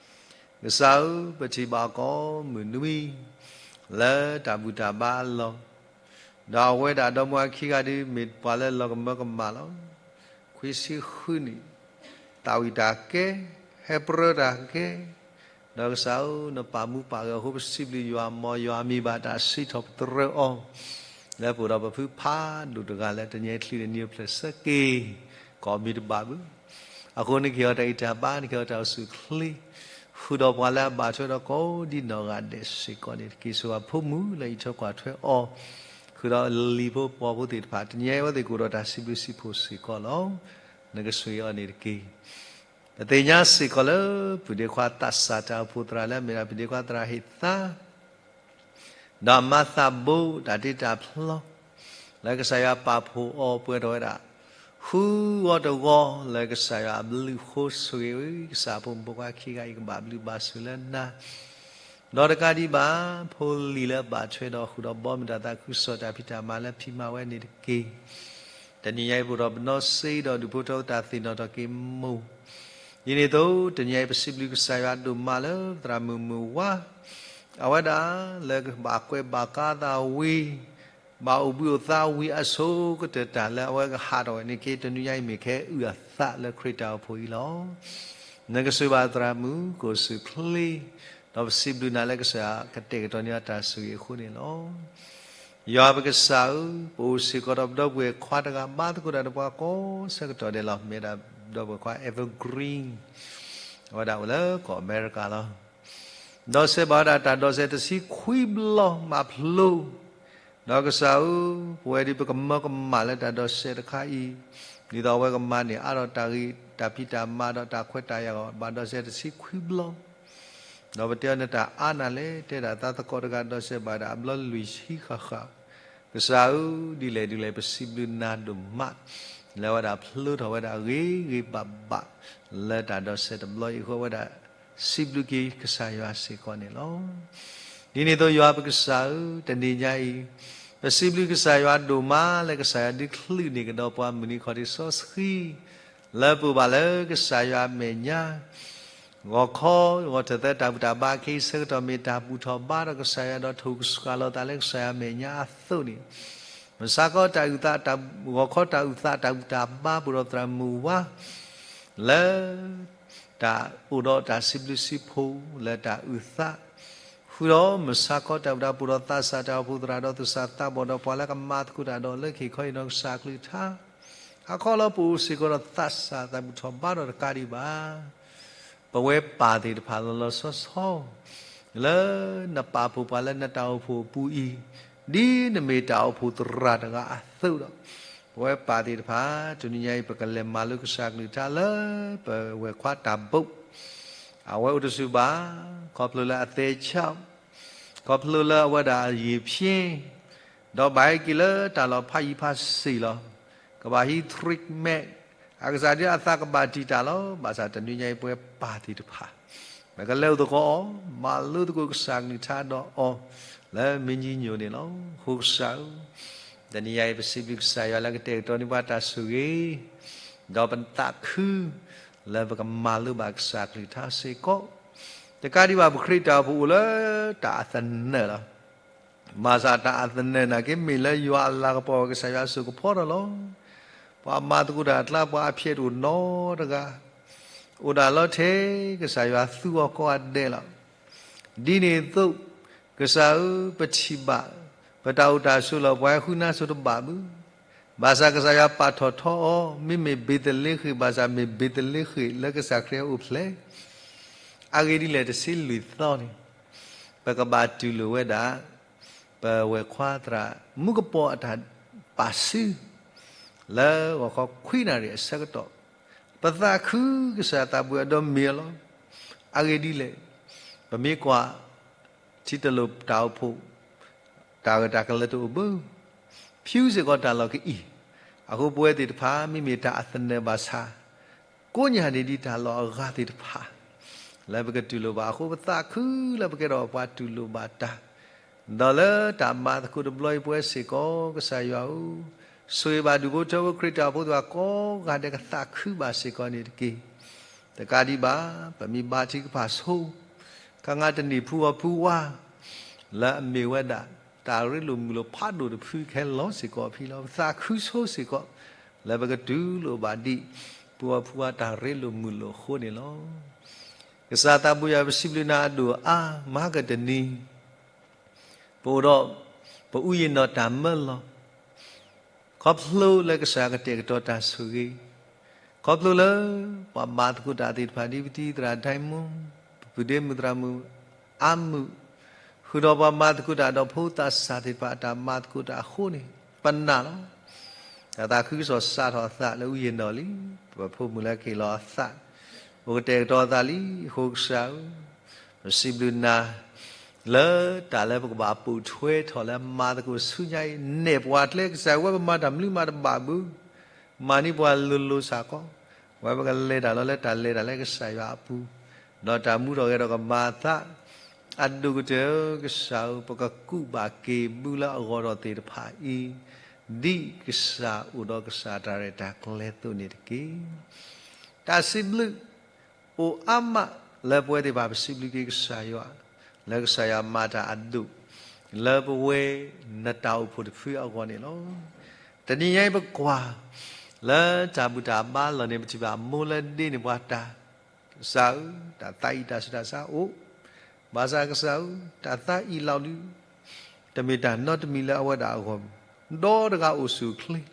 လီၤ. ကစၢ်ဧၢ, ပထံၣ်ဘၣ်အီၤကိးမုၢ်နွံ လၢတၢ်ဘူၣ်တၢ်ဘါအလီၢ်, ဒီးအဝဲဒၣ်ဒီမါဝၤခံဂၤဒုး မ့ၢ်ပှၤလၢလီၤကမၢကမၣ်လီၤ. ခွံဆံဃုနံၣ်, သးဝံၣ်တၢ်ကဲ, ဟဲပြၢတၢ်ကဲ, ဒီးကစၢ်ဧၢ, နပာ်မူပာ်ဂဲၤအဃိ ပစံးဘျုးယွၤ မ်ယွၤမံၤဘၣ်တၢ်စံးထီၣ်ပတြၢၤအီၤ လၢပအိၣ်ဒီးပဖုဖးဒိၣ်တဂၤလၢတနံၤအံၤချံန့ၣ် နံၣ်အိၣ်ဖျဲၣ်ဆၢက့ၤ ကိးမံၤတဘၣ်ဘၣ်. အဃိန့ၣ်ကဟ့ၣ်အီၤတၢ်ဂံၢ်တၢ်ဘါ, နကဟ့ၣ်အီၤတၢ်အိၣ်ဆူၣ်အိၣ်ချ့, ဃုာ်ဒီးပှၤလၢအဘၣ်ထွဲဒီးကိးဒံနီၢ်ဂၤဒဲးစ့ၢ်ကီးန့ၣ်တက့ၢ်. ဆိၣ်ဂ့ၤဘၣ်ဖိမုၣ်လၢအံးထွဲကွၢ်ထွဲအီၤ, ဃုာ်ဒီးလံၤဖိပှီၤဖိသ့ၣ်တဖၣ် တနံၤအံၤအဝဲသ့ၣ်ကအိၣ်ဒီးတၢ်စံးဘျုးစံးဖှိၣ်စ့ၢ်ကီးလီၤ. နကဆိၣ်ဂ့ၤအီၤန့ၣ်တက့ၢ်. ပသ့ၣ်ညါစ့ၢ်ကီးလၢ ပုၢ်ဒ့ခွါသးစၢ်တၢ်အိၣ်ဖှိၣ်သရၣ်လၢအမ့ၢ်ဒၣ်ပုၢ်ဒ့ခွါသရၣ်ဟ့ၣ်သါ ဒီးမၤသးဘိးတၢ်တ့တၢ်ဖျီ လၢကစၢ်ယွၤပာ်ဖှိၣ်အီၤပှဲၤထီၣ်ဝဲဒၣ် ဃုအီၤတဂီၤလၢကစၢ်ယွၤအဘျုးအဃိ ဆိၣ်ဂ့ၤဝဲ ကစၢ်ဖိမုၣ်ဖိခွါခံဂၤအံၤကဘၣ်ဘျုးဘၣ်ဆိၣ်လၢနၤ, ဒီးတကးဒံးဘၣ် ဖိလံၤလၢအဘၣ်ထွဲဒီးဃုာ်ဒီးဘီမုၢ်တၢ်သးခုကစီၣ်တၢ်ဖံးတၢ်မၤလၢဖံးမၤဝဲန့ၣ်တက့ၢ်. တနံၤညါအံၤပအိၣ်ဒီးပနီၢ်စ့ဒီး ဒူၣ်ဖိထၢဖိတၢ်သ့ၣ်နီၣ်ထီၣ်က့ၤမိၢ်, ဒ်န့ၣ်အသိး တနံၤညါအံၤပစံးဘျုးကစၢ်ယွၤဒိၣ်မးလၢသရၣ်မုၣ်မုၢ်ဝါ အဝဲဒၣ်လၢကဘၣ်ကွဲးဘၣ်ကါသးဝံၤ ဘၣ်အိၣ်ဘှံးအိၣ်သါဝံၤအဆိကတၢၢ် တၢ်လၢအဝဲကဟးထီၣ်ဝဲန့ၣ်က့ တနံၤညါအံၤမ့ၢ်ခဲအုၣ်အသးလၢခရံာ်တၢ်အိၣ်ဖှိၣ်အံၤလီၤ. နကဆိၣ်ဂ့ၤဘၣ်သရၣ်မုၣ် ကအိၣ်ဆူၣ်အိၣ်ချ့, ဒီးပစံးဘျုးနၤလၢကစၢ်ကတဲာ်ကတီၤန့ၢ်အီၤတၢ်ဆိၣ်ဂ့ၤအဃိန့ၣ်လီၤ. ယွၤပကစၢ်ဧၢ, ပအိၣ်စ့ၢ်ကီးဒီးပဒီပုၢ်ဝဲၢ်ခွါတဂၤ ဘါသကိးတၢ်ဒီးပှၤကိးဆၢကတီၢ်ဒဲးလီၤ. မ့ၢ်ဒၣ်ပဒီပုၢ်ဝဲၢ်ခွါ Evergreen, အဝဲဒၣ်အိၣ်လၢကီၢ်အမဲရကၤလီၤ. ဒီးစဲးဘၣ်ဝဲဒၣ်တၢ်ဒိးစဲးတဆံခွံဘျီ မၤဖျိ ဒီးကစၢ်ဧၢ, ပဝဲဒၣ်ပကမၢကမၣ်လၢတၢ်ဒိးစဲးတခါအံၤ, ဒ်သိးအဝဲကမၤန့ၢ်အါထီၣ်တၢ်ဂ့ၤတၢ်ဖံးတၢ်မၤဒီးတၢ်ခွဲးတၢ်ယာ်အဂီၢ် ဘၣ်ဒိးစဲးတဆံခွံဘျီ, ဒီးပတဲအီၤန့ၣ်တၢ်အါနၤလဲၣ်, တဲဒၣ်သးသကိးတဂၤဒိးစဲးဘၣ်ဒၣ်အဘျီလွံၢ်ဆံဃၣ်ဃၣ်, ကစၢ်ဧၢ, ဒ်လဲၣ်ဒ်လဲၣ် ပစံးဘျုးနၤဒိၣ်မး, လၢဝဲဒၣ်ဖျိထီၣ်ဝဲဒၣ်ဂ့ၤဂ့ၤဘၣ်ဘၣ် လၢတၢ်ဒိးစဲးတဘျီအံၤအဃိ ဝဲဒၣ် စံးဘျုးက့ၤကစၢ်ယွၤစ့ၢ်ကီးန့ၣ်လီၤ. ဒ်န့ၣ်အသိးယွၤပကစၢ်ဧၢ, တနံၤညါအံၤ ပစံးဘျုးကစၢ်ယွၤဒိၣ်မးလၢကစၢ်ယွၤဒုးချုးန့ၢ်ကဒီးပှၤမုၢ်နံၤခီၣ်ထံးစီဆှံ လၢပအိၣ်ဘၣ်လၢကစၢ်ယွၤအမဲာ်ညါ ဂီၤခီ ဂီၤထၢၣ်သၢတၢ်ဘူၣ်တၢ်ဘါအခံ ဆၢကတီၢ်မ့ၢ်တၢ်ဘူၣ်ထီၣ်ဘါထီၣ်ကစၢ်ယွၤဒီးထိၣ်ကစှၤလီၤသးလၢကစၢ်ယွၤအမဲာ်ညါအသိးန့ၣ်, မုၢ်ဆါခီတၢ်အုၣ်သး ဂီၤခီတၢ်အုၣ်သးတၢ်ဘူၣ်တၢ်ဘါ ပအိၣ်ဒီးသရၣ်မုၣ်ဝါ လၢ တၢ်အိၣ်ဒီးတၢ်စံးဘျုးစံးဖှိၣ်လၢတၢ်အုၣ်သး, ဃုာ်ဒီးမုၢ်ဆါခီတၢ်ဘူၣ်တၢ်ဘါ ပအိၣ်ဒီးသးစၢ်တၢ်အိၣ်ဖှိၣ်သရၣ်ဒီးသူၣ်စၢ်သးဘီၣ်ဒီးပှၤလၢကမၤသကိးတၢ်ဒီးလၢခံခီအံၤနီၢ်ကစၢ်အကလုၢ်ကထါ, ဟါခီလၢပအိၣ်စ့ၢ်ကီးဒီးသးစၢ်သးဘူၣ်ထီၣ်ဘါထီၣ်တကးဒံးဘၣ် ပဝဲပၢ်သ့ၣ်တဖၣ်လီၤလီၤဆီဆီ လၢနပာ်ဖှိၣ်ပှၤလၢနတၢ်အိၣ်ဖှိၣ်အပူၤအံၤ, ဒ်နမ့ၢ်တၢ်အိၣ်ဖှိၣ်သရၣ်တဂၤအသိးဒီး, ပဝဲပၢ်သ့ၣ်တဖၣ် တနံၤညါအံၤ ပကလဲၤမၤလိကစၢ်ကလုၢ်ကထါလၢပဝဲၢ်ခွါတၢ်ဘိး, အဝဲအိၣ်တဆူၣ်ဘၣ်, ခီဖျိလၢအသဲဆး, ခီဖျိလၢအဝဲဒၣ်အယံာ်ဖျ့, ဒီးဘၣ်ဟဲက့ၤလၢတၢ်လီၢ်ဖးယံၤဖးဆံးလီၤ. ကဘၣ်ဟံး treatment, အကစၢ်ဒၣ်အသးကဘၣ်တံာ်တာ်လီၤ. ဘၣ်ဆၣ်တနံၤညါအံၤပဝဲပၢ်သ့ၣ်တဖၣ် ပကလဲၤအိၣ်သကိးအီၤ, မၤလိသကိးကစၢ်ကလုၢ်ကထါဒီးအီၤ လၢမ့ၢ်ညီနုၢ်န့ၣ်လီၤ. အဃိကစၢ်ဧၢ, တနံၤညါအံၤ ပစံးဘျုးကစၢ်ယွၤလၢကတဲာ်ကတီၤန့ၢ်ပှၤတၢ်ဆိၣ်ဂ့ၤ, ဒီးပသးခု လၢပကမၤလိဘၣ်ကစၢ်ကလုၢ်ကထါစ့ၢ်ကီး, တကးဒံးဘၣ် ပခရံာ်တၢ်အိၣ်ဖှိၣ်အိၣ်လၢတၢ်အသနၢၣ်လီၤ. ဘၣ်ဆၣ်တၢ်အသနၢၣ်နာ်က့ မ့ၢ်လၢယွၤအလၤကပီၤ ကစၢ်ယွၤအစိကဖီထီၣ်လီၤ. ပှၤမၤသကိးတၢ်အကျါ ပှၤအဖျဲးတအိၣ်နီတဂၤ, အိၣ်ဒၣ်လီၤထဲ ကစၢ်ယွၤသူအီၤကိးဂၤဒဲးလီၤ. ဒ်န့ၣ်အသိး, ကစၢ်ဧၢ, ပထံၣ်ဘၣ် ပတၢ်အိၣ်တၢ်ဆိးလီၤ ပှၤဟဲဃုနါစိၤတဘၣ်ဘၣ်. ဘၣ်ဆၣ်ကစၢ်ယွၤပာ်ထီၣ်ထီအီၤ, မ့မ့ၢ်ဘ့ၤသလ့ဃ့ၣ်, ဘၣ်ဆၣ်မ့ၢ်ဘ့ၤသလ့ဃ့ၣ်လၢကစၢ်ခရံာ်အအိၣ်ဖျဲၣ်. အဂ့ၢ်ဒ်လဲၣ်, တဆံလွံၢ်သီန့ၣ် ပကဘၣ်တူၢ်လိာ်ဝဲဒၣ် ပဝဲၢ်ခွါသရၣ် မူကပိာ်အတၢ်ပာ်စု လၢဂီၤခီခွံနၣ်ရံၣ်အဆၢကတီၢ်, ပသးခုကစၢ်သးဘိအဒီမ့ၢ်အလီၢ်. အဂ့ၢ်ဒ်လဲၣ်, ပမ့ၢ်ကွၢ် ထံတလိာ်တၢ်အိၣ်ဖှိၣ် တၢ်ဂ့ၢ်တၢ်ကျိၤတအိၣ်ဘၣ်, ဖၠူစ့ၢ်ကီးတၢ်လီၢ်ကအံၤ, အဃိပဝဲသ့ၣ်တဖၣ် မ့မ့ၢ်တၢ်အသနၢၣ်ဘၣ်ဆၣ် ကိးညါန့ၣ်ဒ်တၢ်လီၢ်အဂၤသ့ၣ်တဖၣ် လၢပကတူၢ်လိာ်ဘၣ်အဃိ ပသးခုလၢပကဲထီၣ်ပှၤတူၢ်လိာ်ဘၣ်တၢ်, ဒီးလၢတၢ်မၤသကိးတဘျီအံၤ ပဝဲစ့ၢ်ကီး ကစၢ်ယွၤဧၢ, ဆိၣ်ဂ့ၤဘၣ်ဒူၣ်ဖိထၢဖိ ခရံာ်တၢ်အိၣ်ဖှိၣ်သ့ၣ်တဖၣ်ကိးဂၤဒဲး ကသးခုဘၣ်စ့ၢ်ကီးန့ၣ်တက့ၢ်. တကးဒံးဘၣ် ပမ့ၢ်ဘါထုကဖၣ်ဆိ ခါငါတနံၤ ဖုအီၣ်ဖုဝါ လၢအမ့ၢ်ဝဲဒၣ် တၢ်ရ့လိာ်မုာ်လိာ်ဖးဒိၣ်တဖု ကဟဲလီၤစ့ၢ်ကီးအဖံလီၤ. ပသးခုဆိစ့ၢ်ကီး လၢပကတူၢ်လိာ်ဘၣ်ဒံး ဖုအီၣ်ဖုဝါတၢ်ရ့လိာ်မုာ်လိာ်အဃိန့ၣ်လီၤ. ကစၢ်သးဘိယွၤ ပစံးဘျုးနၤအဒိၣ်အါ မၤကတနံၤ ပအိၣ်ဒီး ပအူယံၤနီၢ်တၢ်မၢလီၤ ခီဖျိလၢကစၢ်ကတဲာ်ကတီၤတၢ်ဆိၣ်ဂ့ၤ, ခီဖျိလၢ ပှၤမၤသကိးတၢ်သ့ၣ်တဖၣ် ဒ်ပတံၤသရၣ်ဒဲမူ ပပုၢ်ဒ့မုၣ်သရၣ်မုၣ်အါမုၣ်, ဃုာ်ဒီးပှၤမၤသကိးတၢ်ဒီးဖိသးစၢ်သ့ၣ်တဖၣ်အတၢ်မၤသကိးတၢ်အဃိန့ၣ် ပနာ်လီၤ. တၢ်သးခုကစီၣ်စးထီၣ်အသးလၢအူယံၤနီၢ်လံ, ပဖိမုၣ်လၢကဟ့ၣ်လီၤအသး အိၣ်ကတဲာ်ကတီၤအသးလံအဃိ ကစၢ်ဧၢ, ပစံးဘျုးနၤ လၢတၢ်လၢပကဘၣ်ပိာ်ထွဲထီၣ်လၢမၤသကိးဆူညါအံၤ နဲၣ်ပှၤကျဲ ကစၢ်ဧၢ, ဝဲပမၤတၢ်မနုၤမးတဘၣ်ဘၣ်, မၤန့ၢ်ပှၤလိၤလိၤစ့ၢ်ကီး, ဝဲပကလဲၤတၢ်လီၤလၢတၢ်လဲၤတၢ်လၢကစၢ်ယွၤအပူၤ, ဒီးတၢ်မူထီၣ်ဂဲၤထီၣ်ကမၤအသး အဒိၣ်ကတၢၢ်ဧၢ, ကစၢ်ဧၢ, ပကကူးဘၣ်က့ၤဘုလၢအဂီၢ်ထီၣ်သ့ၣ်တဖၣ်အံၤ, ဒ်ကစၢ်အိၣ်ဒီးကစၢ်တၢ်ရဲၣ်တၢ်ကျဲၤအသိးန့ၣ်တက့ၢ်. တၢ်စံးဘျုး အိၣ်အါမးလၢပဝဲသ့ၣ်တဖၣ် ပစံးဘျုးက့ၤကစၢ်ယွၤ, လၢကစၢ်ယွၤမၤတၢ်အဒိၣ် လၢပဝဲနတၢ်အိၣ်ဖှိၣ်တဖုအဂီၢ်န့ၣ်လီၤ. တနံၤညါအံၤပကွၢ် လၢတၢ်ဘူၣ်တၢ်ဘါလီၢ်န့ၣ် ပထံၣ်ဘၣ်မိၢ်လၢဒ့န့ၢ်ပှၤတၢ်, ကစၢ်ဧၢ, တၢ်သးအံၣ်တၢ်ဆူးတၢ်ဆါအိၣ်, ဘၣ်ဆၣ်ကစၢ်ဧၢ, တၢ်သးအံၣ်လီၤဒုး တမ့ၢ်တၢ်နီတမံၤလၢအဝဲဒၣ်အဂီၢ်, ဒီတဂၤအိၣ်ဆူၣ်အိၣ်ချ့,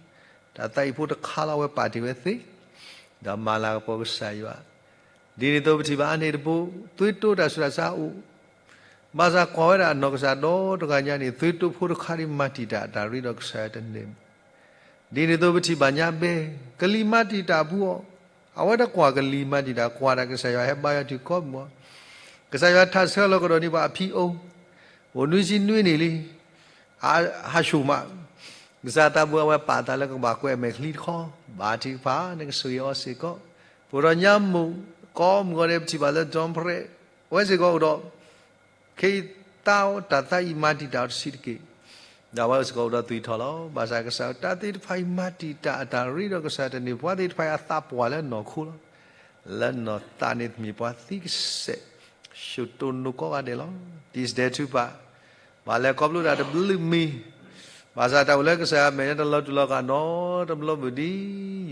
တၢ်သးအံၣ်ဖိတခါလီၤ အဝဲပာ်တ့ၢ်ဝဲသ့, ဒီးမၤလၤကပီၤကစၢ်ယွၤ, ဒ်န့ၣ်အသိးပထံၣ်ဘၣ်အါန့ၢ်တဘိ, သွံတိတၢ်ဆူးတၢ်ဆါအိၣ်, ဘၣ်ဆၣ်ကွၢ်ဝဲဒၣ်အနီၢ်ကစၢ်ဒီတဂၤညါန့ၣ် သွံတိဖိတခါဒ်မၤတံာ်တာ်တၢ်ရ့ဒီးကစၢ်ယွၤတန့ၢ်ဘၣ် ဒ်န့ၣ်အသိးပထံၣ်ဘၣ်ညါဘဲ, ကလံၤမၤတံာ်တာ်အပူၤအီၤ, အဝဲတကွၢ်ကလံၤမၤတံာ်တာ် ကွၢ်ဒၣ်ကစၢ်ယွၤဟဲဘါယွၤတုၤကိးမုၢ်အီၤ, ကစၢ်ယွၤထးဆၢလီၤကဒီးန့ၢ်ပှၤအဖံအိၣ်, အိၣ်နွံဆံနွံနံၣ်လံ, ဟးဆူၣ်မး, ကစၢ်သးဘိအဝဲပာ်သးလၢကဘၣ်ကွဲးအမဲာ်ချံတခီ, ဘါထုကဖၣ်နကဆိၣ်ဂ့ၤအီၤစ့ၢ်ကီး, ပအိၣ်ဒီးညါမိၢ်ကိးမုၢ်ဂီၤန့ၣ် ပထံၣ်ဘၣ်လၢ Don Fred အဝဲစ့ၢ်ကီးအိၣ်ဒီး ခ့သးအီၤ တၢ်သးအံၣ်မၤတံာ်တာ်အီၤတဆံးတက့ၢ်, ဒီးအဝဲအိၣ်စ့ၢ်ကီးအိၣ်ဒီးသွံၣ်ထီၣ်လီၤ. ဘၣ်ဆၣ်ကစၢ်ဧၢ, တၢ်သ့ၣ်တဖၣ်အံၤမၤတံာ်တာ်အတၢ်ရ့ဒီးကစၢ်ယွၤတန့ၢ်, ပှၤသ့ၣ်တဖၣ်အံၤအသးပှၢ်လၢနီၢ်ခိလီၤ. လၢနီၢ်သးန့ၣ်မ့ၢ်ပှၤသံကစဲး, ရှုၣ်တိၢ်နီၣ်ကိးဂၤဒဲးလီၤ. တံၤစဒဲးထုကဖၣ် ဘၣ်လဲၤခီဖျိတၢ်တဘျုးမံၤ, ဘၣ်ဆၣ်တၢ်အိၣ်လၢကစၢ်ယွၤအမဲာ်ညါ တလီၤတူာ်လီၤကာ်နီတဘျီဘၣ်, ဒ်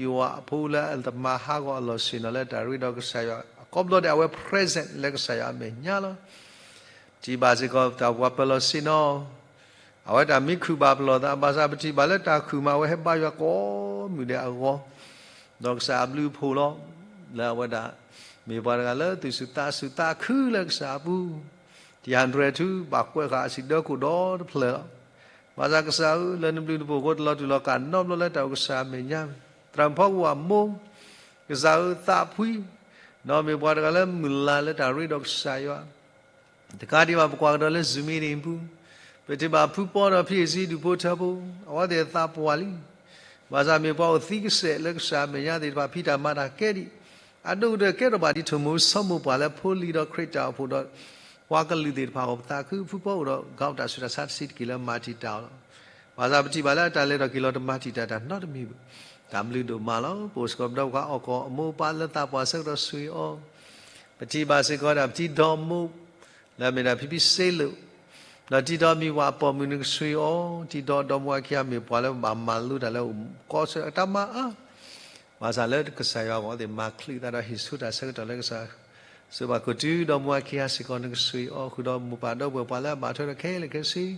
ယွၤအဖိလၢအတမၤဟးဂီၤအလီၢ်ဆ့ၣ်နီၤလၢတၢ်ရ့ဒီးကစၢ်ယွၤ, အခီဖျိဒီးအဝဲ present လၢကစၢ်ယွၤအမဲာ်ညါလီၤ. ပထံၣ်ဘၣ်စ့ၢ်ကီးတၢ်ပှၤပၢၤလီၢ်ဆ့ၣ်နီၤ, အဝဲတၢ်မံခုၣ်ဘၣ်ပလီၢ်သး, ဘၣ်ဆၣ်ပထံၣ်ဘၣ်လၢတၢ်ခုၣ်မး အဝဲဟဲဘါယွၤကိးမုၢ်ဒဲးအဂီၢ်, ဒီးကစၢ်အဘျုးအဖှိၣ်လီၤ. လၢအဝဲဒၣ် မ့ၢ်ပှၤတဂၤလၢသူၣ်ဆူၣ်သးဆူၣ်သးခုလၢကစၢ်အပူၤ, တံၤဟးဒြဲၣ်ထု ဘၣ်ကွဲးဃာ်အစံးဒၢခိၣ်ဒီတဖျၢၣ်လီၤ. ဘၣ်ဆၣ်ကစၢ်ဧၢ, လၢနဘျုးနဖှိၣ်အဃိ တလီၤတူာ်လီၤကာ်နီတဘျီလၢတၢ်အိၣ်ကစၢ်အမဲာ်ညါ, သရၣ်မုၣ်ဖီကဝီၤအမိၢ်, ကစၢ်ဧၢ, သးဖှံ, ဒီးမ့ၢ်ပှၤတဂၤလၢမုၢ်လၢ်လၢတၢ်ရ့ဒီးကစၢ်ယွၤ တကးဒံးဘၣ် ပကွၢ်ကဒီးလၢ Zoom meeting ပူၤ, ပထံၣ်ဘၣ်ဖုပီဒီးဖံအ့ၣ်စံဒူၣ်ဖိထၢဖိ, အဝဲသ့ၣ်အသးပှၢ်လံ. ဘၣ်ဆၣ်မ့ၢ်ပှၤအိၣ်သံကစဲးလၢကစၢ်အမဲာ်ညါသ့ၣ်တဖၣ် ဖံးတၢ်မၤတၢ်ကဲဒံး, အဒိၣ်ကတၢၢ်ကဲထီၣ်ဘၣ်ဒ်ထိၣ်မူၤစီၤမိၤပှၢ်လၢဖိလံၤဒီးခရံာ်တၢ်အိၣ်ဖှိၣ်ဒီး ပှၤကလုာ်သ့ၣ်တဖၣ်အဂီၢ် ပသးခုဖုပီအိၣ်ဒီး ကီးတၢ်ဆူးတၢ်ဆါတဆံးတက့ၢ်လၢမၤတံာ်တာ်အီၤလီၤ. ဘၣ်ဆၣ်ပထံၣ်ဘၣ်လၢအတၢ်လဲၤထီၣ်က့ၤလီၤတမၤတံာ်တာ်တၢ်နီတမံၤဘၣ်. တၢ်ဘျုးဒိၣ်မးလီၤ. ပအိၣ်စ့ၢ်ကီးပဒီပုၢ်ဝဲၢ်အီၣ်ကီၢ်အမိၢ်အပၢ်လၢသးပှၢ်ဆၢကတီၢ်ဆိၣ်ဂ့ၤအီၤ, ပထံၣ်ဘၣ်စ့ၢ်ကီးဒၣ်ပတံၤဒီမိၢ် လၢအမ့ၢ်ဒၣ်ဖံဖံစ့လိာ်, ဒီးတံၤဒီမံၤဝဲအပိာ်မုၣ်နကဆိၣ်ဂ့ၤအီၤ, တံၤဒီဒီမါဝၤခံဂၤမ့ၢ်ပှၤလၢဘၣ်မၤလိတၢ်လၢအိၣ်ကီးဆၢအတၢ်မၤအါ, ဘၣ်ဆၣ်လၢကစၢ်ယွၤအဂီၢ်သ့ၣ်မၤချုးသးဒီးဟ့ၣ်ဆူၣ်တၢ်ဆၢကတီၢ်လၢကစၢ် စၢဘၣ်ခိၣ်တုၤဒီးမူအခံဟါစ့ၢ်ကီး နကဆှၢအီၤ ဃုာ်ဒီးမိၢ်ပၢ်ဒီပုၢ်ဝဲၢ်ပှၤလၢအဘၣ်ထွဲဒီးခဲလၢာ်ခဲဆ့,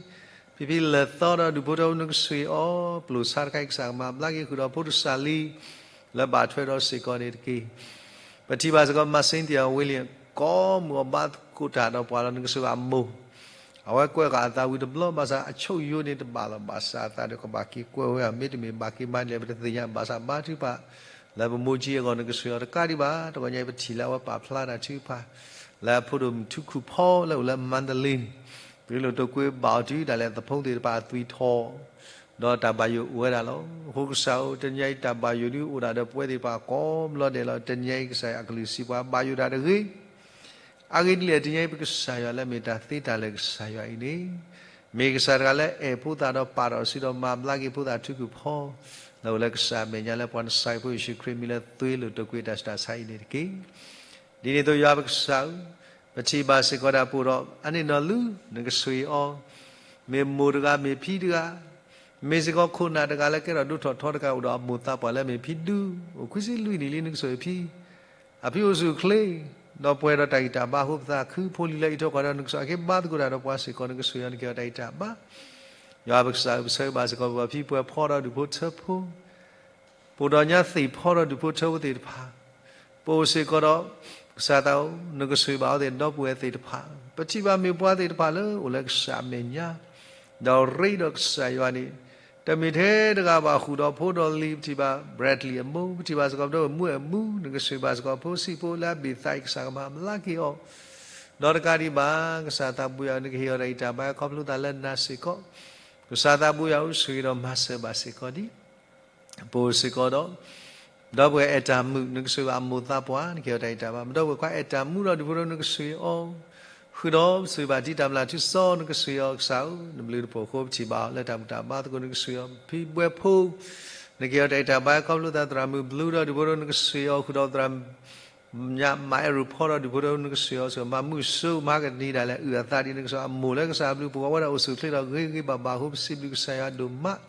ဖံဖံလဲၤသီဒီးဒူၣ်ဖိထၢဖိ နကဆှၢအီၤ, ပျိာ်ဆါတခါအံၤ ကစၢ်ကမၤဘျါက့ၤ ဃုာ်ဒီးဖိတစၢ်လံ လၢဘၣ်ထွဲဒီးစ့ၢ်ကီးန့ၣ်တက့ၢ်. ပထံၣ်ဘၣ်စ့ၢ်ကီး မၤစ့တံယၤဝ့လံ ကိးမုၢ်အီၤဘါသကိးတၢ်ဒီးပှၤလီၤ နကဆှၢဘၣ်အမိၢ် အဝဲကွဲးဃာ်အသးဝံၤတဘျီ ဘၣ်ဆၣ်အဆိၣ်ယိန့ၣ်တဘၣ်လီၤ. ဘၣ်ဆၣ်အသးဒီးကဘၣ်က့ၤကွဲးဝဲ မ့တမ့ၢ်ဘၣ်က့ၤမၤဒ်လဲၣ် ပတသ့ၣ်ညါ ဘၣ်ဆၣ်ဘါထုကဖၣ် လၢပမိၢ်ကၠံအဂီၢ် နကဆှၢအီၤတကးဒံးဘၣ် တဂီၤညါအံၤ ပထံၣ်လၢအဝဲပာ်ဖျါတၢ်ထုကဖၣ် လၢအဖိဒိၣ်မုၣ်ထူခူၣ်ဖီလၢအိၣ်လၢ Mandalay သုးလိာ်တိာ်ကွံာ်ဘၣ်အီၤတုၤဒၣ်လဲာ် သဖီသ့ၣ်တဖၣ်အသွံၣ်ထီၣ် ဒီးတၢ်ဘၣ်ယိၣ်အိၣ်ဝဲဒၣ်လီၤ. အဃိကစၢ်ဧၢ တနံၤအံၤတၢ်ဘၣ်ယိၣ်ဒုးအိၣ်ဒၣ်ဒီးပဝဲသ့ၣ်တဖၣ်ကိးဘျီဒဲးလီၤ. တနံၤအံၤကစၢ်ယွၤအကလုၢ်စံးပှၤ ဘၣ်ယိၣ်တၢ်တဂ့ၤ အဂ့ၢ်ဒ်လဲၣ် တနံၤအံၤပကစၢ်ယွၤလၢအမ့ၢ်တၢ်သ့တၢ်လၢာ်ကစၢ်ယွၤအံၤန့ၣ် မ့ၢ်ကစၢ်တဂၤလၢအအဲၣ်ဖိသၣ်ဒီးပာ်ထီၣ်စုဒီးမၤဘျါက့ၤဖိသၣ်ထူခူၣ်ဖီ လၢအိၣ်လၢကစၢ်အမဲာ်ညါလၢပှၤနစၢ်ဖိယ့ၣ်ၡူးခရံာ်မံၤလၢသွံၣ်လိာ်တိာ်ကွံာ်တၢ်ဆူးတၢ်ဆါအံၤန့ၣ်တက့ၢ်. ဒ်န့ၣ်အသိးယွၤပကစၢ်ဧၢ ပထံၣ်ဘၣ်စ့ၢ်ကီးတၢ်ပူၤဒီး အန့ၣ်နီၢ်လူ နကဆှၢအီၤ မ့ၢ်မိၢ်တဂၤ မ့ၢ်ဖံတဂၤ မ့ၢ်စ့ၢ်ကီးခိၣ်နၢ်တဂၤလၢကဲထီၣ်ဒိၣ်ထီၣ်ထီတဂၤ အိၣ်ဒီးအမိၢ်သးပှၢ်လၢအမ့ၢ်ဖံဒူ အိၣ်ခွံဆံလွံၢ်နံၣ်လံ နကဆှၢအဖံ အဖံအိၣ်ဆူၣ်အိၣ်ချ့ ဒီးပှဲၤဒီးတၢ်ဂံၢ်တၢ်ဘါအဃိ ပသးခုဖိလံၤလၢအံးထွဲကွၢ်ထွဲ နကဆှၢအက့ၤဘါသကိးတၢ်ဒီးပှၤစ့ၢ်ကီး နကဆှၢအီၤ နကဟ့ၣ်အီၤတၢ်ဂံၢ်တၢ်ဘါ ယွၤပကစၢ်ဧၢ ပဆၢဂ့ၤဘၣ်စ့ၢ်ကီး ပဖံပှဲၤဖီဒီးဒူၣ်ဖိထၢဖိ ပအိၣ်ဒီးညါသ့ၣ်ဖီဒီးဒူၣ်ဖိထၢဖိသ့ၣ်တဖၣ် ပအိၣ်စ့ၢ်ကီးဒီး ကစၢ်သးဧၢ နကဆှၢဘၣ်အဝဲသ့ၣ်ဒီပုၢ်ဝဲၢ်သ့ၣ်တဖၣ် ပထံၣ်ဘၣ်မ့ၢ်ပှၤသ့ၣ်တဖၣ်လၢအိၣ်လၢကစၢ်အမဲာ်ညါ ဒီးရ့ဒီးကစၢ်ယွၤန့ၣ် တမ့ၢ်ထဲတဂၤဘၣ် ဃုာ်ဒီးဖိဒီးလံၤ ပထံၣ်ဘၣ် Bradley အမိၢ် ပထံၣ်ဘၣ်စ့ၢ်ကီးဒီးမုၣ်အမုၢ် နကဆှၢဘၣ်စ့ၢ်ကီးဖိဆံးဖိလၢအဘ့ၣ်သးအံၤ ကစၢ်ကမၤဘျါက့ၤအီၤ ဒီးတကးဒံးဘၣ် ကစၢ်သးဘိယွၤ နကဟ့ၣ်အီၤတၢ်ဂံၢ်တၢ်ဘါအခီဖျိသးလၢနၤစ့ၢ်ကီး ကစၢ်သးဘိယွၤဧၢ ဆှၢက့ၤဒီးမၤစၢၤဘၣ်စ့ၢ်ကီးဒံး ပအိၣ်စ့ၢ်ကီးဒီး ဒီပုၢ်ဝဲၢ်အဲၣ်တၢ်မုာ် နကဆှၢဘၣ်အမိၢ်သးပှၢ် နကဟ့ၣ်အီၤတၢ်ဂံၢ်တၢ်ဘါ ပဒီပုၢ်ဝဲၢ်ခွါအဲၣ်တၢ်မုာ်ဒီးဒူၣ်ဖိထၢ နကဆှၢအီၤ ဃုာ်ဒီးစံးဘၣ်တံၢ်တၢ်မျၢ်ထူစီ နကဆှၢအီၤ ကစၢ်ဧၢ နဘျုးတပိာ်ဃိ ပထံၣ်ဘၣ်အီၤလၢတၢ်ဘူၣ်တၢ်ဘါသကိး နကဆှၢအီၤ ဖံဘှဲဖိ နကဟ့ၣ်အီၤတၢ်ဂံၢ်တၢ်ဘါအခီဖျိသး သရၣ်မုၣ်ဘျုးဒီးဒူၣ်ဖိထၢ နကဆှၢအီၤ ဃုာ်ဒီးသရၣ် ညါမၤအဲၣ်ရူၢ်ဖီဒီးဒူၣ်ဖိထၢ နကဆှၢအီၤ ဆှၢမၤမုၢ်စိ မၤကနံၤဒၣ်လဲာ် အုၣ်အသးဒ်နကစၢ်အမိၢ်လၢကစၢ်အဘျုး ပဂီၤဝဲဒၣ်အိၣ်ဆူၣ်အိၣ်ချ့ဒီးဂ့ၤဂ့ၤဘၣ်ဘၣ်အဃိ ပစံးဘျုးကစၢ်ယွၤဒိၣ်မး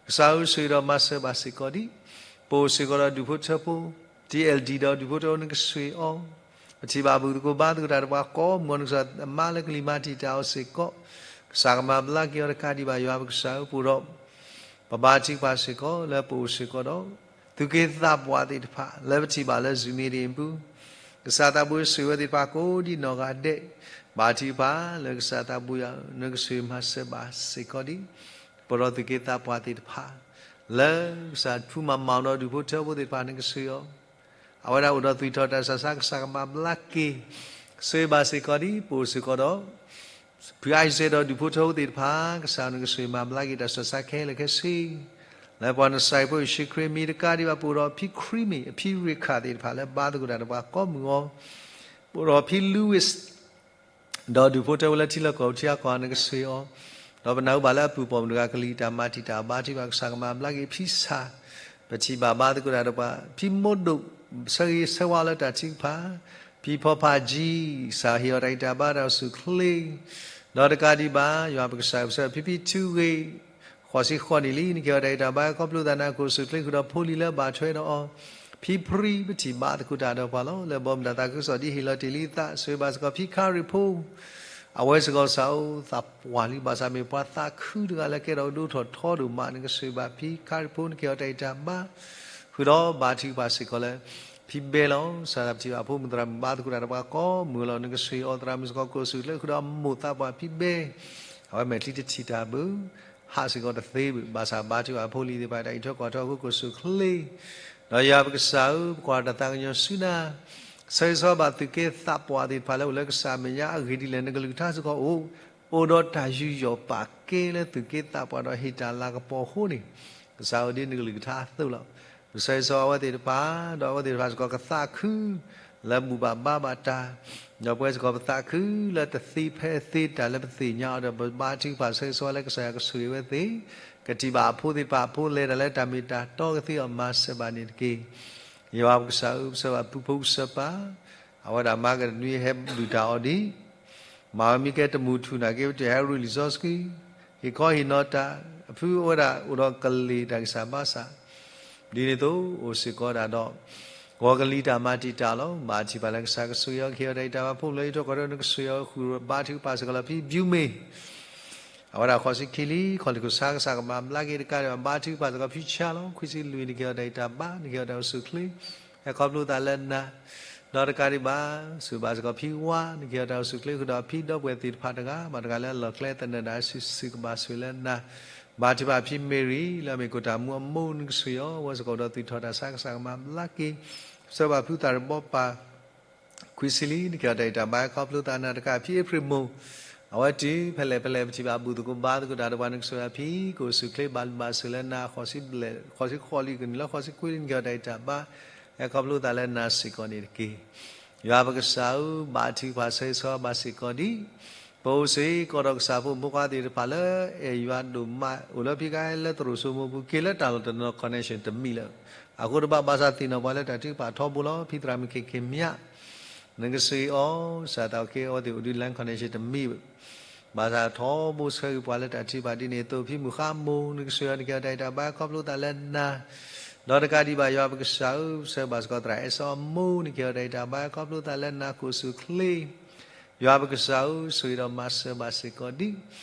ကစၢ်ဧၢ ဆှၢဒီးမၤစၢၤဘၣ်စ့ၢ်ကီးဒံး ပအိၣ်စ့ၢ်ကီးဒီးဒူၣ်ဖိထၢဖိ ထံအဲၣ်ဒံၣ်ဒီးဒူၣ်ဖိထၢ နကဆှၢအီၤ ပထံၣ်ဘၣ်ဘူၣ်သကိးဘါသကိးတၢ်ဒီးပှၤကိးမုၢ်အီၤ နကစၢ်အမါလၢကလံၤမၤတံာ်တာ်အီၤစ့ၢ်ကီး ကစၢ်ကမၤဘျါက့ၤအီၤတကးဒံးဘၣ် ယွၤပကစၢ်ဧၢ ပအိၣ်ဒီး ပဘါထုကဖၣ်စ့ၢ်ကီး လၢပအိၣ်စ့ၢ်ကီးဒီး သူၣ်က့သးပှၢ်သ့ၣ်တဖၣ် လၢပထံၣ်ဘၣ်လၢ Zoom meeting အပူၤ ကစၢ်သးဘိယွၤဆှၢဝဲသ့ၣ်တဖၣ်ကိးဒံးနီၢ်ဂၤဒဲး ဘါထုကဖၣ်လၢကစၢ်သးဘိယွၤ နကဆှၢမၤစၢၤဘၣ်စ့ၢ်ကီးဒံး ပဒီးသူၣ်က့သးပှၢ်သ့ၣ်တဖၣ် လၢကစၢ်ထူမၤမၤအီၤဒီးဒူၣ်ဖိထၢဖိသ့ၣ်တဖၣ် နကဆှၢအီၤ အဝဲဒၣ်အိၣ်ဒီးသွံၣ်ထီၣ်တၢ်ဆူးတၢ်ဆါ ကစၢ်ကမၤဘျါက့ၤ ဆှၢဘၣ်စ့ၢ်ကီးဒံး ပအိၣ်စ့ၢ်ကီးဒီး ဖုအံၤစဲဒီးဒူၣ်ဖိထၢဖိသ့ၣ်တဖၣ် ကစၢ်နကဆှၢမၤဘျါက့ၤတၢ်ဆူးတၢ်ဆါခဲလၢာ်ခဲဆ့ လၢပှၤနစၢ်ဖိယ့ၣ်ၡူးခရံာ်မံၤတကးဒံးဘၣ် ပအိၣ်ဒီးဖံခရံမ့ၣ် အဖံရ့ခၣ်သ့ၣ်တဖၣ်လၢဘါသကိးတၢ်ဒီးပှၤကိးမုၢ်အီၤ ပအိၣ်ဒီးဖံလူဝံၣ် ဒီးဒူၣ်ဖိထၢဖိလၢထံလီၢ်ကီၢ်ပူၤထံဂၤကီၢ်ဂၤ နကဆှၢအီၤ ဒီးပနၢ်ဟူဘၣ်လၢအပုၢ်ပိာ်မုၣ်တဂၤကလံၤတၢ်မၤတံာ်တာ်ဘါထုကဖၣ် ကစၢ်ကမၤဘျါက့ၤဖံဆၣ် ပထံၣ်ဘၣ်ဘါသကိးတၢ်ဒီးပှၤ ဖံမိၢ်ဒိၣ် ဆၢဂ့ၤဆၢဝါလၢတၢ်ထုကဖၣ် ဖံဖီဖးကၠံ ကစၢ်ဟ့ၣ်အီၤတၢ်ဂံၢ်တၢ်ဘါတၢ်အိၣ်ဆူၣ်အိၣ်ချ့ ဒီးတကးဒံးဘၣ် ယွၤပကစၢ်ပဆၢဖံဖံထူဂ့ၤ ဃိးဆံဃိးနံၣ်လံ နကဟ့ၣ်အီၤတၢ်ဂံၢ်တၢ်ဘါ ခီဖျိသးနၢ်ခိၣ်ဆူၣ်ချ့ဃုာ်ဒီးဖိလံၤလၢဘၣ်ထွဲဒီးအီၤ ဖံပြံ ပထံၣ်ဘၣ်သကိးတၢ်ဒီးပှၤလီၤ လၢဘီမုၢ်တၢ်သးခုကစီၣ်ဒ်ဟ့ၣ်လီၤတ့ၢ်လံအသး ဆှၢဘၣ်စ့ၢ်ကီးဖံခါရံၣ်ဖိ အဝဲစ့ၢ်ကီးကစၢ်ဧၢ သးပှၢ်လံ ဘၣ်ဆၣ်မ့ၢ်ပှၤသးခုတဂၤလၢကဲထီၣ်ဒိၣ်ထီၣ်ထီဒိၣ်မး နကဆှၢဘၣ်ဖံခါရံၣ်ဖိ နကဟ့ၣ်အီၤတၢ်ဂံၢ်တၢ်ဘါ ဃုာ်ဒီးဘါထုကဖၣ်စ့ၢ်ကီးလၢ ဖံဘဲလီၤ ကစၢ်သးပထံၣ်ဘၣ်ဖိမုၣ်သရၣ်မုၣ်ဘါသကိးတၢ်ဒီးပှၤကိးမုၢ်လီၤ နကဆှၢအီၤသရၣ်မုၣ်စ့ၢ်ကီး ကအိၣ်ဆူၣ်အိၣ်ချ့ဃုာ်ဒီးအမိၢ်သးပှၢ်ဖံဘဲ အဝဲမဲာ်ချံတထံၣ်တၢ်ဘၣ် ဟးစ့ၢ်ကီးတသ့ဘၣ် ဘၣ်ဆၣ်ဘါထုကဖၣ်ဖိလံၤသ့ၣ်တဖၣ် တၢ်အံးထွဲကွၢ်ထွဲအဃိ ကအိၣ်ဆူၣ်အိၣ်ချ့ ဒီးယွၤပကစၢ်ဧၢ ပကွၢ်တၢ်သးကညီၤဆူနၤ ဆၢဂ့ၤဆၢဝါဘၣ်သူၣ်က့သးပှၢ်သ့ၣ်တဖၣ်လၢအိၣ်လၢကစၢ်အမဲာ်ညါအဂ့ၢ်ဒ်လဲၣ် နကလုၢ်ကထါစ့ၢ်ကီးအိၣ် အိၣ်ဒီးတၢ်ယူးယီၣ်ပာ်ကဲလၢသူၣ်က့သးပှၢ်ဒီးဟ့ၣ်တၢ်လၤကပီၤအဃိန့ၣ် ကစၢ်ဧၢ ဒ်နကလုၢ်ကထါအသိးလီၤ. ပဆၢဂ့ၤဆၢဝါအဝဲသ့ၣ်တဖၣ် ဒီးအဝဲသ့ၣ်တဖၣ်စ့ၢ်ကီးကသးခု လၢဘူၣ်ဘၣ်ဘါဘၣ်တၢ် ဒီးပဝဲစ့ၢ်ကီးပသးခုလၢတသ့ဖဲသ့တၢ်လၢပသ့ၣ်ညါအီၤဒီး ပဘါထုကဖၣ်ဆၢဂ့ၤဆၢဝါလၢကစၢ်ယွၤကဆိၣ်ဂ့ၤဝဲသ့ၣ် ကထံၣ်ဘၣ်အဖိသ့ၣ်တဖၣ်အဖိလဲၤတၢ်လၢတၢ်မ့ၢ်တၢ်တီကသ့အီၤမၤစၢၤဘၣ်န့ၣ်တက့ၢ်. ယွၤပကစၢ်ဧၢ ပဆၢဘၣ်ပူဖိကစၢ်ပၢ် အဝဲဒၣ်မၤကတနွံဟဲဒုၣ်တၢ်အီၤဒံး မၤဝဲမံကဲတမူထူၣ်နာ်က့ ပတဟဲရ့လံာ်စီဆှံ ဟ့ၣ်ခီဟ့ၣ်နီၤတၢ် အဖုအဝဲဒၣ်အိၣ်ဒီးကလ့ၢ်တၢ်ဂံၢ်စၢ်ဘါစၢ် ဒ်န့ၣ်အသိး အိၣ်စ့ၢ်ကီးဒၣ်ဒီး ဂီၤကလံၤတၢ်မၤတံာ်တာ်လီၤ. ဘါထုကဖၣ်လၢကစၢ်ကဆိၣ်ဂ့ၤအီၤ ကဟ့ၣ်အီၤတၢ်အံၤတၢ်ဘါ ဖိလၢယထီၣ်ကီၢ်ဒီးနကဆိၣ်ဂ့ၤအီၤ ဃုာ်ဘါထုကဖၣ်စ့ၢ်ကီးလၢဖံဘျုးမ့ၢ် အဝဲဒၣ်ဃိးဆံခံလံ ခီၣ်လံၢ်ခိၣ်ဆါကစၢ်ကမၤဘျါက့ၤတကးဒံးဘၣ် ဘါထုကဖၣ်စ့ၢ်ကီးဖံဆါလီၤ ခွံဆံလွံၢ် နကဟ့ၣ်အီၤတၢ်အံၤတၢ်ဘါ နကဟ့ၣ်အီၤတၢ်အိၣ်ဆူၣ်အိၣ်ချ့ ဟဲခီဖျိသးလၢနၤ ဒီးတကးဒံးဘၣ် ဆိၣ်ဂ့ၤဘၣ်စ့ၢ်ကီးဖံဝါ နကဟ့ၣ်အီၤတၢ်အိၣ်ဆူၣ်အိၣ်ချ့ဃုာ်ဒီးဖံဒီပုၢ်ဝဲၢ်သ့ၣ်တဖၣ်တဂၤဘၣ်တဂၤလၢအလီၢ်ကျဲသနၢၣ်ဒၣ်စုာ်စုာ်ကဘၣ်ဆိၣ်ဂ့ၤလၢနၤ ဘါထုကဖၣ်ဖံမ့ၤရံ လၢအမ့ၢ်ကိၣ်တၢ်မူအမိၢ် နကဆိၣ်ဂ့ၤအီၤ ဝဲစ့ၢ်ကီးဒီးသုးထီၣ်တၢ်ဆါကစၢ်ကမၤဘျါက့ၤ ဆှၢဘၣ်ဖုသးရဘီပၢ် ခွံဆံလံ နကဟ့ၣ်အီၤတၢ်အံၤတၢ်ဘါ ခီဖျိသးနၤတကး ဖံအ့ဖြ့ၣ်မိၢ် အဝဲတုၤဖဲလဲၣ်ဖဲလဲၣ် ပထံၣ်ဘၣ်ဘူၣ်သကိးဘါသကိးတၢ်ဒီးပှၤ နကဆိၣ်ဂ့ၤအီၤဖံ ကအိၣ်ဆူၣ်အိၣ်ချ့ဘၣ်လုၢ်ဘၣ်စၢၤလၢနၤ ဃိးဆံဘျဲၣ် ဃိးဆံဃိးလံ ကနုာ်လၢဃိးဆံခွံလံ နကဟ့ၣ်အီၤတၢ်အံၤတၢ်ဘါ ဟဲခီဖျိသးလၢနၤစ့ၢ်ကီးန့ၣ်တက့ၢ်. ယွၤပကစၢ်ဧၢ ဘါထုကဖၣ်ဆၢဂ့ၤဆၢဝါဘၣ်စ့ၢ်ကီးဒံး ပအိၣ်စ့ၢ်ကီးဒီးကစၢ်ဖိမုၣ်ဖိခွါသ့ၣ်တဖၣ်လၢအဲၣ်ယွၤဒိၣ်မး အိၣ်လၢဖံကါလၢသရိာ်စိမိပူၤ က့ၤလၢတၢ်လီၢ်တနီၤ connection တမံၤလၢ အဃိတဘၣ်ဘၣ်ဆၣ်သ့ၣ်နီၣ်ပှၤလၢတၢ်ထုကဖၣ်ထီဘိလီၤ ဖံသရၣ်မုၣ်ခ့ခ့မၠး နကဆိၣ်ဂ့ၤအီၤ ကစၢ်သးအိၣ်က့ၤအဝဲသ့ၣ်အိၣ်ဒုး land connection တမံၤ ဘၣ်ဆၣ်ထီဘိဆှၢက့ၤပှၤလၢတၢ်ထုကဖၣ်ဒ်န့ၣ်အသိး ဖံမုၢ်ဃါမိၢ် နကဆိၣ်ဂ့ၤအီၤ နကဟ့ၣ်အီၤတၢ်အံၤတၢ်ဘါ ခီဖျိသးလၢနၤ ဒီးတကးဒံးဘၣ် ယွၤပကစၢ်ဧၢ ဆှၢဘၣ်စ့ၢ်ကီးသရၣ်အဲၣ်စီအမိၢ် နကဟ့ၣ်အီၤတၢ်အံၤတၢ်ဘါ ခီဖျိသးလၢနၤ ကအိၣ်ဆူၣ်အိၣ်ချ့ ယွၤပကစၢ်ဧၢ ဆိၣ်ဂ့ၤဒီးမၤစၢၤဘၣ်စ့ၢ်ကီးဒံး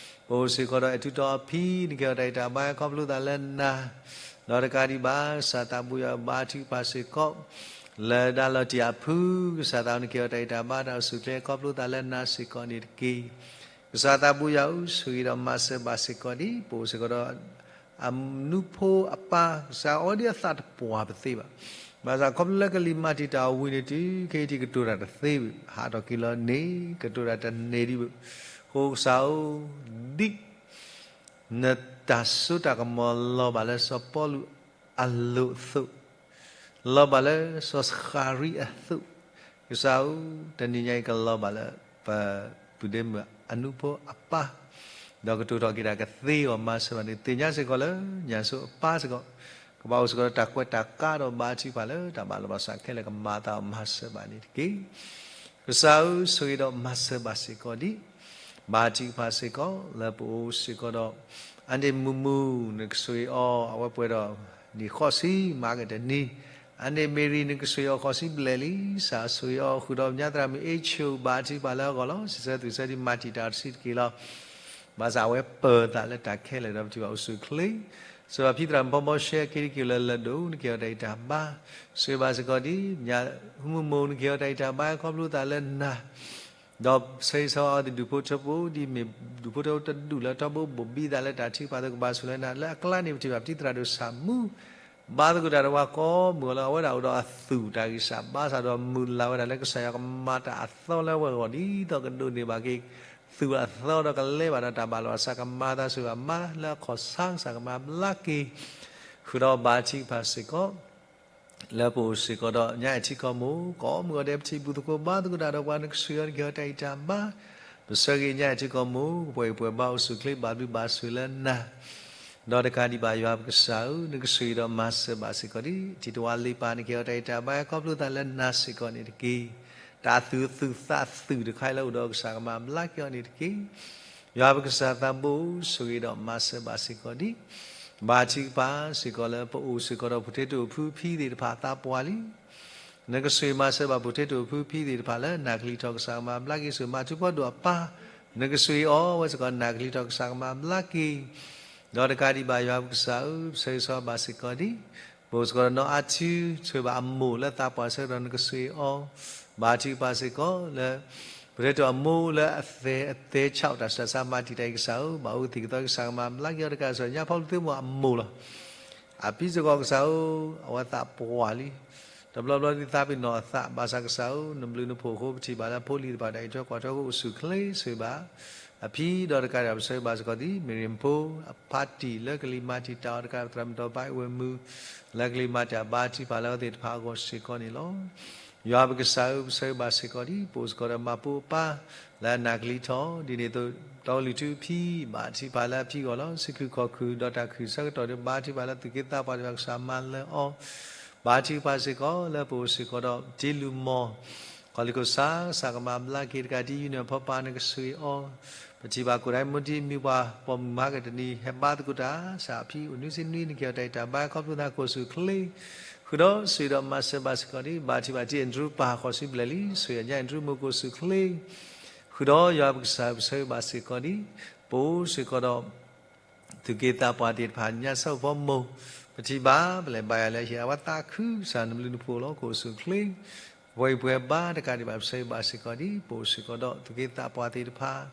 ပအိၣ်စ့ၢ်ကီးဒီးအဲၣ်ထူတီအဖံ နကဟ့ၣ်အီၤတၢ်အံၤတၢ်ဘါ ခီဖျိသးလၢနၤ ဒီးတကးဒံးဘၣ် ကစၢ်သးဘိယွၤဘါထုကဖၣ်စ့ၢ်ကီး လၢဒါလီၤတံၢ်အဖု ကစၢ်သးဘိ နကဟ့ၣ်အီၤတၢ်အံၤတၢ်ဘါ တၢ်အိၣ်ဆူၣ်အိၣ်ချ့ ခီဖျိသးလၢနၤစ့ၢ်ကီးန့ၣ်တက့ၢ်. ကစၢ်သးဘိယွၤဧၢ ဆိၣ်ဂ့ၤဒီးမၤစၢၤဘၣ်စ့ၢ်ကီးဒံး ပအိၣ်စ့ၢ်ကီးဒီး အနူဖိအပၢ် ကစၢ်အီဒံးအသးတပှၢ်ပသ့ဘၣ်. ဘၣ်ဆၣ်ခီဖျိလၢကလံၤမၤတံာ်တာ်အီၤဝံၤန့ၣ်တုၤခဲအံၤထံး ကတိၤတၢ်တသ့ဘၣ်, ဟးထီၣ်က့ၤလီၤန့ၣ် ကတိၤတၢ်တန့ၢ်ဒံးဘၣ်. အဃိကစၢ်ဧၢ, ဒ်နတၢ်စိတၢ်ကမီၤလီၤဘၣ်လၢစီၤပီလူးအလိၤအသိး, လီၤဘၣ်လၢစီၤစဃၤရံအသိး, ကစၢ်ဧၢ, တနံၤညါအံၤကလီၤဘၣ်လၢ ပပုၢ်ဒ့မုၣ်အနူဖိအပၢ်, ဒီးကတိၤထီၣ်က့ၤတၢ်ကသ့အဂီၢ် မၤစၢၤဘၣ်န့ၣ် သ့ၣ်ညါစ့ၢ်ကီးလၢညၣ်စိအပၢ်စ့ၢ်ကီး, ကဘၣ်အိၣ်စ့ၢ်ကီးဒီးတၢ်ကွဲးတၢ်ကါဒီးဘါထုကဖၣ်လၢတၢ်ဘၣ်လီၤဘၣ်စးခဲလၢာ် ကမၤသးအီၤ မၤစၢၤဘၣ်န့ၣ်တက့ၢ်. ကစၢ်ဧၢ, ဆိၣ်ဂ့ၤဒီးမၤစၢၤဘၣ်စ့ၢ်ကီးဒံး, ဘါထုကဖၣ်စ့ၢ်ကီးလၢပအိၣ်စ့ၢ်ကီးဒီး အန့ၣ်မုၢ်မုၢ် နကဆိၣ်ဂ့ၤအီၤ အဝဲပှဲၤဒီးနံၣ်ဃိးဆံ မၤကတနံၤ, အန့ၣ်မ့ၢ်ရံ နကဆိၣ်ဂ့ၤအီၤဃိးဆံဘျဲၣ်လံ, ကစၢ်ဆိၣ်ဂ့ၤအီၤဃုာ်ဒီး ညါသရၣ်မုၣ်အ့ဆိၣ် ဘါထုကဖၣ်လၢအဂီၢ်လီၤ. စံးဆၢသူၣ်ဆၢဒံး မၤတံာ်တာ်အီၤတဆံးတက့ၢ်လီၤ. ဘၣ်ဆၣ်အဝဲပၢၤသးလၢတၢ်ခဲလၢာ်ဒီးပထံၣ်ဘၣ်အိၣ်ဆူၣ်အိၣ်ချ့, စံးဘၣ်ဖံသရၣ်မုၣ်ဖီဘီရှဲ က့ၤတက့ၤလၢလၢၢ်ဒိၣ် နကဟ့ၣ်အီၤတၢ်အံၤတၢ်ဘါ, ဆိၣ်ဂ့ၤဘၣ်စ့ၢ်ကီးဒံး, ညၣ်မုၢ်မုၢ် နကဟ့ၣ်အီၤတၢ်အံၤတၢ်ဘါ ခီဖျိသးလၢနၤ ဒီးဆၢဂ့ၤဆၢဝါအီၤသ့ၣ်ဒူၣ်ဖိထၢဖိ ဒ်မ့ၢ်ဒူၣ်ဖိထၢဖိတဒူၣ်လၢထီဘိဘိၣ်ဘံသးလၢတၢ်ထုကဖၣ်အသိး ကဘၣ်ဆိၣ်လၢနၤ, လၢအကျါန့ၣ် ပထံၣ်ဘၣ်ပတံၤသရၣ်ဒိၣ်ဆၣ်မူ ဘါသကိးတၢ်ဒီးပှၤကိးမုၢ်လီၤ. အဝဲဒၣ်အိၣ်ဒီးအသူၣ်တၢ်ဂံၢ်စၢ်ဘါစၢ်ဒီး မုၢ်လၢ်ဝဲဒၣ်လၢကစၢ်ယွၤကမၤတၢ်အသီလၢအဝဲအဂီၢ် ဒ်သိးကဒိးန့ၢ်ဘၣ်က့ၤ သူၣ်အသီဒီးကလဲၤဘၣ်ဒီးတၢ်ဘၣ်လီၤဘၣ်စး ကမၤသးဆိၣ်ဂ့ၤဘၣ်မါ လၢအခီၣ်ဆါကစၢ်ကမၤဘျါက့ၤ ဃုာ်ဒီးဘါထုကဖၣ်စ့ၢ်ကီး လၢပအိၣ်စ့ၢ်ကီးဒီးညါအဲၣ်ထံကီၢ်မိၢ် ကိးမုၢ်ဂီၤဒဲး ပထံၣ်ဘူၣ်သကိးဘါသကိးတၢ်ဒီးပှၤ နကဆိၣ်ဂ့ၤအီၤ နကဟ့ၣ်အီၤတၢ်အံၤတၢ်ဘါ, ပဆၢဂ့ၤညါအဲၣ်ထံကီၢ်မိၢ် ကပှဲၤဂံၢ်ပှဲၤဘါ အိၣ်ဆူၣ်အိၣ်ချ့ ဘၣ်ဘျုးဘၣ်ဆိၣ်လၢနၤ, ဒီးတကးဒံးဘၣ်ယွၤပကစၢ်ဧၢ, နကဆိၣ်ဂ့ၤဒီးမၤစၢၤဘၣ်စ့ၢ်ကီးဒံး ထံတဝါလ့ပၢ် နကဟ့ၣ်အီၤတၢ်အံၤတၢ်ဘါ ခီဖျိသးလၢနၤစ့ၢ်ကီးန့ၣ်တက့ၢ်. တၢ်သူၣ်သူၣ်သးသူၣ်တခါအံၤလၢအိၣ်ဒီးကစၢ်ကမၤဘျါက့ၤအီၤန့ၣ်တက့ၢ်. ယွၤပကစၢ်သးဘိ ဆိၣ်ဂ့ၤဒီးမၤစၢၤဘၣ်စ့ၢ်ကီးဒံး, ဘါထုကဖၣ်စ့ၢ်ကီးလၢပအိၣ်စ့ၢ်ကီးဒီး ဖိထ့တိာ်ဖုဖံသ့ၣ်တဖၣ်အသးပှၢ်လံ နကဆိၣ်ဂ့ၤမၤစၢၤဘၣ် ဖိထ့တိာ်ဖုဖံသ့ၣ်တဖၣ်လၢ နၢ်ကလံၤထီၣ် ကစၢ်ကမၤဘျါက့ၤ ဆိၣ်ဂ့ၤမၤထူဖီဒိၣ်အပၢ်, နကဆိၣ်ဂ့ၤအီၤဝဲစ့ၢ်ကီး နၢ်ကလံၤထီၣ် ကစၢ်ကမၤဘျါက့ၤ ဒီးတကးဒံးဘၣ်ယွၤပကစၢ်ဧၢ, ပဆၢဂ့ၤဆၢဝါဘၣ်စ့ၢ်ကီးဒံး, ပအိၣ်စ့ၢ်ကီးဒီးနီၢ်အါထူ ဆိၣ်ဂ့ၤဘၣ်အမိၢ်လၢသးပှၢ်ဆၢကတီၢ် နကဆိၣ်ဂ့ၤအီၤ, ဘါထုကဖၣ်စ့ၢ်ကီးလၢ ပဖိထ့တိာ်အမိၢ်လၢအသဲးအသဲဆး တၢ်ဆူးတၢ်ဆါမၤတံာ်တာ်အံၤ ကစၢ်ဧၢ, ဘၣ်အူသံၣ်ကသီ ကစၢ်ကမၤဘျါက့ၤအီၤတကး စီၤညါဖီလူးသ့ၣ်မိၢ်အမိၢ်လီၤ. အဖံစ့ၢ်ကီးကစၢ်ဧၢ, အဝဲသးပှၢ်လံ တဘျီဘျီဒ်သးပ့ၤနီၣ်အသး ဘၣ်ဆၣ်ကစၢ်ဧၢ, နဘျုးနဖှိၣ်အဃိ ပထံၣ်ဘၣ်လၢဖိလံၤတဖၣ် တၢ်အံးထွဲကွၢ်ထွဲအဃိ အိၣ်ဆူၣ်အိၣ်ချ့ ဆိၣ်ဂ့ၤဘၣ်အဖံ ဒီးတကးဒံး ပဆၢဂ့ၤဘၣ်စ့ၢ်ကီးဒံး မ့ၢ်ရံဖိ အဖါတံၢ်လၢကလံၤမၤတံာ်တာ်အီၤတကး သရၣ်မုၣ်ဒီးဘါအ့ၣ်ဝဲၢ်မုၢ် လၢကလံၤမၤတံာ်တာ်ဘါထုကဖၣ်လၢအဝဲသ့ၣ်တဖၣ်အဂီၢ်စ့ၢ်ကီးန့ၣ်လီၤ. ယွၤပကစၢ်ဧၢ, ပဆၢဂ့ၤဘၣ်စ့ၢ်ကီးဒံး ပအိၣ်စ့ၢ်ကီးဒီးမၤပိာ်အပၢ် လၢအနၢ်ကလံၤထီၣ် ဒ်န့ၣ်အသိး တီကလုၢ်ထူအဖံ ဘါထုကဖၣ်လၢအဖံအဂီၢ်လီၤ. စံးခုၣ်ခီၣ်ခုၣ်ဒီးတၢ်ခုၣ်ဆၢကတီၢ်ဒီး ဘါထုကဖၣ်လၢသူၣ်က့သးပှၢ်တဖၣ် ကစၢ်မၤလၢအီၤ ဘါထုကဖၣ်စ့ၢ်ကီးလၢပအိၣ်စ့ၢ်ကီးဒီး တ့လူမီၢ် ကီၢ်လံၢ်ခိၣ်ဆါ ကစၢ်ကမၤဘျါက့ၤတကးဒံး ယူနံၣ်အဖီပၢ် နကဆိၣ်ဂ့ၤအီၤ ပထံၣ်ဘၣ်ကိၣ်ဒဲးမူဒံး မံၤပှၢ်ပိာ်မုၣ်မၤကတနံၤ ဟဲဘါသကိးတၢ် ကစၢ်အဖံအိၣ်နွံဆံနွံ နကဟ့ၣ်အီၤတၢ်အံးတၢ်ဘါ ခီဖျိသးကအိၣ်ဆူၣ်အိၣ်ချ့ ဃုာ်ဒီးဆိၣ်ဂ့ၤဒီးမၤစၢၤဘၣ်စ့ၢ်ကီးဒံး ဘါထုကဖၣ်တံၢ်အဲၣ်ဒရူၣ်ပၢ် ဃိးဆံဘျဲၣ်လံ ဆိၣ်ဂ့ၤညၣ်အဲၣ်ဒရူၣ်မိၢ်ကိးဆူၣ်ချ့ ဃုာ်ဒီးယွၤပကစၢ်ပဆၢဂ့ၤဘၣ်စ့ၢ်ကီးဒံး ပအိၣ်စ့ၢ်ကီးဒီး သူၣ်က့သးပှၢ်သ့ၣ်တဖၣ် ညၣ်ဆၣ်ဖိမုၣ် ပထံၣ်ဘၣ် ပလဲၤဘါယွၤလၢဟ့ၣ်အဝဲသးခု ကစၢ်နဘျုးနဖှိၣ်လီၤ ကိးဆူၣ်ချ့ ပှၤအံၤပှၤဘါတကးဒံးဘၣ် ပဆၢဂ့ၤဘၣ်စ့ၢ်ကီးဒံး ပအိၣ်စ့ၢ်ကီးဒီးသူၣ်က့သးပှၢ်သ့ၣ်တဖၣ်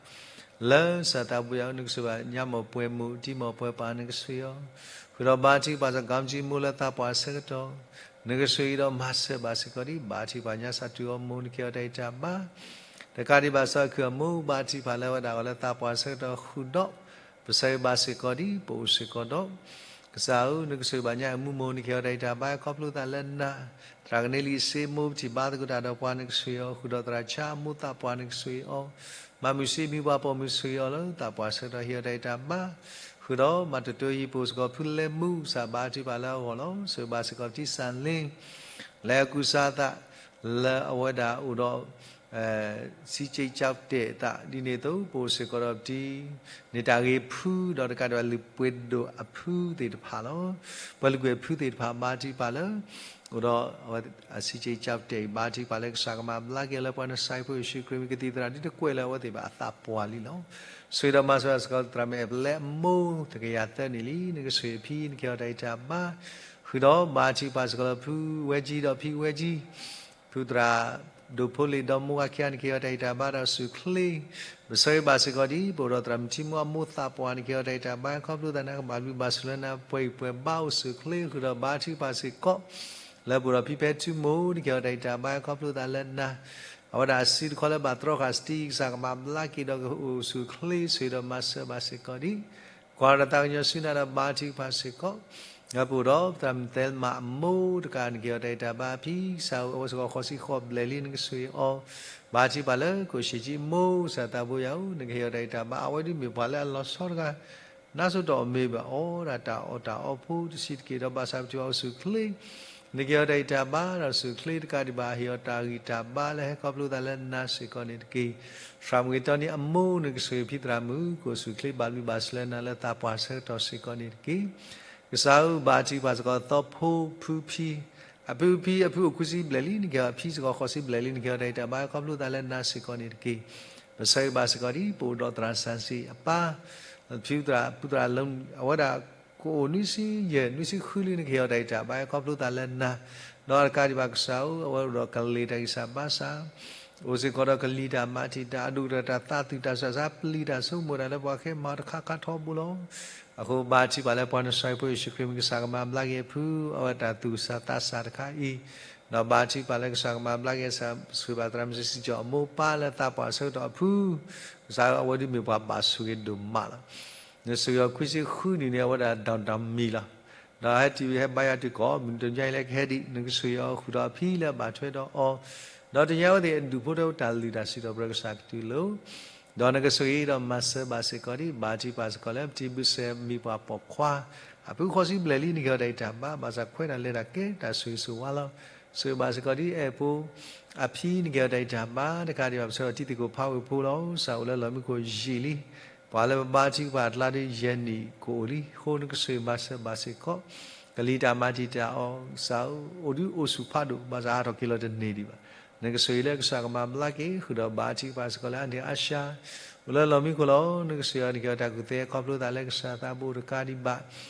လၢစၢ်သးဘိယွၤ နကဆိၣ်ဂ့ၤဘၣ် ညၣ်မိၢ်ပှဲၤမိၢ် တံၤမိၢ်ပှဲၤပၢ် နကဆိၣ်ဂ့ၤအီၤ ဃုာ်ဒီးဘါထုကဖၣ်စ့ၢ်ကီး ကၠံၣ်မိၢ်လၢသးပှၢ်ဆၢကတီၢ် နကဆိၣ်ဂ့ၤဒီးမၤစၢၤဘၣ်စ့ၢ်ကီးဒံး ဘါထုကဖၣ်ညၣ်ဆၣ်တူၢ်အီၤမိၢ် နကဟ့ၣ်အီၤတၢ်ဂံၢ်တၢ်ဘါ တကးဒံးဘၣ် စီၤခုၣ်အမိၢ် ဘါထုကဖၣ်လၢအဝဲဒၣ်အီၤလၢသးပှၢ်ဆၢကတီၢ်ဃုာ်ဒီး ပဆၢဂ့ၤဘၣ်စ့ၢ်ကီးဒံး ပအိၣ်စ့ၢ်ကီးဒီး ကစၢ်ဧၢ နကဆိၣ်ဂ့ၤဘၣ်ညၣ်အမူမိၢ် နကဟ့ၣ်အီၤတၢ်ဂံၢ်တၢ်ဘါ ခီဖျိသးလၢနၤ သရၣ်ကနဲလံစ့မိၢ် ပထံၣ်ဘါသကိးတၢ်ဒီးပှၤ နကဆိၣ်ဂ့ၤအီၤ ဃုာ်ဒီးသရၣ်ဆါအမိၢ်သးပှၢ် နကဆိၣ်ဂ့ၤအီၤ မၤမုၢ်စ့မံၤပှၤပိာ်မုၣ် ဆိၣ်ဂ့ၤအီၤလၢသးပှၢ်ဆၢကတီၢ် ဟ့ၣ်အီၤတၢ်ဂံၢ်တၢ်ဘါ ဃုာ်ဒီးမၤတတိယံၤ ပအိၣ်စ့ၢ်ကီးဖုလဲမူ ကစၢ်ဘါထုကဖၣ်လၢအဂီၢ်လီၤ ဆိၣ်ဂ့ၤဘၣ်စ့ၢ်ကီးပတံၢ်စၢ်လ့ လၢအကူစါအသး လၢအဝဲဒၣ်အိၣ်ဒီး စံကၠံကၠီတဲာ်အသး ဒ်န့ၣ်အသိး ပအိၣ်စ့ၢ်ကီးဒီးပတံၢ် န့ၢ်တၢ်ဂ့ၤဖု ဒီးတကးဒံးဘၣ်လုၢ်ပှ့ၤဒိၣ်အဖုသ့ၣ်တဖၣ်လီၤ ပှၤလုၢ်ကွဲၢ်ဖုသ့ၣ်တဖၣ် ဘါထုကဖၣ်လၢ အိၣ်ဒီးအဝဲအစံကၠံကၠီတဲာ် ဘါထုကဖၣ်လၢကစၢ်ကမၤဘျါက့ၤလၢပှၤနစဲးဖိယ့ၣ်ၡူးခရံာ်မံၤ ကသံၣ်သရၣ်ဒ်တကွဲးလၢအဝဲသ့ၣ်ဘၣ်အသးပှၢ်လံလီၤ ဆိၣ်ဂ့ၤဒီးမၤစၢၤဘၣ်စ့ၢ်ကီး သရၣ်မုၣ်အဲၣ်ပလဲအမိၢ် တကယၤသၢနံၣ်လံ နကဆိၣ်ဂ့ၤအဖံ နကဟ့ၣ်အီၤတၢ်ဂံၢ်တၢ်ဘါ ဃုာ်ဒီးဘါထုကဖၣ်စ့ၢ်ကီးလၢဖုဝဲကၠံဒီးဖံဝဲကၠံ ဖုသရၣ်ဒိၣ်ဖိလ့ၣ်ဒီမါဝၤခံဂၤ နကဟ့ၣ်အီၤတၢ်ဂံၢ်တၢ်ဘါဒီးဆူၣ်ချ့ ပဆၢဂ့ၤဘၣ်စ့ၢ်ကီးဒံး ပအိၣ်ဒီးသရၣ်မုၣ်ထံမူအမိၢ်သးပှၢ် နကဟ့ၣ်အီၤတၢ်ဂံၢ်တၢ်ဘါ ခီဖျိသးနၤ ကဘၣ်ဘျုးဘၣ်ဆိၣ်လၢနၤ ပှၤအံၤပှၤဘါအိၣ်ဆူၣ်ချ့ ဃုာ်ဒီးဘါထုကဖၣ်စ့ၢ်ကီး လၢပအိၣ်ဒီးဖံဖဲထူမိၢ် နကဟ့ၣ်အီၤတၢ်ဂံၢ်တၢ်ဘါ ခီဖျိသးလၢနၤ အဝဲဒၣ်အစုတခီလၢဘၣ်တြီဃာ်စတံ ကစၢ်ကမၤဘျါက့ၤဒီးကအိၣ်ဆူၣ်ချ့ ဆိၣ်ဂ့ၤဒီးမၤစၢၤဘၣ်စ့ၢ်ကီးဒံး ကွၢ်ဒီးသးကညီၤဆူနၤဒီးဘါထုကဖၣ်စ့ၢ်ကီး ဒီးပအိၣ်ဒီးသရၣ်မုၣ်သဲမးအမိၢ်တကး နကဟ့ၣ်အီၤတၢ်ဂံၢ်တၢ်ဘါအဖံ ကစၢ်ဧၢ အဝဲစ့ၢ်ကီးဃိးဆံဃိးဘျဲၣ်လံ နကဆိၣ်ဂ့ၤအီၤ ဘါထုကဖၣ်လၢကိၣ်ရှ့ၣ်ကၠံမိၢ် ကစၢ်သးဘိယွၤဧၢ နကဟ့ၣ်အီၤတၢ်ဂံၢ်တၢ်ဘါ အဝဲဒုးမ့ၢ်ပှၤလၢအလီၤဆီတဂၤ နါစိၤတအိၣ်မ့ၢ်ဘၣ် အီဒၣ်တၢ်အီၣ်တၢ်အီဖိတဆံးတက့ၢ် ဒီးဘၣ်ဆၣ်ပထံၣ်ဘၣ်အိၣ်ဆူၣ်ချ့ နကဟ့ၣ်အီၤတၢ်ဂံၢ်တၢ်ဘါ ဒီးဆူၣ်ချ့တကးဒံးဘၣ် ဟ့ၣ်အီၤတၢ်ဂံၢ်တၢ်ဘါလၢဟဲခီဖျိသးလၢနၤစ့ၢ်ကီးန့ၣ်တက့ၢ်. သရၣ်မုၣ်ဂ့ၤတီနံၤအမိၢ် နကဆိၣ်ဂ့ၤဖံသရၣ်မုၣ် ကိၣ်ဆူၣ်ချ့ဘၣ်ဘျုးဘၣ်ဆိၣ်လၢနၤလၢသးပှၢ်ဆၢကတီၢ်စ့ၢ်ကီးန့ၣ်တက့ၢ်. ကစၢ်ဧၢ ဘါထုကဖၣ်စီၤဖိဖုဖံ အဖုဖံ အဖုအိၣ်ခွံဆံဘျဲၣ်လံ နကဟ့ၣ်အီၤ အဖံစ့ၢ်ကီးဃိးဆံဘျဲၣ်လံ နကဟ့ၣ်အီၤတၢ်ဂံၢ်တၢ်ဘါ ခီဖျိသးလၢနၤစ့ၢ်ကီးန့ၣ်တက့ၢ်. ပဆၢဂ့ၤဘၣ်စ့ၢ်ကီးဒံး ပအိၣ်ဒီးသရၣ်စၣ်စံၣ်အပၢ် ဖုသရၣ် ဖုသရၣ်လၢ အဝဲဒၣ်ကအိၣ်နွံဆံယဲၢ် နွံဆံဃုလံ နကဟ့ၣ်အီၤတၢ်ဂံၢ်တၢ်ဘါ ခီဖျိသးလၢနၤ ဒီးတကးဒံးဘၣ်ကစၢ်ဧၢ အဝဲအိၣ်ဒီးကလံၤတၢ်ဂံၢ်စၢ်ဘါစၢ် အိၣ်စ့ၢ်ကီးဒီးကလံၤတၢ်မၤတံာ်တာ် အဒိၣ်ကတၢၢ်တၢ်သးသူၣ်တၢ်စၢ်စၢ် ပျံၤတၢ်ဆိကမိၣ်တၢ်လၢပှၤဃ့မၤတခါခါထီဘိလီၤ. အဃိဘါထုကဖၣ်လၢပှၤနစဲးဖိယ့ၣ်ၡူးခရံာ်မံၤ ကစၢ်ကမၤဘျါက့ၤအဖု အဝဲတၢ်သူၣ်စၢ်သးစၢ်တခါအံၤ ဒီးဘါထုကဖၣ်လၢကစၢ်ကမၤဘျါက့ၤ ကစၢ်ဆိၣ်ဂ့ၤဘၣ်သရၣ်မုၣ်စံၣ်ကၠီၣ်အမိၢ်ပၢ်လၢသးပှၢ်ဆၢကတီၢ်အဖု ကစၢ်ဧၢ အဝဲဒုးမ့ၢ်ပှၤဘၣ်ဆိၣ်ဂ့ၤဒိၣ်မးလီၤ. နဆိၣ်ဂ့ၤအီၤခွံဆံဃုနံၣ်န့ၣ် အဝဲဒၣ်ဒီးတၢ်မံၤလီၤ. ဒီးဟဲတုၤဟဲဘါယွၤတုၤကီၢ် မုၢ်တနံၤညါအံၤလၢကဟဲဒံး နကဆိၣ်ဂ့ၤအီၤဃုာ်ဒီးအဖံလၢအဘၣ်ထွဲဒီးအီၤ ဒီးတနံၤညါအဝဲသ့ၣ်အဒူၣ်ဖိထၢဖိတၢ်လုၢ်တၢ်စံးထီၣ်ပတြၢၤကစၢ်ကတုၤလီၤ. ဒီးနကဆိၣ်ဂ့ၤဒီးမၤစၢၤဘၣ်စ့ၢ်ကီးဒံး ဘါထုကဖၣ်စ့ၢ်ကီးလၢပတံၤဘျုးစဲးမံၤပှၤပိာ်ခွါ အဖုဃိးဆံဘျဲၣ်လံ နကဟ့ၣ်အီၤတၢ်ဂံၢ်တၢ်ဘါ ဘၣ်ဆၣ်ခွဲးတၢ်လဲၤတၢ်ကဲတၢ်ဆိၣ်ဂ့ၤဆိၣ်ဝါလီၤ. ဆိၣ်ဂ့ၤဘၣ်စ့ၢ်ကီးဒံး အဲၣ်ဖိ အဖံ နကဟ့ၣ်အီၤတၢ်ဂံၢ်တၢ်ဘါ တကးဒံးဘၣ် ပဆၢအီၤတံၤသကိးဖးဝ့ၢ်ဖိလီၤ. ကစၢ်အိၣ်လၢလီၢ်မံခိၣ်ယံာ်လံ ပှၤလၢပဘါထုကဖၣ်အကျါဒီးယဲၢ်နံၣ်ကအိၣ်လံအဃိ နကဆိၣ်ဂ့ၤမၤစၢၤဘၣ်စ့ၢ်ကီး ကလံၤတၢ်မၤတံာ်တာ်အီၤ ကစၢ်ဧၢ အိၣ်ဒုးအိၣ်ဆူၣ်ဖးဒိၣ် ဘၣ်ဆၣ်ဟးထီၣ်က့ၤလီၤတန့ၢ်ဒံးဘၣ်. နကဆိၣ်ဂ့ၤလၢကစၢ်ကမၤဘျါက့ၤ ဃုာ်ဒီးဘါထုကဖၣ်စ့ၢ်ကီးလၢအန့ၣ်အါရှါ အိၣ်လၢလီၢ်မံခိၣ်လီၤ. နကဆိၣ်ဂ့ၤအီၤ နကဟ့ၣ်အီၤတၢ်ကူၣ်သ့ခီဖျိသးလၢကစၢ်သးဘိတကးဒံးဘၣ်.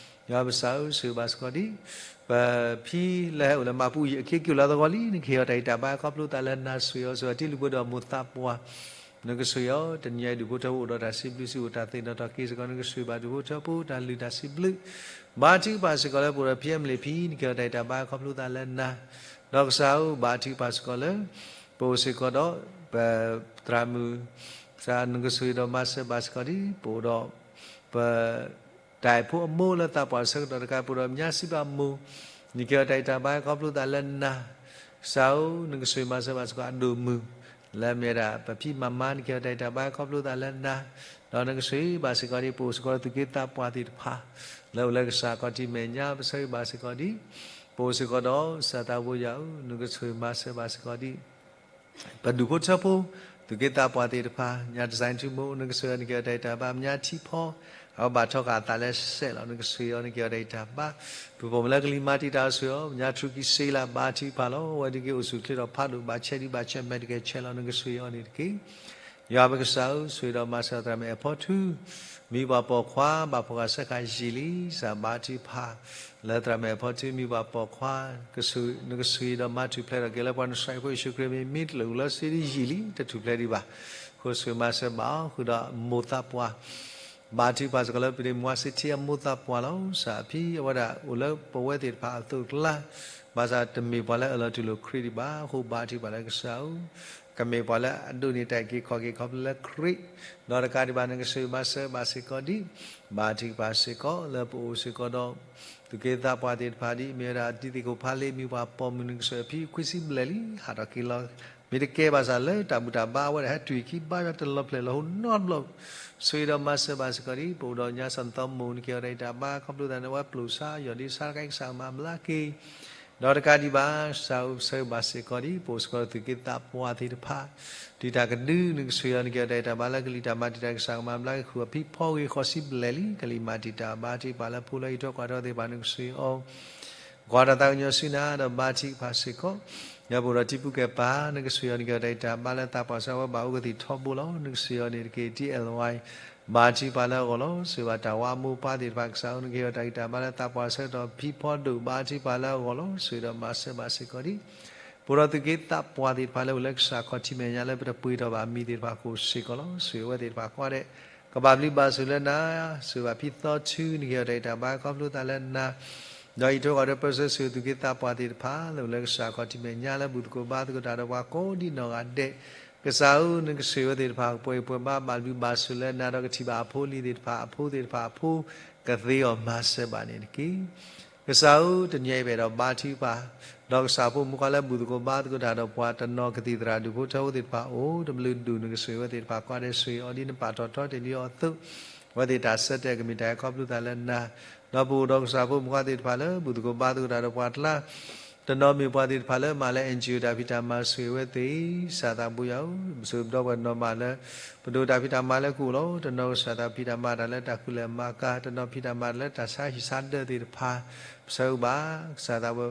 ယွၤပကစၢ်ဧၢ ဆိၣ်ဂ့ၤဘၣ်စ့ၢ်ကီးဒံး ပဖံလၢဟဲအိၣ်လၢမၤပူၤယံာ် အခ့အက့ၢ်အိၣ်လၢသဝီလံ နကဟ့ၣ်အီၤတၢ်ဂံၢ်တၢ်ဘါ ခီဖျိသးလၢနၤ ဆိၣ်ဂ့ၤအီၤ ဆိၣ်ဂ့ၤအီၤတံၤလုၢ်ပှ့ၤဒီးမိၢ်သးပှၢ် နကဆိၣ်ဂ့ၤအီၤ တနံၤညါအံၤ ဒူၣ်ဖိထၢဖိအိၣ်ဒီးတၢ်စံးဘျုးစံးဖှိၣ် တၢ်သ့ၣ်နီၣ်ထီၣ်က့ၤစ့ၢ်ကီး နကဆိၣ်ဂ့ၤဘၣ်ဒူၣ်ဖိထၢဖိတၢ်လုၢ်တၢ်စံးဘျုး ဘါထုကဖၣ်စ့ၢ်ကီးလၢပအိၣ်ဒီးဖံအမလ့ၣ်ဖံ နကဟ့ၣ်အီၤတၢ်ဂံၢ်တၢ်ဘါ ခီဖျိသးလၢနၤ ဒီးကစၢ်ဧၢ ဘါထုကဖၣ်စ့ၢ်ကီးလၢ ပအိၣ်စ့ၢ်ကီးဒီး ပသရၣ်မုၣ် ကစၢ်နကဆိၣ်ဂ့ၤဒီးမၤစၢၤဘၣ်စ့ၢ်ကီးဒံး ပအိၣ်ဒီး ပ တၢ်အဲၣ်ဖိအမိၢ်လၢသးပှၢ်ဆၢကတီၢ်တကး ပအိၣ်ဒီးမါစံးဘၣ်မိၢ် နကဟ့ၣ်အီၤတၢ်ဂံၢ်တၢ်ဘါခီဖျိသးလၢနၤ ကစၢ်ဧၢ နကဆိၣ်ဂ့ၤမၤစၢၤဘၣ်စ့ၢ်ကီးအဒိၣ်မုၢ် လၢအမ့ၢ်ဝဲဒၣ် ပဖံမၤမါ နကဟ့ၣ်အီၤတၢ်ဂံၢ်တၢ်ဘါခီဖျိသးလၢနၤ ဒီးနကဆိၣ်ဂ့ၤဘၣ်စ့ၢ်ကီးဒံး ပအိၣ်စ့ၢ်ကီးဒီးသူၣ်က့သးပှၢ်သ့ၣ်တဖၣ် လၢအိၣ်လၢကစၢ်ခီၣ်ထံးမဲာ်ညါ ပဆၢဂ့ၤဘၣ်စ့ၢ်ကီးဒံး ပအိၣ်စ့ၢ်ကီးဒီး ကစၢ်သးဘိယွၤဧၢ နကဆိၣ်ဂ့ၤမၤစၢၤဘၣ်စ့ၢ်ကီးဒံး ပဒူၣ်ဖိထၢဖိ သူၣ်က့သးပှၢ်သ့ၣ်တဖၣ် ညၣ်တစဲးထူမိၢ် နကဆိၣ်ဂ့ၤအီၤ နကဟ့ၣ်အီၤတၢ်ဂံၢ်တၢ်ဘါ မါထံဖီ အဝဲဘၣ်ထီဃာ်အသးလၢစဲးလီၤ. နကဆှၢအီၤ နကဲအီၤတၢ်အံၤတၢ်ဘါ, ပပှၤမုၣ်လၢကလံၤမၤတံာ်တာ်အီၤဆှၢအီၤ ညါထူကံစ့လး ဘါထုကဖၣ်လီၤ. အဝဲဒၣ်က့ၤအိၣ်ဆူၣ်ချ့ဒီးဖးဒိၣ် ဘၣ်ဆဲးဒံးဘၣ်ဆဲးမဲာ်တကဲဆဲးလီၤ. နကဆှၢအီၤန့ၣ်တက့ၢ်. ယွၤပကစၢ်ဧၢ, ဆှၢဒီးမၤစၢၤသရၣ်မုၣ်အဲၣ်ဖီထု, မံၤပှၤပိာ်ခွါ ဘၣ်ဖှီၣ်ဃာ်ဆၢဃာ်ယံာ်လံ, စၢ်ဘါထုကဖၣ် လၢသရၣ်မုၣ်အဲၣ်ဖီထု မံၤပှၤပိာ်ခွါ, နကဆှၢဒီးမၤထူၣ်ဖျဲးထီၣ်က့ၤလၢပှၤနစဲးဖိယ့ၣ်ၡူးခရံာ်မံၤ မ့ၢ်တလၢာ်လၢစ့ဒ်ယံာ်လံ တထူၣ်ဖျဲးဒံးဘၣ်. ဃိဆှၢမၤစၢၤဘၣ်အီၤ ဃုာ်ဒီးမိၢ်သးပှၢ် ဘါထုကဖၣ်စ့ၢ်ကီးလၢပဒ့မွါစ့ထံအမိၢ်သးပှၢ်လီၤ. စၢ်အဖံ အဝဲဒၣ်အိၣ်လၢပဝဲသ့ၣ်တဖၣ်အသိးအကျါ, ဘၣ်ဆၣ်တမ့ၢ်ပှၤလၢအအၢၣ်လီၤတူၢ်လိာ်ခရံာ်ဒံးဘၣ်. အဃိဘါထုကဖၣ်လၢကစၢ်ဧၢ, ကမ့ၢ်ပှၤလၢအဒိးန့ၢ်တၢ်အုၣ်က့ၤခီၣ်က့ၤခီဖျိလၢခရံာ်, ဒီးတကးဒံးဘၣ် နကဆှၢမၤစၢၤဘၣ်စ့ၢ်ကီးဒံး, ဘါထုကဖၣ်စ့ၢ်ကီးလၢပအိၣ်စ့ၢ်ကီးဒီး သူၣ်က့သးပှၢ်သ့ၣ်တဖၣ်ဒ်အံၤ မ့ၢ်ဝဲဒၣ်တံၤသကိးဖးလ့ မံၤပှၤပိာ်မုၣ် နကဆှၢအဖံခွံဆံဘျဲၣ်လံ ဟးထီၣ်က့ၤလီၤ. မ့ၢ်တကဲဘၣ်ဆၣ်လၢတၢ်ဘူၣ်တၢ်ဘါအဝဲဒၣ်ဟဲတုၤခံဘါယွၤတလီၤဖျဲၣ်လီၤ ဟိနီတဘျီ, ဆှၢဒီးမၤစၢၤဘၣ်စ့ၢ်ကီးဒံး ပအိၣ်ဒီးညါစီၤနသီမိၢ် နကဲအီၤတၢ်အံၤတၢ်ဘါ ခီဖျိသတးန့ၣ် အဝဲပျိာ်ဆါယီၢ်ဒ့ဆါတခါအံၤ ကစၢ်မၤဘျါက့ၤ ဒီးတကးဒံးဘၣ် ကစၢ်ဧၢ ဆှၢဘၣ်စ့ၢ်ကီးဒံး ပအိၣ်စ့ၢ်ကီးဒီးသူၣ်က့သးပှၢ်သ့ၣ်တဖၣ်, ဒ်တၢ်ကဒု နကဆှၢအီၤ နကဲအီၤတၢ်အံၤတၢ်ဘါလၢကလံၤတၢ်မၤတံာ်တာ် ကစၢ်ကမၤဘျါက့ၤ ဃုာ်အဖံဖီဂ့ၤဃိးဆံဘျဲၣ်လံ ကလံၤမၤတံာ်တာ် ဘါထုကဖၣ်လၢဖိလၢဟံၣ်ထွဲကွၢ်ထွဲသ့ၣ်တဖၣ် နကဆှၢအီၤ ကွၢ်တၢ်သးကညီၤဆူနၤ ဒီးဘါထုကဖၣ်စ့ၢ်ကီး, ဒီးပအိၣ်ဒီးတံၤပူၤကဲပၤ နကဆှၢအီၤ နကဲအီၤတၢ်အံၤတၢ်ဘါလၢသးပှၢ်စၢၤ အဝဲဘၣ်အိၣ်ကသံၣ်ထီဘိလီၤ နကဆှၢအီၤန့ၣ်တက့ၢ်. တံၤအဲၣ်ဝါ ဘါထုကဖၣ်လၢအဂီၢ်လီၤ. ဆှၢဘၣ်တၢ်ဝါအမိၢ်ပၢ်သ့ၣ်တဖၣ် ကစၢ်ဧၢ နကဟ့ၣ်အီၤတၢ်ဂံၢ်တၢ်ဘါလၢသးပှၢ်ဆၢကတီၢ် ဖံဖီဒိၣ် ဘါထုကဖၣ်လၢအဂီၢ်လီၤ. ဆှၢဒီးမၤစၢၤဘၣ်စ့ၢ်ကီးဒံး ပအိၣ်ဒီးသူၣ်က့သးပှၢ်သ့ၣ်တဖၣ်လၢအိၣ်လၢကစၢ်ခီၣ်ထံးမဲာ်ညါလၢပတပှ့ၤထီၣ်ဘၣ်မံၤသ့ၣ်တဖၣ် ကအိၣ်စ့ၢ်ကီးလီၤ. ဆှၢအဝဲသ့ၣ်တဖၣ်ကိးဂၤဒဲး ကဘၣ်ဘျုးဘၣ်ဆိၣ်လၢနၤ, ဆှၢဘၣ်ဖံသီထု နကဟ့ၣ်အီၤတၢ်ဂံၢ်တၢ်ဘါခီဖျိသးလၢနၤ, ဒီးဟံၣ်ထွဲကွၢ်ထွဲပၢဆှၢဆှၢသူၣ်က့သးပှၢ်သ့ၣ်တဖၣ် လၢအိၣ်လၢကစၢ်ခီၣ်ထံးမဲာ်ညါလၢဘူၣ်သကိးဘါသကိးတၢ်ဒီးပှၤကိးဒံးနီၢ်ဂၤဒဲး, ကစၢ်ဧၢ နကဆှၢအဝဲသ့ၣ်တဖၣ် ကပှဲၤပှဲၤဘါ ဘၣ်ဘျုးဘၣ်ဆိၣ်လၢနၤ ဒီးကထံၣ်ဘၣ်အဖိအလံၤသ့ၣ်တဖၣ် အဖိသ့ၣ်တဖၣ်အဖိ ကသ့အီၤမၤစၢၤဘၣ်န့ၣ်တက့ၢ်. ကစၢ်ဧၢ တနံၤအံၤပအဲၣ်ဒိးဘါထုကဖၣ်, ဒီးကစၢ်ဖိမုၣ်ခွါလၢဘူၣ်သကိးဘါသကိးတၢ်ဒီးပှၤတနီၤကသံၣ်သရၣ်ဒူၣ်ဖိထၢဖိသ့ၣ်တဖၣ်အိၣ် တဘျုးဒူၣ် နကဆှၢအဝဲသ့ၣ်တဖၣ်ကိးဂၤဒဲး ဆှၢအီၤဒ်နပာ်ထီၣ်ထီတ့ၢ်လံအီၤအသိး, အဝဲသ့ၣ်တၢ်ဆၢတဲာ်ကမ့ၢ်တၢ်ဟဲခီဖျိသးလၢနၤ, ဒီးပအိၣ်ဒီးကစၢ်ဖိမုၣ်ခွါသ့ၣ်တဖၣ်လၢဘူၣ်သကိးဘါသကိးတၢ်ဒီးပှၤကျါ တနီၤမ့ၢ်ပှၤသ့ၣ်တဖၣ်လၢမၤလၢ NGO တၢ်ဖံးတၢ်မၤ ဆှၢအဝဲသ့ၣ်, ကစၢ်သးဘိယွၤဧၢ, ပဆှၢပဒီပုၢ်ဝဲၢ်နီၢ်မးလၢ ပဒိၣ်တၢ်ဖံးတၢ်မၤလၢကအိၣ်လီၤ. တနီၤကစၢ်သးဖံးတၢ်မၤတၢ်လၢတၢ်ကူၣ်လဲၤမၤကၤ, တနီၤဖံးတၢ်မၤတၢ်လၢတၢ်ဆါဟံၣ်ဆါဒၢးသ့ၣ်တဖၣ်, ပဆၢဂ့ၤဘၣ် ကစၢ်သးဘိ,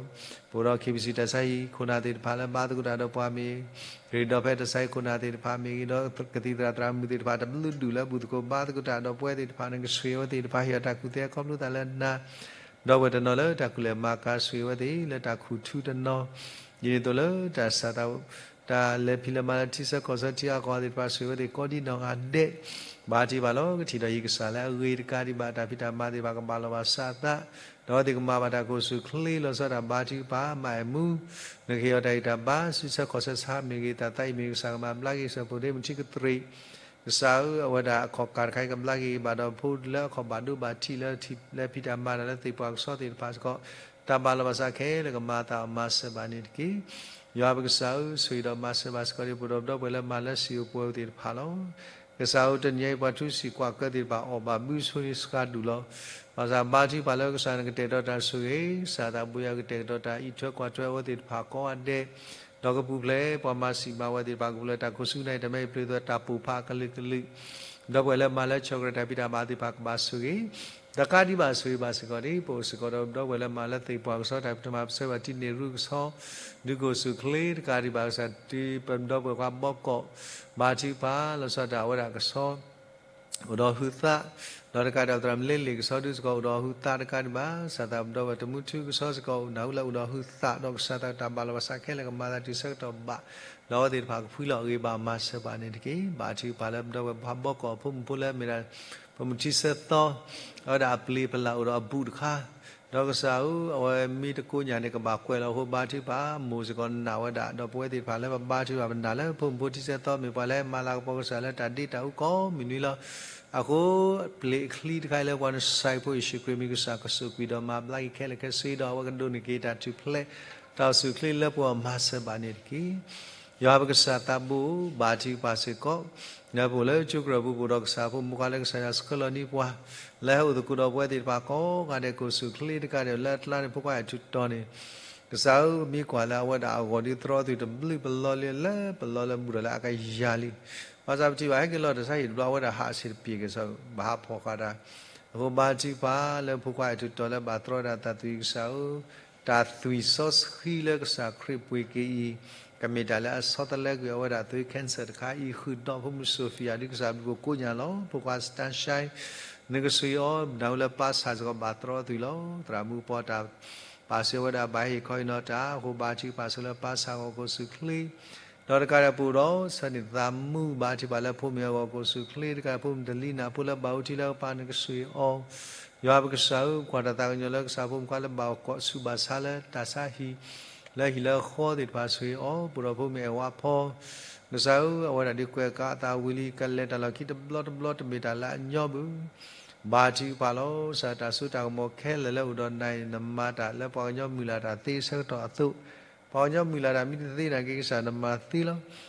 ပအိၣ်ဒီး KBC တၢ်ဆါဟံၣ်ခိၣ်နၢ်သ့ၣ်တဖၣ်လၢဘါသကိးတၢ်ဒီးပှၤမ့ၢ်ဂ့ၤ, ဒီးဖဲတၢ်ဆါဟံၣ်ခိၣ်နၢ်သ့ၣ်တဖၣ်မ့ၢ်ဂ့ၤ, ဒီးကသံၣ်သရၣ်သရၣ်မုၣ်သ့ၣ်တဖၣ် တဘျုးဒူၣ်လၢဘူၣ်သကိးဘါသကိးတၢ်ဒီးပဝဲသ့ၣ်တဖၣ် နကဆှၢအဝဲသ့ၣ်တဖၣ် ဟ့ၣ်အီၤတၢ်ကူၣ်သ့ခီဖျိသးလၢနၤ, ဒီပုၢ်ဝဲၢ်တနီၤလၢတၢ်ကူၣ်လဲၤမၤကၤ ဆှၢအဝဲသ့ၣ်လၢတၢ်ခူၣ်ထူတနီၤ, ဒ်န့ၣ်အသိးလၢတၢ်ဆၢတၢ် တၢ်လဲၤဖံးလဲၤမၤလၢထံဆၢကီၢ်ဆၢထံအါကီၢ်သ့ၣ်တဖၣ် ဆှၢအဝဲသ့ၣ်ကိးဒံးနီၢ်ဂၤဒဲး, ဘါထုကဖၣ်လီၤ. ကထံၣ်ဒီးဟံၣ်ကစၢ်လၢအဂ့ၤတကးဒံးဘၣ် တၢ်ဖံးတၢ်မၤသ့ၣ်တဖၣ် ကဘၣ်လီၤဘၣ်စးသး, ဒီးအဝဲသ့ၣ်ကမၤဘၣ်တၢ်ကအိၣ်ဆူၣ်ချ့လီၤဆီဒၣ်တၢ် ဘါထုကဖၣ် မၤအဲၣ်မူ နကဟ့ၣ်အီၤတၢ်ဂံၢ်တၢ်ဘါ ဆူဆၢကီၢ်ဆၢဆါမ့ၢ်ဂ့ၤ, တၢ်သးအံၤမ့ၢ်ဂ့ၤ, ကစၢ်ကမၤဘျါက့ၤ ကစၢ်ဖိဒ့မုၣ်ထံကတြ့ၣ်, ကစၢ်ဧၢ, အဝဲဒၣ်အခီၣ်ကၢ်တခါအံၤ ကဘျါက့ၤဘၣ်ဒီးဖိလၢအခီၣ်ဘၣ်ဒိဘၣ်ထံးလၢ လၢဖံးတၢ်မၤတၢ်လၢသ့ၣ်ပှၢ်ကဆီသ့ၣ်တဖၣ်စ့ၢ်ကီး, တၢ်ဘၣ်လီၤဘၣ်စးခဲလၢာ် ကမၤအသးအီၤမၤစၢၤဘၣ်န့ၣ်တက့ၢ်. ယွၤပကစၢ်ဧၢ, ဆှၢဒီးမၤစၢၤဘၣ်စ့ၢ်ကီးဒံး ပဒီပုၢ်ဝဲၢ်လၢမၤလၢစံာ်အိၣ်ပှဲၤအိၣ်သ့ၣ်တဖၣ်လီၤ. ကစၢ်ဧၢ, တနံၤအံၤပှၤထူစံာ်ကွၢ်ကၢသ့ၣ်တဖၣ် အီၣ်ဘၣ်ဘုဆိန့ၢ်စှၤဒူၣ်လီၤ. ဘၣ်ဆၣ်ဘါထုကဖၣ်လၢကစၢ်နကတဲာ်ကတီၤတၢ်ဆိၣ်ဂ့ၤ, ကစၢ်သးဘိယွၤကတဲာ်ကတီၤတၢ်အံးထွဲကွၢ်ထွဲအဝဲသ့ၣ်တဖၣ်ကိးဂၤဒဲး, ဒီးကပူၤဖျဲးပှၤမၤစံးမၤဝဲသ့ၣ်တဖၣ် ကပူၤဖျဲးတၢ်ကိၢ်ဆူၣ်နၢ်တၢ်မဲအံၤပျ့ၤသွဲတၢ်ပိာ်ဖးအကလုာ်ကလုာ်, ဒီပုၢ်ဝဲၢ်လၢမၤလၢဆီၣ်ထွဲတၢ်ဖံးတၢ်မၤသ့ၣ်တဖၣ်ကဘၣ်ဆိၣ်ဂ့ၤ, တကးဒံးဘၣ်ဆိၣ်ဂ့ၤဘၣ်စ့ၢ်ကီးဒံး ပအိၣ်စ့ၢ်ကီးဒီးပဒီပုၢ်ဝဲၢ်လၢမၤလၢသ့ၣ်ပှၢ်ကဆီတၢ်ဖံးတၢ်မၤ ပဆၢဝဲတံၤန့ၢ်ရူၢ်ကဆီ, ဒုးကအိၣ်ဆူၣ်ချ့တကးဒံးဘၣ်ကစၢ် တုၤပဒီပုၢ်ဝဲၢ်ခွါဘီကီး, ဘါထုကဖၣ်လီၤဆီဒၣ်တၢ်အဝဲဒၣ်ကဆီ အိၣ်ဒီးဟုသး, ဒီးတကးဒံးဘၣ်သရၣ်မုၣ်လ့လ့ၣ်ကဆီဒုးစ့ၢ်ကီးအိၣ်ဒီးဟုသးတကးဒံးဘၣ်, ကစၢ်သးဘိဒီပုၢ်ဝဲၢ်တမူထူကဆီစ့ၢ်ကီးအိၣ်နၢ်ဟူလၢအိၣ်ဒီးဟုသး ဒီးကစၢ်သးတၢ်ဘၣ်လီၤဘၣ်စးခဲလၢာ်ကမၤသးတုၤဆၢကတီၢ်ဘၣ်, ဒီးအဝဲသ့ၣ်တဖၣ်ကဖှံလီၤအဂ့ၤဘၣ်မၤစၢၤဘၣ်န့ၣ်တက့ၢ်. ဘါထုကဖၣ်လၢပဒီပုၢ်ဝဲၢ်ခွါဘီကီးအဖိမုၣ်ဖိလၢအမ့ၢ်ဒၣ် ပမုၢ်ထံဆၢသီ, အဝဲဒၣ်အပျ့ၤပလၢ်အိၣ်ဒီးအဘူးတခါ, ဒီးကစၢ်ဧၢ, အဝဲမ့ၢ်တကိးညါန့ၣ် ကဘၣ်ကွဲးလီၤအဃိ ဘါထုကဖၣ် မိၢ်စ့ၢ်ကီးနာ်ဝဲဒၣ်, ဒီးပဝဲသ့ၣ်တဖၣ်လၢပဘါထုကဖၣ်ပနာ်လၢဖိမုၣ်ဖိထံဆၢသီ မ့ၢ်ပှၤလၢမၤလၤကပီၤကစၢ်လၢတၢ်ဒ့တၢ်အူကိးမုၢ်နွံလီၤ. အဃိ ပျ့ၤအချံတခါအံၤလၢပှၤနစဲးဖိယ့ၣ်ၡူးခရံာ်မံၤ ကစၢ်ကစူၣ်ကွံာ်ဒီးမၤဘျါက့ၤခဲလၢာ်ခဲဆ့ဒီး အဝဲကဒိးန့ၢ်က့ၤတၢ်ထူၣ်ဖျဲး တၢ်အိၣ်ဆူၣ်ချ့လၢပဂီၢ်မၤစၢၤဘၣ်န့ၣ်တက့ၢ်. ယွၤပကစၢ်သးဘိ, ဘါထုကဖၣ်စ့ၢ်ကီး လၢပအိၣ်လၢကၠိကရၢၢ်ပူၤ ပအိၣ်ဒီးကစၢ်ဖိမုၣ်ခွါလၢကစၢ်ယွၤဆှၢလီၤန့ၢ်ပှၤ လၢဟဲအိၣ်သကိးဒီးပဝဲသ့ၣ်တဖၣ်ကိးဂၤဒဲး ကအိၣ်ဆူၣ်ချ့တကးဒံး လၢအကျါန့ၣ် ဖိခွါအဲၣ်ထူးတီၤန့ၣ် ကစၢ်ဧၢ, မ့ၢ်ကွၢ်လၢအဝဲဒၣ်အဂီၢ်ဒ်သရီသုးတဘျုးပလီလံ လၢပလီလၢမူဒီးလၢအကယၤလံ. ဘၣ်ဆၣ်ပထံၣ်ဘၣ်ဟဲက့ၤလီၤတၢ်ဆါဟံၣ်တဘျီ အဝဲဒၣ်ဟးဆံးတပျ့ၤက့ၤဆၢ ဘၣ်ဟးဖီၣ်ဃာ်တၢ် အဃိဘါထုကဖၣ်လၢဖိခွါအဲၣ်ထူၣ်တီၤလၢဘၣ်တြီဒၣ်တၢ်သွံၣ်ကစၢ်ဧၢ, တၢ်သွံၣ်စီဆှံလၢကစၢ်ခရံာ်ပှ့ၤက့ၤအံၤ, ကမ့ၢ်တၢ်လၢအဆီတလဲကွံာ်အဝဲဒၣ်သွံၣ် cancer တခါအံၤ ဃုာ်ဒီးဖိမုၣ် Sophia ဒ်ကစၢ်ဘျုးကိးညါလီၤ. ဖိခွါ Sunshine နကဆှံအီၤ နၢ်ဟူလၢပၢ်ဆၣ်စ့ၢ်ကီးဘၣ်တြီသွံၣ်လီၤ. သရၣ်မုၣ်ပီၤတၢ် ပာ်စၢၤဝဲဒၣ်ဘၣ်ဟ့ၣ်ခီဟ့ၣ်နီၤတၢ်, အဃိဘါထုကဖၣ်စ့ၢ်ကီးလၢပၢ်ဆၣ်ဂီၢ်ကိးဆူၣ်ချ့ ဒီးတကးဒံးပအိၣ်ဒီးဆၢန့ၣ်သးမူ ဘါထုကဖၣ်လၢဖိမ့ၢ်အဂီၢ်ကိးဆူၣ်ချ့, တကးဒံးဖိမုၣ်တလံနၢ်ဖိလၢဘၣ်အိၣ်ထံလၢကပၤ နကဆှံအီၤ, ယွၤပကစၢ်ဧၢ, ကွၢ်တၢ်သးကညီၤလၢကစၢ်ဖိမုၣ်ခွါလၢဘၣ်အိၣ်ကိးဆူၣ်ဘၣ်ဆါလၢတၢ်ဆါဟံၣ် လၢဟံၣ်လၢဃီသ့ၣ်တဖၣ်ဆှံအီၤ, ပအိၣ်ဒီးဖိမ့ၢ်အဲၣ်ဝါဖီ ကစၢ်ဧၢ, အဝဲဒၣ်ဒ်ကွဲးကးအသးဝံၤလံ ကလဲၤတၢ်လီၢ်ခံတဘျီတဘျီ တမ့ၢ်တၢ်လၢအညီဘၣ် ဘါထုကဖၣ်လီၤ. ကစၢ်တၢ်စိတၢ်ကမီၤခဲလၢာ်လၢအိၣ်ဒီးနၤအံၤ နမၤတၢ်လၢပှၤကညီမုၢ်လၢ်တၢ်သ့ဆၢကတီၢ်အသိး, ပှၤကညီမုၢ်လၢ်တၢ်မ့ၢ်တသ့နာ်က့ ကစၢ်နမၤသ့လီၤ.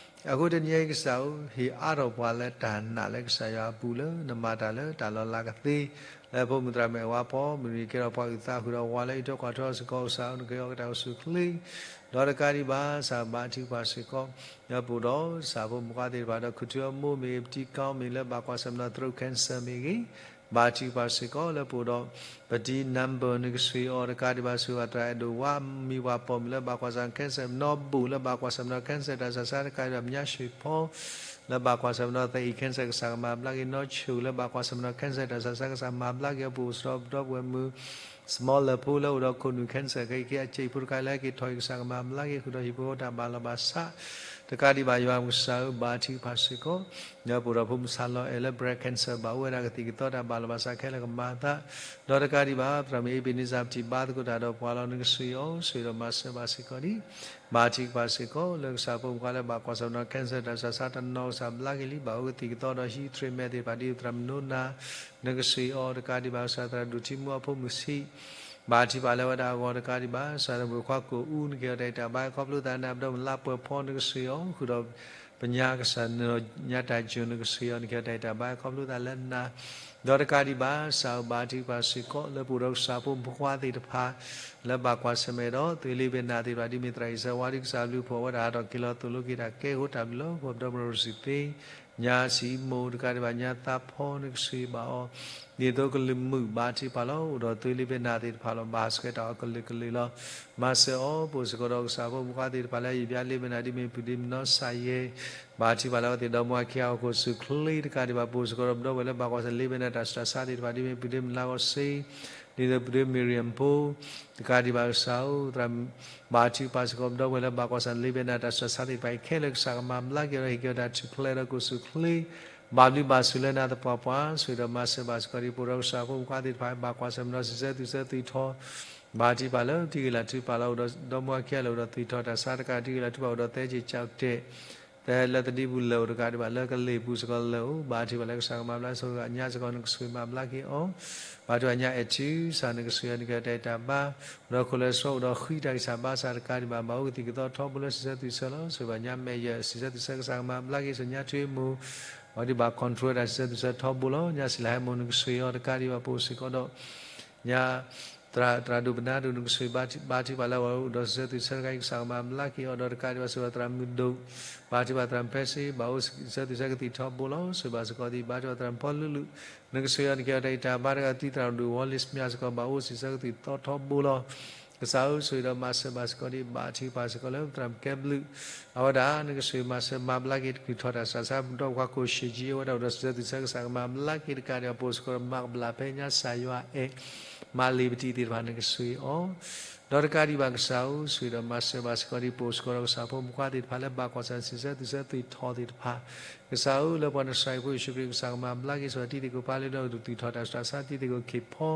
အဃိတနံၤအံၤကစၢ်ဧၢ, ဟ့ၣ်အါထီၣ်ပှၤလၢတၢ်နာ်လၢကစၢ်ယွၤအပူၤ လၢနမၤတၢ်လၢတၢ်လီၤလးကသ့ လၢဖိမုၣ်သရၣ်မုၣ်အဲၣ်ဝါဖီ မ့ၢ်ဂ့ၤကဲထီၣ်ပှၤအုၣ်သးဃုာ်ဒီးဝၤလၢအံးထွဲကွၢ်ထွဲအီၤစ့ၢ်ကီး ကစၢ်ဧၢ, နကဟ့ၣ်အီၤကတၢ်အိၣ်ဆူၣ်ချ့ ဒီးတကးဒံးဘၣ် ကစၢ်ဘါထုကဖၣ်စ့ၢ်ကီး လၢပအိၣ်ဒီးကစၢ်ဖိမုၣ်ခွါသ့ၣ်တဖၣ်ဒီး ခူၣ်ထူအမိၢ်မ့ၢ်ဂ့ၤ ပတံၤကီမ့ၢ်ဂ့ၤ လၢဘၣ်ကွၢ်ဆၢၣ်မဲာ်ဒီး throat cancer မ့ၢ်ဂ့ၤ, ဘါထုကဖၣ်စ့ၢ်ကီး လၢပအိၣ်ဒီး ပတံၤ number နကဆှံအီၤ တကးဒံးဘၣ် စူၢ်ဘၣ်သရၣ်အဲၣ်ဒိၣ်ဝါ မံၤဝၤပိာ်မုၣ်လၢဘၣ်ကွၢ်ဆၢၣ်မဲာ် cancer, နီၢ်ဘူၣ်လၢဘၣ်ကွၢ်ဆၢၣ်မဲာ်ဒီး cancer တၢ်ဆူးတၢ်ဆါ တကးဒံးဘၣ် မညါဆှံဖီ လၢဘၣ်ကွၢ်ဆၢၣ်မဲာ်ဒီး သအံၣ် cancer ကစၢ်ကမၤဘျါက့ၤ, နီၢ်ဆိၣ်လၢဘၣ်ကွၢ်ဆၢၣ်မဲာ်ဒီး cancer တၢ်ဆူးတၢ်ဆါ ကစၢ်မၤဘျါက့ၤအီၤ, ပအိၣ်စ့ၢ်ကီးဒီပုၢ်ဝဲၢ်မုၣ် small လၢဖိလၢအိၣ်ဒီးခိၣ်နူာ် cancer ခဲအံၤခဲအံၤ အစ့ၣ်ဖိတခါလၢဟဲက့ၤထီၣ်အံၤ ကစၢ်ကမၤဘျါက့ၤဃုာ်ဒီးဟံၣ်ဖိဃီဖိတၢ်ဘၣ်လီၤဘၣ်ဆး, တကးဒံးဘၣ် ယွၤကစၢ်ဧၢ, ဘါထုကဖၣ်စ့ၢ်ကီး လၢပအိၣ်ဒီးဖိမုၣ်ဆၣ်လီၤအဲၣ်လၢ breast cancer ဘၣ်အိၣ်ဝဲဒၣ်ကသံၣ်ကသီတၢ်ဘၣ်လီၤဘၣ်ဆးခဲလၢာ်ကမၤအသး, ဒီးတကးဒံးဘၣ် သရၣ်မုၣ်အ့ဘ့းနံစၢ် ပထံၣ်ဘါသကိးတၢ်ဒီးပှၤလီၤ နကဆှံအီၤ ဆိၣ်ဂ့ၤဒီးမၤစၢၤဘၣ်စ့ၢ်ကီးဒံး ဘါထုကဖၣ်စ့ၢ်ကီး လၢကစၢ်ဖိမုၣ်ခွါလၢဘၣ်ကွၢ်ဆၢၣ်မဲာ်ဒီး cancer တၢ်ဆူးတၢ်ဆါတနီၤ ကစၢ်ဘျါက့ၤလံ ဘၣ်အိၣ်ကသံၣ်ကသီဒီးဟံး treatment သ့ၣ်တဖၣ်ဒ်သရၣ်မုၣ်နိနၤ နကဆှံအီၤ တကးဒံးဘၣ် ကစၢ်သရၣ်ဒိၣ်ထံမူအဖိမုၣ်ဆံး ဘါထုကဖၣ်လၢဝဲဒၣ်အဂီၢ် တကးဒံးဘၣ် ကစၢ်သရၣ်မုၣ်ခွါကိၣ်အူ နကဟ့ၣ်အီၤတၢ်အံးတၢ်ဘါ ခီဖျိသးနၤပဒီမုၢ်လါပှဲၤဖီ နကဆှံအီၤ ဃုာ်ဒီးပညါကစၢ် ညါတၢ်ယိာ် နကဆှံအီၤ နကဟ့ၣ်အီၤတၢ်အံးတၢ်ဘါ ခီဖျိသးလၢနၤ ဒီးတကးဒံးဘၣ် ကစၢ်ဧၢ ဘါထုကဖၣ်စ့ၢ်ကီး လၢပအိၣ်ဒီးကစၢ်ဖိမုၣ်ဖိခွါသ့ၣ်တဖၣ် လၢဘၣ်ကွၢ်ဆၢၣ်မဲာ်ဒီး သွေးလီၤဘ့ၣ်နၢ်သ့ၣ်တဖၣ် ဒ်မ့ၢ်သရၣ်အံၣ်စၢဝါ ဒ်ကစၢ်ဘျုးဖှိၣ်ဝဲဒၣ် ဟးထီၣ်က့ၤလီၤသိၣ်လိက့ၤတၢ်ကဲ အဃိတၢ်ဘျုးလီၤ ပှၤပဒီမုၣ်ရူၢ်စံသ့ ညါစံမိၢ် တကးဒံးဘၣ် ညါသးဖီ နကဆှံဘၣ်အီၤ ဒ်သိးကလုၢ်မုာ် ဘါထုကဖၣ်လီၤ အိၣ်ဒီးသွေးလီၤဘ့ၣ်နၢ်သ့ၣ်တဖၣ်လီၤ ဘၣ်ဆှဲးတၢ်အီၤကလုာ်ကလုာ်လီၤ မၤစၢၤအီၤ ပအိၣ်စ့ၢ်ကီးဒီးကစၢ်ဖိမုၣ်ဖိခွါသ့ၣ်တဖၣ်လၢ ယံာ်ဘျါလီၤဘ့ၣ်နၢ် ဒ်မ့ၢ်ပုၢ်ဒ့မုၣ်နီၢ်စၢ်ယဲၢ် ဘါထုကဖၣ်လၢအဝဲသ့ၣ်ဒီမါဝၤခံဂၤအဃိ ဆူၣ်ချ့ တကးဒံးဘၣ် ပအိၣ်စ့ၢ်ကီးဒီးပဒီပုၢ်ဝဲၢ်လၢဘၣ်ကွၢ်ဆၢၣ် လီၤဘ့ၣ်နၢ်တၢ်ဆူးတၢ်ဆါသ့ၣ်တဖၣ် ဒ်မ့ၢ်ပုၢ်ဒ့မုၣ်လါဂီၤစ့ ဒ်သိးပုၢ်ဒ့မုၣ်မ့ၢ်ရံၣ်အဖိ တကးဒံးဘၣ်ကစၢ်ဧၢ သရၣ်မုၣ် ဘါထုကဖၣ်စ့ၢ်ကီးပဒီပုၢ်ဝဲၢ်လၢဘၣ်ကွၢ်ဆၢၣ် လီၤဘ့ၣ်နၢ်တၢ်ဆူးတၢ်ဆါသ့ၣ်တဖၣ်အံၤခဲလၢာ် ကစၢ်ကမၤဘျါက့ၤအီၤဒီးဟ့ၣ်က့ၤအီၤတၢ်ထူၣ်ဖျဲးဒီးကအိၣ်ဆူၣ်ချ့ ဘၣ်ဘျုးဘၣ်ဆိၣ်လၢနၤသပှၢ်ပှၢ် ဆိၣ်ဂ့ၤဒီးမၤစၢၤဘၣ်စ့ၢ်ကီးဒ် ပအိၣ်ဒီးကစၢ်ဖိမုၣ်ဖိခွါသ့ၣ်တဖၣ် ဘၣ်ကွၢ်ဆၢၣ်မဲာ်ဒီး စံးဆၢသူၣ်ဆၢသွံၣ်ထီၣ် ဘါထုကဖၣ်လၢတံၤဂ့ၤလၢ်ထုကဖၣ်လီၤ အိၣ်ဒီးဒီမါဝၤခံဂၤလၢအိၣ်ဒီးသွံၣ်ထီၣ်တၢ်ဆါ တကးတံၤဂ့ၤလၢ်ထုကဖၣ် အိၣ်ဒီးသဲက့ၤကၠီၣ်တဲာ် သဲလၢသဒံပူၤလၢာ်အိၣ် တကးဒံးဘၣ်လၢကလ့ၢ်ပူၤစ့ၢ်ကီးလၢာ်အိၣ် ဘါထုကဖၣ်လၢကစၢ်ကမၤဘျါဆိၣ်ဂ့ၤအညါစ့ၢ်ကီး နကဆိၣ်ဂ့ၤမၤဘျါက့ၤအီၤ ဘါထုကဖၣ်ညါအဲၣ်ထူစၢ် နကဆိၣ်ဂ့ၤအီၤ နကဟ့ၣ်အီၤတၢ်အံးတၢ်ဘါ အိၣ်ဒီး cholesterol အိၣ်ဒီးဃံတၢ်ဂံၢ်စၢ်ဘါစၢ် တကးဒံးဘၣ် ဘၣ်အိၣ်ကသံၣ်ကသီထီဘိလၢ စံးဆၢသူၣ်ဆၢလီၤ ဆိၣ်ဂ့ၤဘၣ်ညါမဲာ်ယဲၢ် စံးဆၢသူၣ်ဆၢ ကစၢ်ကမၤဘျါက့ၤ ဆိၣ်ညါထွံၣ်အမိၢ် အဝဲဒၣ်ဘၣ် control တၢ်စံးဆၢသူၣ်ဆၢထီဘိလီၤ ညါစံးလၢဟဲမိၢ် နကဆိၣ်ဂ့ၤအီၤ တကးဒံးဘၣ် ပအိၣ်စ့ၢ်ကီးဒီး ညါ သရၣ် သရၣ်ဒိၣ်ပနၢ်ဒိၣ် နကဆိၣ်ဂ့ၤ ဘါထုကဖၣ်လၢအဝဲအိၣ်ဒီးစံးဆၢသူၣ်ဆၢတခါအံၤ ကစၢ်ကမၤဘျါက့ၤအီၤ ဒီးတကးဒံးဘၣ် ဆိၣ်ဂ့ၤဘၣ်သရၣ်မုၢ်ဒိၣ် ဘါထုကဖၣ်သရၣ်ဖဲစ့ ဘၣ်အိၣ်စံးဆၢသူၣ်ဆၢကသံၣ်ထီဘိလီၤ ဆိၣ်ဂ့ၤဘၣ်စ့ၢ်ကီးသ့ၣ် ဘါထုကဖၣ်သရၣ်ဖီလူလူ နကဆိၣ်ဂ့ၤအီၤ နကဟ့ၣ်အီၤတၢ်အံးတၢ်ဘါ တကးသံသရၣ်ဒိၣ် ဝီလ့စမၠၣ် စ့ၢ်ကီး ဘၣ်အိၣ်စံးဆၢကသံၣ်သီထီဘိလီၤ ကစၢ်ဧၢ ဆိၣ်ဂ့ၤဒီးမၤစၢၤဘၣ်စ့ၢ်ကီးဒ် ဘါထုကဖၣ်စ့ၢ်ကီးလၢသရၣ်မုၣ်ကဲဘျုး အဝဲဒၣ် နကဆိၣ်ဂ့ၤမၤစၢၤမၤဘျါက့ၤ တကလုၢ်ထီၣ်တၢ်ဆူးတၢ်ဆါ ဒီးပှၤကိးၡ့ၣ်ကၠံ အဝဲဒၣ်အိၣ်ဒီးစံးဆၢသူၣ်ဆၢ ကစၢ်ကမၤဘျါက့ၤ တကးဒံးဘၣ် ပအိၣ်စ့ၢ်ကီးဒီးမၤကဘျၣ်ဖဲညါ ကစၢ်ယွၤအဲၣ် မၤလ့ၤပတံၤသ့ၣ်တဖၣ် နကဆိၣ်ဂ့ၤအီၤ ဒီးတကးဒံးဘၣ် ကစၢ်ဧၢ ဆိၣ်ဂ့ၤဒီးမၤစၢၤဘၣ်စ့ၢ်ကီးဒ် ပအိၣ်စ့ၢ်ကီးဒီးကစၢ်ဖိမုၣ်ဖိခွါသ့ၣ်တဖၣ်လၢ ဘၣ်ကွၢ်ဆၢၣ် စံးဆၢသူၣ်ဆၢသွံၣ်ထီၣ်သ့ၣ်တဖၣ် ကစၢ်ဧၢ လၢပှၤနစၤရ့းဖိယ့ၣ်ၡူးခရံာ် ကစၢ်ကမၤဘျါက့ၤ ဆိၣ်ဂ့ၤတံၤသကိး ပၢ်လၢဒီးသူၣ်ထီၣ်တၢ်ဆူးတၢ်ဆါ တံၤသကိးခ့ၣ်ဖီ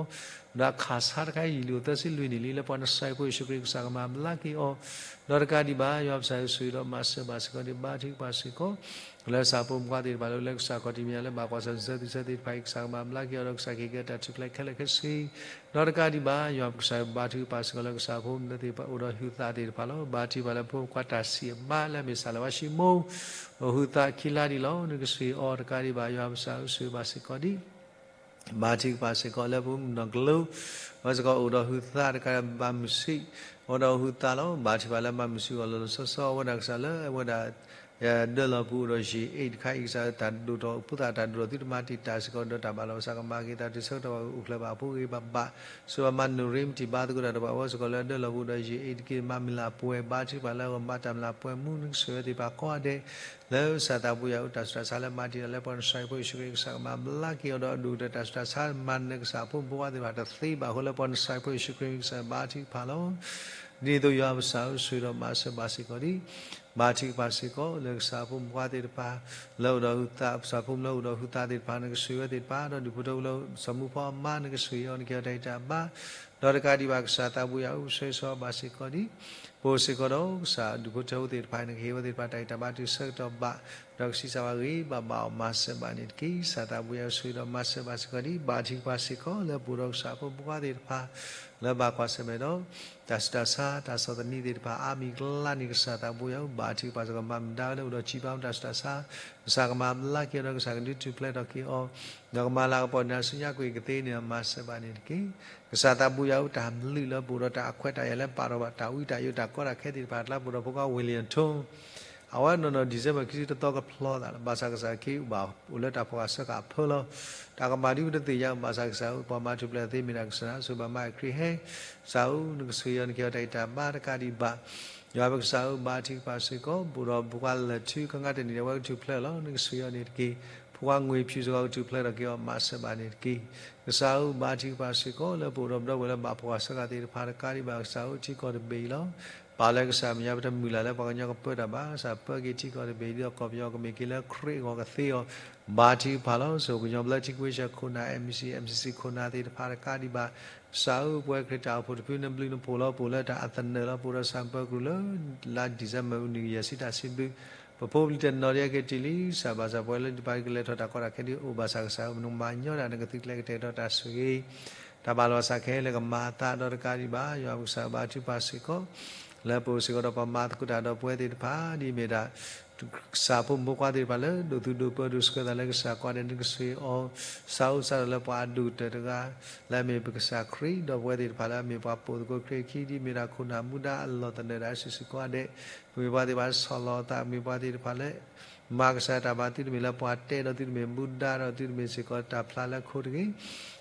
ဒီးခးဆါတခါအံၤ ယံာ်လံအိၣ်သၢဆံလွံၢ်နံၣ်လံ လၢပှၤနစၤရ့းဖိယ့ၣ်ၡူးခရံာ် ကစၢ်ကမၤဘျါက့ၤအီၤ ဒီးတကးဒံးဘၣ် ယွၤပကစၢ်ဧၢ ဆိၣ်ဂ့ၤဒီးမၤစၢၤဘၣ်စ့ၢ်ကီးဒ် ဘါထုကဖၣ်စ့ၢ်ကီး လၢကစၢ်ဖိမုၣ်ဖိခွါသ့ၣ်တဖၣ်လၢ လၢကစၢ်ခီၣ်ထံးမဲာ်ညါလၢ ဘၣ်ကွၢ်ဆၢၣ် စံးဆၢသူၣ်ဆၢသ့ၣ်တဖၣ်အံၤ ကစၢ်ကမၤဘျါက့ၤအီၤဒီး ကစၢ်ကဟ့ၣ်က့ၤတၢ်ထူၣ်ဖျဲးခဲလၢာ်ခဲဆ့ ဒီးတကးဒံးဘၣ် ယွၤပကစၢ်ဧၢ ဘါထုကဖၣ်စ့ၢ်ကီးလၢကစၢ်ဖိမုၣ်ဖိသ့ၣ်တဖၣ် အိၣ်ဒီးဟုသးသ့ၣ်တဖၣ်လီၤ. ဘါထုကဖၣ်လၢဖိမုၣ်ဖိခွါတၢ်ဆံးအဘါလၢအမ့ၢ်စၢ်လၢဝါၡံမိၣ် အိၣ်ဟုသးခံလါဒံးလီၤ. နကဆှံအီၤတကးဒံးဘၣ် ယွၤပကစၢ်ဧၢ ဆိၣ်ဂ့ၤဘၣ်စ့ၢ်ကီးဒံး ဘါထုကဖၣ်စ့ၢ်ကီးလၢဖိမုၣ်နီၢ်ကလိ အဝဲစ့ၢ်ကီးအိၣ်ဒီးဟုသးတကးဒံးဘၣ် မုၢ်ဆ့ၣ် အိၣ်ဒီးဟုသးလီၤ. ဘါထုကဖၣ်လၢမၤမုၢ်ဆ့ၣ်အီၤလီၤလီၤဆီဆီ အဝဲဒၣ်ကစၢ်လၢအဝဲဒၣ် ဒၢလီၤပူၤအိၣ်ဒီးယ့ၣ်အ့ၣ်တခါအံၤ ကစၢ်ဧၢ တၢ်ဒိၣ်ထီၣ်အဖိသၣ် တၢ်ဒိၣ်ထီၣ်သုတမၤတံာ်တာ်စ့ၢ်ကီး ဒီးတၢ်ဘၣ်လီၤဘၣ်စးကမၤက့ၤသးတုၤဆၢကတီၢ်ဘၣ်အိၣ်ဖျဲၣ်ဘၣ်အဖိဂ့ၤဘၣ်ဘၣ် ဆိၣ်ဂ့ၤဘၣ်မၤနၢၤရ့မတံၢ်ဘါသကိးတၢ်ဒီးပှၤဝဲစ့ၢ်ကီးလၢအဒၢလီၤပူၤဒီးယ့ၣ်အ့ၣ်တက့ၢ် မၤမုၢ်လၢ်ပှဲၤ ဘါထုကဖၣ်လၢအဂီၢ် မၤတၢ်မုၢ်လၢ်ပှဲၤမူ နကဆိၣ်ဂ့ၤဝဲသ့ၣ်တဖၣ်ကိးဂၤဒဲး လၢကစၢ်သးပူၤယၤအူတၢ်ဆူးတၢ်ဆါလၢမၤတံာ်တာ်လၢပှၤနစၢ်ဖိယ့ၣ်ၡူးခရံာ် ကစၢ်ကမၤဘျါက့ၤအီၤဒီးအဒိၣ်ကတၢၢ်တၢ်ဆူးတၢ်ဆါ မၤနၢၤကစၢ်ဖိမုၣ်ဖိခွါသ့ၣ်တဖၣ်တသ့ဘၣ်အဃိ လၢပှၤနစၢ်ဖိယ့ၣ်ၡူးခရံာ် ကစၢ်ဘါထုကဖၣ်လီၤ. ဒ်န့ၣ်အသိးယွၤပကစၢ်ဧၢ ဆိၣ်ဂ့ၤဒီးမၤစၢၤဘၣ်စ့ၢ်ကီးဒံး ဘါထုကဖၣ်စ့ၢ်ကီး လၢကစၢ်ဖိမုၣ်ဖိခွါသ့ၣ်တဖၣ် လၢအိၣ်ဒီးဟုသး ကစၢ်ဖိမုၣ်လၢအိၣ်ဒီးဟုသးသ့ၣ်တဖၣ် နကဆိၣ်ဂ့ၤဝဲသ့ၣ်တဖၣ် ဒီးဒူၣ်ဖိထၢဖိလၢစီၤမူဖီအမါ နကဆိၣ်ဂ့ၤအီၤ နကဟ့ၣ်အီၤတၢ်ဂံၢ်တၢ်ဘါ ဒီးတကးဒံးဘၣ်ကစၢ်သးပူၤယၤဧူ ဆိၣ်ဂ့ၤဆိၣ်ဂ့ၤဘၣ်စ့ၢ်ကီးဒံး ပအိၣ်စ့ၢ်ကီးဒီးကစၢ်ဒူၣ်ဖိထၢဖိသ့ၣ်တဖၣ် နကဟ့ၣ်ဝဲသ့ၣ်တဖၣ်တၢ်ဂံၢ်တၢ်ဘါတုၤဆၢကတီၢ်ဘၣ် ဒီးကဆံးစၢ်ဝဲဂ့ၤဘၣ်ဘၣ်အီၤ မၤစၢၤဘၣ်န့ၣ်တက့ၢ်. ကစၢ်သးပူၤယၤဧူ ဆိၣ်ဂ့ၤဒီးမၤစၢၤဘၣ်စ့ၢ်ကီးဒံး ဘါထုကဖၣ်စ့ၢ်ကီး လၢပအိၣ်ဒီးကစၢ်ဖိမုၣ်ဖိခွါသ့ၣ်တဖၣ် လၢဘၣ်ကွၢ်ဆၢၣ်မဲာ်ဒီး တၢ်ဆူးတၢ်ဆါ တၢ်ဆီၣ်သနံးသ့ၣ်တဖၣ် အါမံၤကျါန့ၣ် ကစၢ်သးပူၤယၤဧူ ဘါထုကဖၣ်စ့ၢ်ကီး မၤမုာ်ဒါဝဲလၢအိၣ်ဒီးစံးပာ်မူတၢ်ဆူးတၢ်ဆါ ကစၢ်ကမၤဘျါက့ၤအီၤဒီး ကစၢ်ကဒုးထူၣ်ဖျဲးထီၣ်က့ၤအီၤ ဒီးကမၤလၤကပီၤန့ၢ်အစုညါကွံာ်ကသ့န့ၣ် မၤစၢၤဘၣ်န့ၣ်တက့ၢ်. ကစၢ်သးပူၤယၤဧူ တၢ်မနုၤလၢပအိၣ်ဒီးတၢ်အခွဲးတၢ်ယာ်လၢပာ်ထီၣ်ဘၣ်တၢ်ဝံတၢ်ယိးတၢ်ကီတၢ်ခဲသ့ၣ်တဖၣ်အကျါ ပအိၣ်ဒီးဖိခွါ William Tong အဝဲနီၢ်နီၢ် December ခံဆံတသီကဖျီသးလီၤ. ဘၣ်ဆၣ်ကစၢ်ခ့အိၣ်ဘၣ်အိၣ်လၢတၢ်ဖီၣ်ဃာ်ဆၢဃာ်အဖၢလီၤ. တၢ်ကမၣ်ဒ်ပတသ့ၣ်ညါ ဘၣ်ဆၣ်ကစၢ်ဧၢ ပှၤမၤထူၣ်ဖျဲးသ့မ့ၢ်ဒၣ်ကစၢ် ဆိၣ်ဂ့ၤဘၣ်မၤခရံာ်ဟဲ ကစၢ်ဧၢ နကဆိၣ်ဂ့ၤအီၤ နကဟ့ၣ်အီၤတၢ်ဂံၢ်တၢ်ဘါတကးဒံးဘၣ် ယွၤပကစၢ်ဧၢ ဘါထုကဖၣ်စ့ၢ်ကီး ပအိၣ်ဒီးဖိခွါလၢာ်ထူ ခါငါတနံၤဒီးအဝဲကထူၣ်ဖျဲးလီၤ နကဆိၣ်ဂ့ၤအီၤန့ၣ်တက့ၢ်. ဖိခွါငွေဖြူစ့ၢ်ကီးကထူၣ်ဖျဲးထီၣ်က့ၤအီၤ မၤစၢၤဘၣ်န့ၣ်တက့ၢ်. ကစၢ်ဧၢ ဘါထုကဖၣ်စ့ၢ်ကီး လၢပအိၣ်ဒီးပဒီပုၢ်ဝဲၢ်လၢဘၣ်ဖှီၣ်ဃာ်ဆၢဃာ်သ့ၣ်တဖၣ်တကးဒံးဘၣ် ကစၢ်ဧၢ ထံကီၢ်တဘ့ၣ်အံၤလီၤ. ပၢ်လၢကစၢ်မဲာ်ညါ ပတမုၢ်လၢ်လၢပှၤကညီကပၢတၢ်ဘၣ် ကစၢ်ပၢက့ၤထံကီၢ်တဘ့ၣ်အံၤ ဒ်သိးကီၢ်ပယီၤကမ့ၢ်က့ၤလၢခရံာ်အဂီၢ်ကသ့အီၤ ဘါထုကဖၣ်လီၤ. စိၤကညီဘျၢထံခဝ့ၡၢၣ်ခိၣ်နၢ် M C M C C ခိၣ်နၢ်သ့ၣ်တဖၣ်တကးဒံးဘၣ် ကစၢ်ဧၢ ပဝဲခရံာ်တၢ်အိၣ်ဖှိၣ်တဖု နဘျုးနဖှိၣ်လီၤ ပအိၣ်လၢတၢ်အသနၢၣ်လီၤ ပအိၣ်ဒီးစၢ်ပၢၤကရူၢ်လၢ လါ December အနံၣ်ယဲၢ်ဆံတၢ်စံးဘျုး ပဖိပလံၤတနီၤဒ်အက့ၤတ့ၢ်လံ ကစၢ်ဘၣ်ဆၣ်ပဝဲလၢတပာ်ကလဲၤထီၣ်တၢ်ကီတၢ်ခဲဒ်အိၣ် ဘၣ်ဆၣ်ကစၢ်ဧၢ မနုၤမၤညီတၢ် နကသုးကျဲၤကတဲာ်ကတီၤတၢ်ဆိၣ်ဂ့ၤ တၢ်ဘၣ်လီၤဘၣ်စးခဲလၢာ်ကမၤအသးဒီးတကးဒံးဘၣ် ယွၤပကစၢ်ဘါထုကဖၣ်စ့ၢ်ကီး လၢပအိၣ်စ့ၢ်ကီးဒီးပှၤမၤသကိးတၢ်ဒီးပဝဲသ့ၣ်တဖၣ် ဒ်မ့ၢ်ဒၣ် ကစၢ်ဖိမုၣ်ဖိခွါသ့ၣ်တဖၣ်လၢ ဒိးသူၣ်ဒိးပၢဒိးဆှၢသးလၢကစၢ်ကိးဂၤဒဲး နကဆိၣ်ဂ့ၤအီၤ စးအိၣ်စးဒီးလၢပှၤအဒိၣ်ကတၢၢ်တဂၤ လၢအမ့ၢ်ပကစၢ်ခရံာ် ဒီးပဝဲသ့ၣ်တဖၣ်လၢအမ့ၢ်ပှၤပိာ်သကိးခရံာ်အခံ ဒ်မ့ၢ်ဒၣ်ခိၣ်နၢ်မူဒါအလီၢ်သနၢၣ်ဒၣ်စုာ်စုာ်ကိးဂၤဒဲး ကမ့ၢ်ပှၤသ့ၣ်တဖၣ်ဆီၣ်လီၤအသး ကမ့ၢ်ပှၤသ့ၣ်တဖၣ်လၢ မၤကစၢ်တၢ်ဘၣ် သုတမ့ၢ်လၢပှၤတဲဒီး သုတမ့ၢ်မူဒါဒီး သုတမ့ၢ်စ့ၢ်ကီးတၢ်ဖျါလၢခိတဂ့ၤ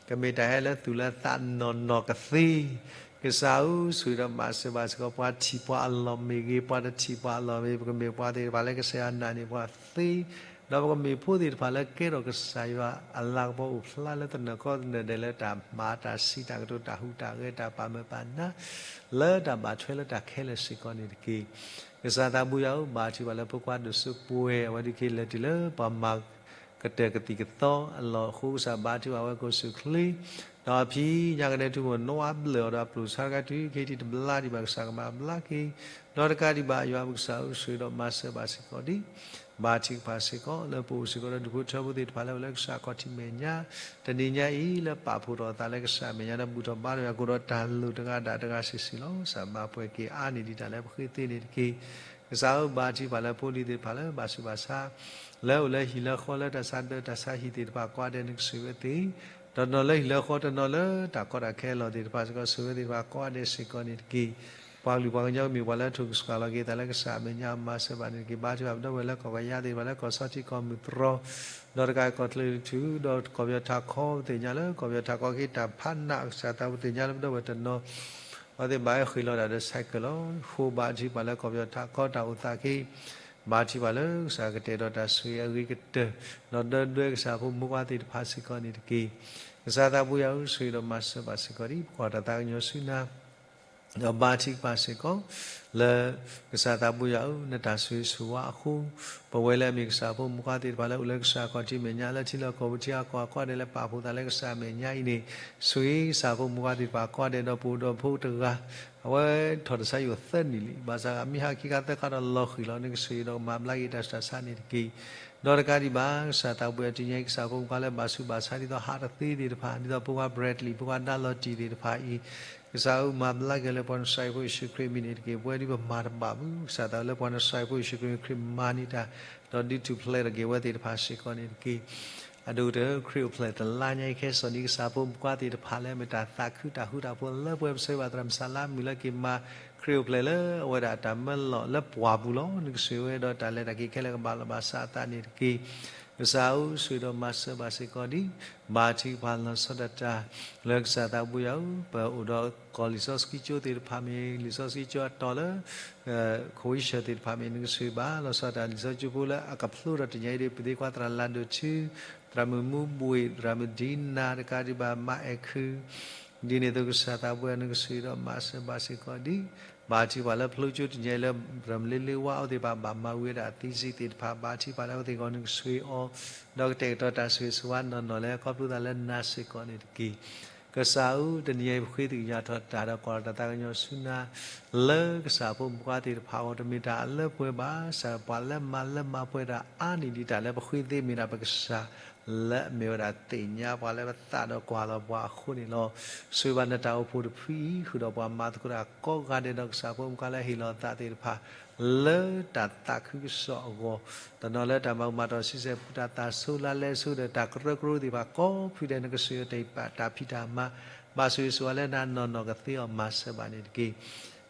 ကမ့ၢ်တၢ်ဟဲလၢသူၣ်လၢသးနီၢ်နီၢ်ကသ့ ကစၢ်ဧၢ ဆိၣ်ဂ့ၤဒီးမၤစၢၤဘၣ်စ့ၢ်ကီး ပှၤထံၣ်ပှၤအလီၢ်မ့ၢ်ဂ့ၤ ပှၤတထံၣ်ပှၤအလီၢ်မ့ၢ် ပကမ့ၢ်ပှၤသ့ၣ်တဖၣ်လၢကစၢ်ယွၤနာ်န့ၢ်ပှၤသ့ ဒီးပကမ့ၢ်ဖိသ့ၣ်တဖၣ်လၢကဲထီၣ်ကစၢ်ယွၤအလၤကပီၤအိၣ်ဖျါလၢသနၢၣ်ကီသနၢၣ်ဒဲးလၢတၢ်မၤတၢ်စံးတၢ်ကတိၤတၢ်ဟူးတၢ်ဂဲၤတၢ်ပာ်မၢပာ်နါ လၢတၢ်ဘၣ်ထွဲလၢတၢ်ခဲလၢာ်စ့ၢ်ကီးန့ၣ်တက့ၢ်. ကစၢ်သးဘိယွၤဧၢ ဘါထုကဖၣ်လၢဖိခွါဒိၣ်စိပှဲၤ အဝဲဒုးက့ၤလဲၤတုၤလၢပှၤမၤကတၢၢ်ကသံၣ်ကသီအလီၢ်အဃိ ကစၢ်ဘါထုကဖၣ်ဝဲကိးဆူၣ်ချ့ ဒီးအဖံးညါကနဲထူမိၢ် နီၣ်အါဘျၢၣ်အီၤဒီးအပျိာ်ဆါတခါတုၤခဲအံၤတဘျါဒံးဘၣ် ကစၢ်ကမၤဘျါက့ၤ ဒီးတကးဒံးဘၣ် ယွၤပကစၢ်ဧၢ ဆိၣ်ဂ့ၤဒီးမၤစၢၤဘၣ်စ့ၢ်ကီးဒံး ဘါထုကဖၣ်စ့ၢ်ကီး လၢပအိၣ်စ့ၢ်ကီးဒီးဒူၣ်ဖိထၢဖိသ့ၣ်တဖၣ်လၢအိၣ်လၢကစၢ်ခီၣ်ထံးမဲာ်ညါ တနံၤညါအံၤ လၢပာ်ဖှိၣ်ထီၣ်အသးလၢကစၢ်မဲာ်ညါဒီးဘူၣ်ထီၣ်ဘါထီၣ်ယွၤကိၣ်ဒီးတၢ်လိၣ်တဂၤဒၣ်တဂၤစုာ်စုာ်လီၤ. ကစၢ်ဘၣ်ပှဲၤက့ၤအါန့ၢ်ဒံးတၢ်လၢပဃ့သ့န့ၣ်တက့ၢ်. ကစၢ်ဧၢ ဘါထုကဖၣ်လၢဖိလံၤသ့ၣ်တဖၣ်လၢဘၣ်ဆူးဘၣ်ဆါ လၢအိၣ်လၢဟံၣ်လၢဃီလၢတၢ်ဆါဒၢတၢ်ဆါဟံၣ်သ့ၣ်တဖၣ်ကိးဂၤဒဲး နကဆိၣ်ဂ့ၤဝဲသ့ၣ် တနီၤလၢဟံၣ်လၢဃီ တနီၤလၢတၢ်ကီတၢ်ခဲအလီၢ်သ့ၣ်တဖၣ်စ့ၢ်ကီး ဆိၣ်ဂ့ၤဝဲသ့ၣ်တဖၣ်ကိးဂၤဒဲးစ့ၢ်ကီးန့ၣ်တက့ၢ်. ပှၤကလုာ်ပှၤကညီမ့ၢ်ပှၤလၢအထုးကဆှီလီၤက့ၤသးလၢကစၢ်အမဲာ်ညါ မၤစၢၤဘၣ်န့ၣ်တက့ၢ်. ဘါထုကဖၣ်ပဒီပုၢ်ဝဲၢ်လၢကီၢ်ပယါသ့ၣ်တဖၣ်လၢကီၢ်ဆီထံးကီၢ်မုၢ်တြီ ဒီးတကးကီၢ်ချၢထူ ဒီးကီၢ်ပယီၤထးခီ ပသ့ၣ်ညါလၢကီၢ်ပယီၤထးခီက့ၤတၢ်ဖးနး ကစၢ်သးပူၤသ့ၣ်ညါလၢပဒီပုၢ်ဝဲၢ်တနီၤ အဝဲသ့ၣ်ဘၣ်ဟဲဃ့ၢ်လီၤတၢ်ဒီး ဆိုင်ကယ် လီၤ. ဃိဘါထုကဖၣ်လၢကီၢ်ပယီၤထးခီတၢ်အိၣ်သးက့ၤ ဘါထုကဖၣ်လၢကစၢ်ကတဲာ်ကတီၤတၢ်ဆိၣ်ဂ့ၤအဂ့ၤကတၢၢ် ဒီးဒၢဒွဲကစၢ်ဖိမုၣ်ဖိခွါသ့ၣ်တဖၣ်စ့ၢ်ကီးန့ၣ်တက့ၢ်. ကစၢ်သးပူၤယွၤဧၢ ဆိၣ်ဂ့ၤဒီးမၤစၢၤဘၣ်စ့ၢ်ကီးဒံး ပကွၢ်တၢ်သးကညီၤဆူနၤ ဒီးဘါထုကဖၣ်စ့ၢ်ကီး လၢကစၢ်သးပူၤယွၤဧၢ နတၢ်ဆိၣ်ဂ့ၤဆိၣ်ဝါအဃိ ပဝဲလၢအမ့ၢ်ကစၢ်ဖိမုၣ်ဖိခွါသ့ၣ်တဖၣ်လၢအိၣ်လၢကစၢ်ခီၣ်ထံးမဲာ်ညါ လၢထံလီၢ်ကီၢ်ပူၤထံဂၤကီၢ်ဂၤကိးဂၤဒဲးလၢပာ်ဖှိၣ်သးလၢကစၢ်မဲာ်ညါအံၤန့ၣ် ဆိၣ်ဂ့ၤကစၢ်ဖိမုၣ်ဖိခွါသ့ၣ်တဖၣ်ကိးဂၤဒဲး ဒီးပအိၣ်ဒီးဖိတဂၤ အဝဲထီၣ်တၢ်ဆါယိၣ်သၢနံၣ်လံ ဘၣ်ဆၣ်မ့ၢ်ဟးခံခါသၢခါဒီးလီၤဃံၤလီၤ နကဆိၣ်ဂ့ၤဒီးကမၤဘျါက့ၤတၢ်ဆူးတၢ်ဆါန့ၣ်တက့ၢ်. ဒီးတကးဒံးဘၣ် ကစၢ်သးပူၤယွၤ တနံၤညါအံၤ ကစၢ်ဖိမုၣ်ဖိခွါလၢဘၣ်ဆူးဘၣ်ဆါဒ်သိးဟးတသ့သ့ၣ်တဖၣ် ဒ်သိးဖိခွါ Bradley ဖိခွါဒါလီၤတံၢ်သ့ၣ်တဖၣ်အံၤ ကစၢ်ဧၢ မၤဘျါက့ၤလၢပှၤနစၢ်ဖိယ့ၣ်ၡူးခရံာ်အမံၤန့ၣ်တက့ၢ်. ပဝဲဒ်ပမၤတဘၣ်မုၢ် ကစၢ်သးလၢပှၤနစၢ်ဖိယ့ၣ်ၡူးခရံာ် ခရံာ်မၤန့ၢ်တၢ် ဒီးဒုးထူၣ်ဖျဲးထီၣ်က့ၤဝဲသ့ၣ်တဖၣ်စ့ၢ်ကီးန့ၣ်တက့ၢ်. အဒိၣ်ကတၢၢ် ခရံာ်အိၣ်ဖျဲၣ်တလါညါအံၤ ခဲစီၣ်နံၤ ကစၢ်ဖိမုၣ်ဖိခွါသ့ၣ်တဖၣ်လၢမ့ၢ်တၢ်သးခုတၢ်ဃူတၢ်ဖိးလၢပှဲၤ ပဆၢဂ့ၤဘၣ်သရၣ်မုၣ်စၢ်လါမုၢ်လၢက့ၤမၤ ခရံာ်အိၣ်ဖျဲၣ်လၢအဝဲဒၣ်တၢ်မၢလီၢ်လၢပှၢ်ပူၤလီၤ. နကဆိၣ်ဂ့ၤဝဲဒီးတၢ်လဲၤတၢ်က့ၤခဲလၢာ်ကဘၣ်လီၢ်ဘၣ်စးအသးန့ၣ်တက့ၢ်. ကစၢ်ဧၢ, ဆိၣ်ဂ့ၤဒီးမၤစၢၤဘၣ်စ့ၢ်ကီးဒံး, ဘါထုကဖၣ်လီၤဆီဒၣ်တၢ် လၢကစၢ်သးဘိယွၤဧၢ, ပအိၣ်ဒီးကီၢ်လံာ်စီဆှံကၠိသ့ၣ်တဖၣ်မ့ၢ်ဂ့ၤ, လံာ်စီဆှံကၠိအတီၤလၢ ခိဝံၡၢၣ်သ့ၣ်တဖၣ်မ့ၢ်ဂ့ၤ, နကဆိၣ်ဂ့ၤဘၣ်လီၤဆီဒၣ်တၢ်လံာ်စီဆှံကၠိဖိလၢအကဖျိထီၣ်တနံၤအံၤဒီး ပသ့ခွါသရၣ်လၤဒိၣ်ထူ, သရၣ်မုၣ်မူဘှ့ၣ်, သရၣ်မုၣ်ဒံနၤတကးဒံးဘၣ်မၤအဲၣ်ခု ဒ်န့ၣ်အသိးကစၢ်သးဘိယွၤ နကဆိၣ်ဂ့ၤဒီးမၤစၢၤဘၣ်စ့ၢ်ကီးဒံး, ဘါထုကဖၣ်လၢဖျိကၠိတနံၤအံၤလၢ သရၣ်မုၣ်လ့လ့ဝါအိၣ်သ့ၣ်တဖၣ် ဘၣ်မၤဝံၤဝဲဒၣ်အသံစံးသ့ၣ်တဖၣ် ဘါထုကဖၣ်လၢအဝဲသ့ၣ်အဂီၢ် နကဆိၣ်ဂ့ၤအီၤ, ဒီးကတဲာ်ကတီၤတၢ်ဆိၣ်ဂ့ၤဆိၣ်ဝါနီၢ်နီၢ်လၢခီဖျိသးလၢနၤစ့ၢ်ကီးန့ၣ်တက့ၢ်. ကစၢ်ဧၢ, တနံၤအံၤပဃ့သ့ၣ်ညါထီၣ်တၢ်ဒီးကွၢ်တၢ်သးကညီၤဆူနၤ လၢကစၢ်ဖိမုၣ်ဖိခွါသ့ၣ်တဖၣ်အဂီၢ် တမ့ၢ်တၢ်လၢပှဲၤဘၣ်, စးပှၤလၢမၤလၢမၤပှဲၤတၢ်အါန့ၢ်ဒံးတၢ်လၢပဃ့သ့မ့ၢ်ဒၣ်ပကစၢ် လၢအမ့ၢ်ဝဲဒၣ်သ့ၣ်ညါပှၤလၢပသးဒီးကွၢ်လီၤပှၤအဃိန့ၣ်လီၤ. ဆိၣ်ဂ့ၤဘၣ်နတၢ်အိၣ်ဖှိၣ်တဖုအံၤ ဃုာ်ဒီးပှၤမၤသကိးတၢ်ကိးဂၤဒဲးဒီးကစၢ်ဖိမုၣ်ဖိခွါလၢဟ့ၣ်လီၤသးသ့ၣ်တဖၣ် လၢတၢ်သးခုကစီၣ်အဂီၢ်, တနီၤလၢတၢ်မၤမၤတီၢ်ဆံဆဲၣ်ပူၤ တၢ်သးဆိလါလဲဆိဒီးတၢ်ကရၢကရိသ့ၣ်တဖၣ်ကိးဖုဒဲး နကဆိၣ်ဂ့ၤအီၤတၢ်ဖံးတၢ်မၤ, ဘၣ်ဆိၣ်ဂ့ၤဆိၣ်ဝါလၢနၤနီၢ်နီၢ်ကသ့အီၤမၤစၢၤဘၣ်န့ၣ်တက့ၢ်.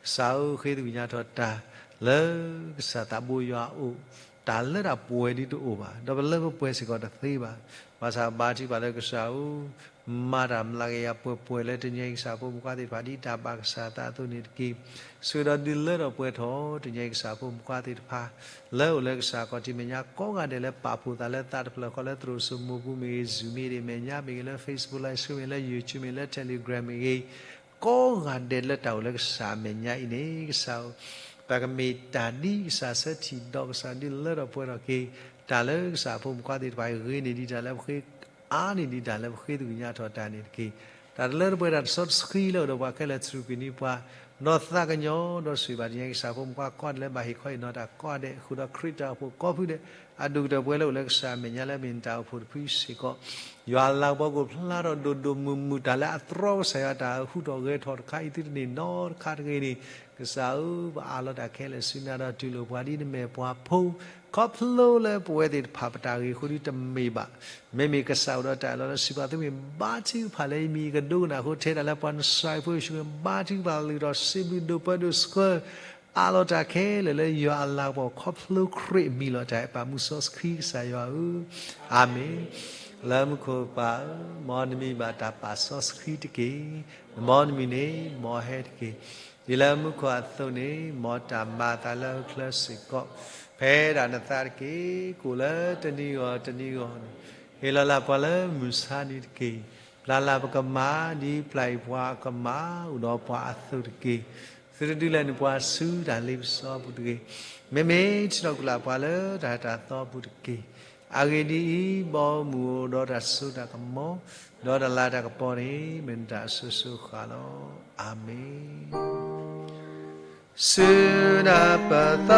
ကစၢ်ဧၢ, ဃ့သကွံာ်ညါထီၣ်တၢ် လၢကစၢ်သးဘိယွၤအအိၣ်, တၢ်လၢတၢ်ပှဲၤဒ်တအိၣ်ဘၣ်, ဒီးပလၢပပှဲၤစ့ၢ်ကီးတသ့ဘၣ်. ဘၣ်ဆၣ်ဘါထုကဖၣ်လၢကစၢ်ဧၢ, မၤတၢ်မျးကယၤပှဲၤပှဲၤလၢတနံၤအံၤကစၢ်ဖိမုၣ်ဖိခွါသ့ၣ်တဖၣ် ဒ်တၢ်ဘၣ်ကစၢ်သးအသိးန့ၣ်တက့ၢ်. ဆိၣ်ဂ့ၤဒီးဒုးလၢထီၣ်ပှဲၤထီၣ် တနံၤအံၤကစၢ်ဖိမုၣ်ဖိခွါသ့ၣ်တဖၣ် လၢအိၣ်လၢကစၢ်ခီၣ်ထံးမဲာ်ညါကိးဂၤဒဲးလၢပာ်ဖှိၣ်သးလၢသးတဖျၢၣ်ဃီလၢသရိာ်စိမိၤပူၤမ့ၢ်ဂ့ၤ, Zoom meetingမဲာ်ညါမ့ၢ်ဂ့ၤ, လၢ Facebook Live Stream မ့ၢ်ဂ့ၤ, လၢ YouTube မ့ၢ်ဂ့ၤ, လၢ Telegram မ့ၢ်ဂ့ၤ, ကိးဂၤဒဲးလၢတၢ်အိၣ်လၢကစၢ်အမဲာ်ညါအံၤန့ၣ် ကစၢ်ဧၢ, ပကမ့ၢ်တၢ်ဒ်ကစၢ်ဆၢထံၣ်ဒီး ကစၢ်ဒုးလၢထီၣ်ပှဲၤထီၣ်က့ၤ တၢ်လၢကစၢ်ဖိမုၣ်ဖိခွါသ့ၣ်တဖၣ်အံၤ ဂ့ၤန့ၢ်ဒံးတၢ်လၢပဃ့, အါန့ၢ်ဒံးတၢ်လၢပဃ့သကွံာ်ညါထီၣ်တၢ်န့ၣ်တက့ၢ်. တၢ်တလၢတပှဲၤတၢ်တစီတဆှံလၢအိၣ်ဒီးပှၤခဲလၢာ် စူၢ်က့ၤန့ၢ်ပှၤ ဒီးသးကညီၤဒီးဆိၣ်ဂ့ၤဘၣ်တနံၤအံၤကစၢ်ဖိမုၣ်ဖိခွါကိးဂၤဒဲးလၢဘၣ်ဟ့ၣ်ခီဟ့ၣ်နီၤတၢ်ကိးဂၤဒဲး ဃုာ်ဒီးခရံာ်တၢ်အိၣ်ဖှိၣ်ကိးဖုဒဲး အဒိၣ်ကတၢၢ်ပဝဲလၢအိၣ်လၢကစၢ်အမဲာ်ညါလၢအမ့ၢ်နတၢ်အိၣ်ဖှိၣ်တဖုစ့ၢ်ကီး ယွၤအလၤကပီၤကအိၣ်ဖျါထီၣ်ဒိၣ်ဒိၣ်မုၢ်မုၢ် တၢ်လၢအတြီကစၢ်ယွၤတၢ်ဟူးထီၣ်ဂဲၤထီၣ်တခါအံၤသုတန့ၢ်နီတခါတဂ့ၤန့ၣ် ကစၢ်ဧၢ, ပအးလီၤတၢ်ခဲလၢာ်ဆူနၤဒီးတူၢ်လိာ်ပှၤဒ်နမ့ၢ်ပှၤဖိ ခီဖျိလၢပဝဲသ့ၣ်တဖၣ်ပတၢ်ဂ့ၢ်အဃိဒီးတမ့ၢ်ဘၣ်. မ့မ့ၢ်ကစၢ်အိၣ်ဒီးတၢ်အၢၣ်လီၤလၢစံးပာ်သုမ့ၢ်ဘါထုကဖၣ်လၢယမံၤယကဒိကနၣ်အဃိ ထဲဒၣ်လၢပှၤနစၢ်ဖိယ့ၣ်ၡူးခရံာ်ဘါထုကဖၣ်လုၢ်ထီၣ် စံးဘျုးဒိၣ်ပၢဒိၣ်ဆှၢ အးလီၤတၢ်ခဲလၢာ်လၢယွၤအလၤကပီၤခီဖျိခရံာ်အမံၤလီၤ. တၢ်အဲၣ်ပာ်မူစီဆှံကစၢ်ယွၤဧၢ, အၤမ့ၣ်. လၢမူခိၣ်ပၢ်ဧၢ, မ်နမံၤဘၣ်တၢ်ပာ်စီဆှံတက့ၢ်. မ်နမံၤန့ၣ်မ်ဟဲတက့ၢ်. ဒ်လၢမူခိၣ်အသိးန့ၣ် မ်တၢ်မၤအသးလၢဟီၣ်ခိၣ်ချၢစ့ၢ်ကီး, ဖဲဒၣ်နသးတက့ၢ်. ကအိၣ်လၢတနံၤဂီၢ်တနံၤဂီၢ်န့ၣ် ဟ့ၣ်လီၤလၢပှၤလၢမုၢ်ဆါနံၤတက့ၢ်. ပျၢ်လၢပကမၤ ဒ်ပျၢ်အံၤပှၤအကမၤ အိၣ်ဒီးပှၤအသိးတက့ၢ်. သုတဒုးလဲၤနပှၤဆူတၢ်လ့ပစီအပူၤတဂ့ၤ. မ့မ့ၢ်ထုးထီၣ်ကွံာ်လၢပှၤလၢတၢ်ဟဲတၢ်သီအပူၤတက့ၢ်. အဂ့ၢ်ဒ်အံၤ, ဘီမုၢ်အိၣ်ဒီးတၢ်စိတၢ်ကမီၤ, ဒီးတၢ်လၤတၢ်ကပီၤန့ၣ် မ့ၢ်နတၢ်အစိၤစိၤဃၣ်လီၤ. အၤမ့ၣ်. စူၢ်နၤပသ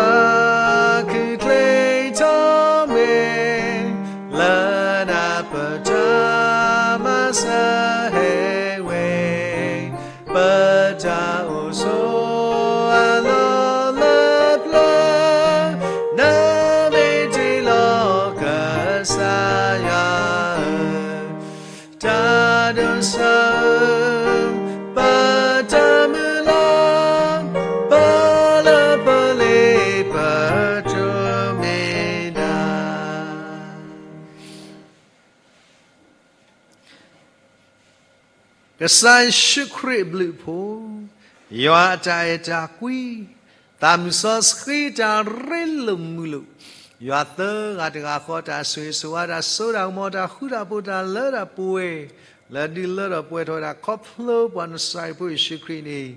းခုချ့ထီၣ်မ့ၢ်, လၢနၤပတၢ်မၤစၢၤဟဲဝဲ, ပတၢ်အိၣ်ဆိးအလီၢ်လၢပျၢၤ, နမ့ၢ်တ့လီၤကစၢ်ယွၤဧၢ, တၢ်ဒိးစၢၤ ပတၢ်မုၢ်လၢ်, ပလၢပလ့ပတုၤမ့ၢ်ဒၣ် ကစၢ်ယ့ၣ်ၡူးခရံာ်အဘျုးအဖှိၣ်, ယွၤအတၢ်အဲၣ်တၢ်ကွံ, သးမုၢ်စီဆှံတၢ်ရ့လိာ်မုာ်လိာ်, ယွၤသၢဂၤတဂၤဃီတၢ်ဆိၣ်ဂ့ၤဆိၣ်ဝါ တၢ်စိတၢ်ကမီၤ တၢ်ဃူတၢ်ဖိး တၢ်လၢတၢ်ပှဲၤ လၢဒုးလၢထီၣ်ပှဲၤထီၣ်ဝဲဒၣ် ခီဖျိပှၤနစၤရ့းဖိယ့ၣ်ၡူးခရံာ်န့ၣ်,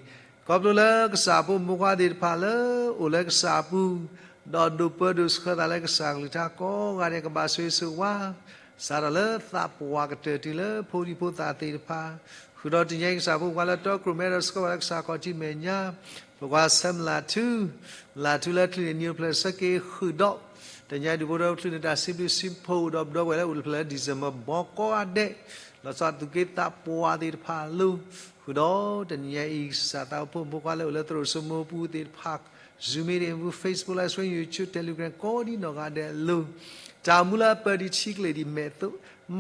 ခီဖျိလၢကစၢ်ဖိမုၣ်ဖိခွါသ့ၣ်တဖၣ်လၢအိၣ်လၢကစၢ်အပူၤ, ဒီးဒိးပၢဒိးဆှၢသးလၢကစၢ်ကလုၢ်ကထါကိးဂၤဒဲး ကဘၣ်ဆိၣ်ဂ့ၤဆိၣ်ဝါ စးထီၣ်လၢသးပှၢ်ကတၢၢ်တုၤလၢဖိဒံဖိသၣ်သ့ၣ်တဖၣ်, ဃုာ်ဒီးတနံၤအံၤကစၢ်ဖိမုၣ်ဖိခွါလၢတီခိၣ်ရိၣ်မဲဒီးဆှၢဝဲလၢကစၢ်ခီၣ်ထံးမဲာ်ညါ, ဖိခွါဆၢမုၢ်လၢ်ထူ, လၢ်ထူလၢချုးန့ၣ် နံၤအိၣ်ဖျဲၣ်ဆၢက့ၤဃုာ်ဒီး, တနံၤအံၤဒုးဖိဒီးချုးန့ၣ် တၢ်စံးဘျုးစံးဖှိၣ်ဒီးပဒီပုၢ်ဝဲၢ်လၢအိၣ်တဖျၢၣ်လၢ December ဘီကိးဂၤဒဲး, လီၤဆီဒၣ်သူၣ်က့သးပှၢ်သ့ၣ်တဖၣ်အလိၤ, ဃုာ်ဒီးတနံၤအံၤကစၢ်သးဖိမုၣ်ဖိခွါလၢအိၣ်လၢသရိာ်စိမိၤပူၤသ့ၣ်တဖၣ် Zoom meeting အပူၤ Facebook Live Stream YouTube Telegram ကိးဒ်နီၢ်ဂၤဒဲးအလိၤ, တၢ်အိၣ်မူလၢအပၢၢ်ဒံးဆံးကျိၤဒံးမဲာ်အသိး,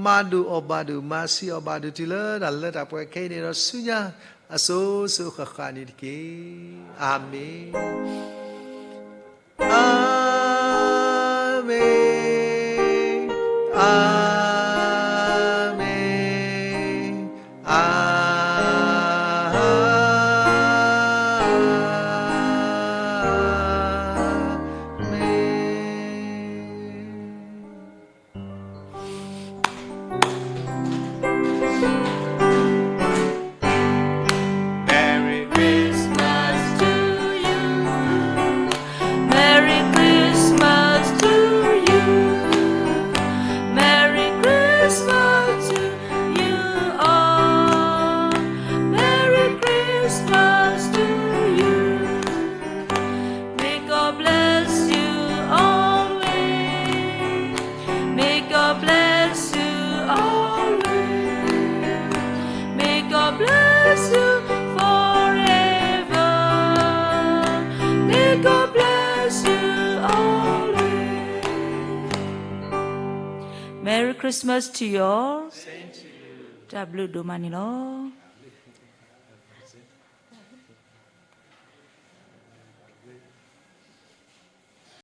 မၤဒိၣ်အီၣ်ဘၣ်ဒိၣ် မၤဆံးအီၣ်ဘၣ်ဒိၣ်တုၤလၢတၢ်လၢတၢ်ပှဲၤခဲအံၤန့ၣ်ဒီးဆူညါ အစိၤစိၤဃၣ်ဃၣ်န့ၣ်တက့ၢ်. အၤမ့ၣ်, အၤမ့ၣ်, အၤမ့ၣ်, အၤမ့ၣ်. Merry Christmas to you. Merry Christmas to you. Merry Christmas to you all. Merry Christmas to you. May God bless you always. May God bless you always. May God bless you forever. May God bless you always. Merry Christmas to you all. တၢ်ဘျုးဒိၣ်မးန့ၣ်လီၤ.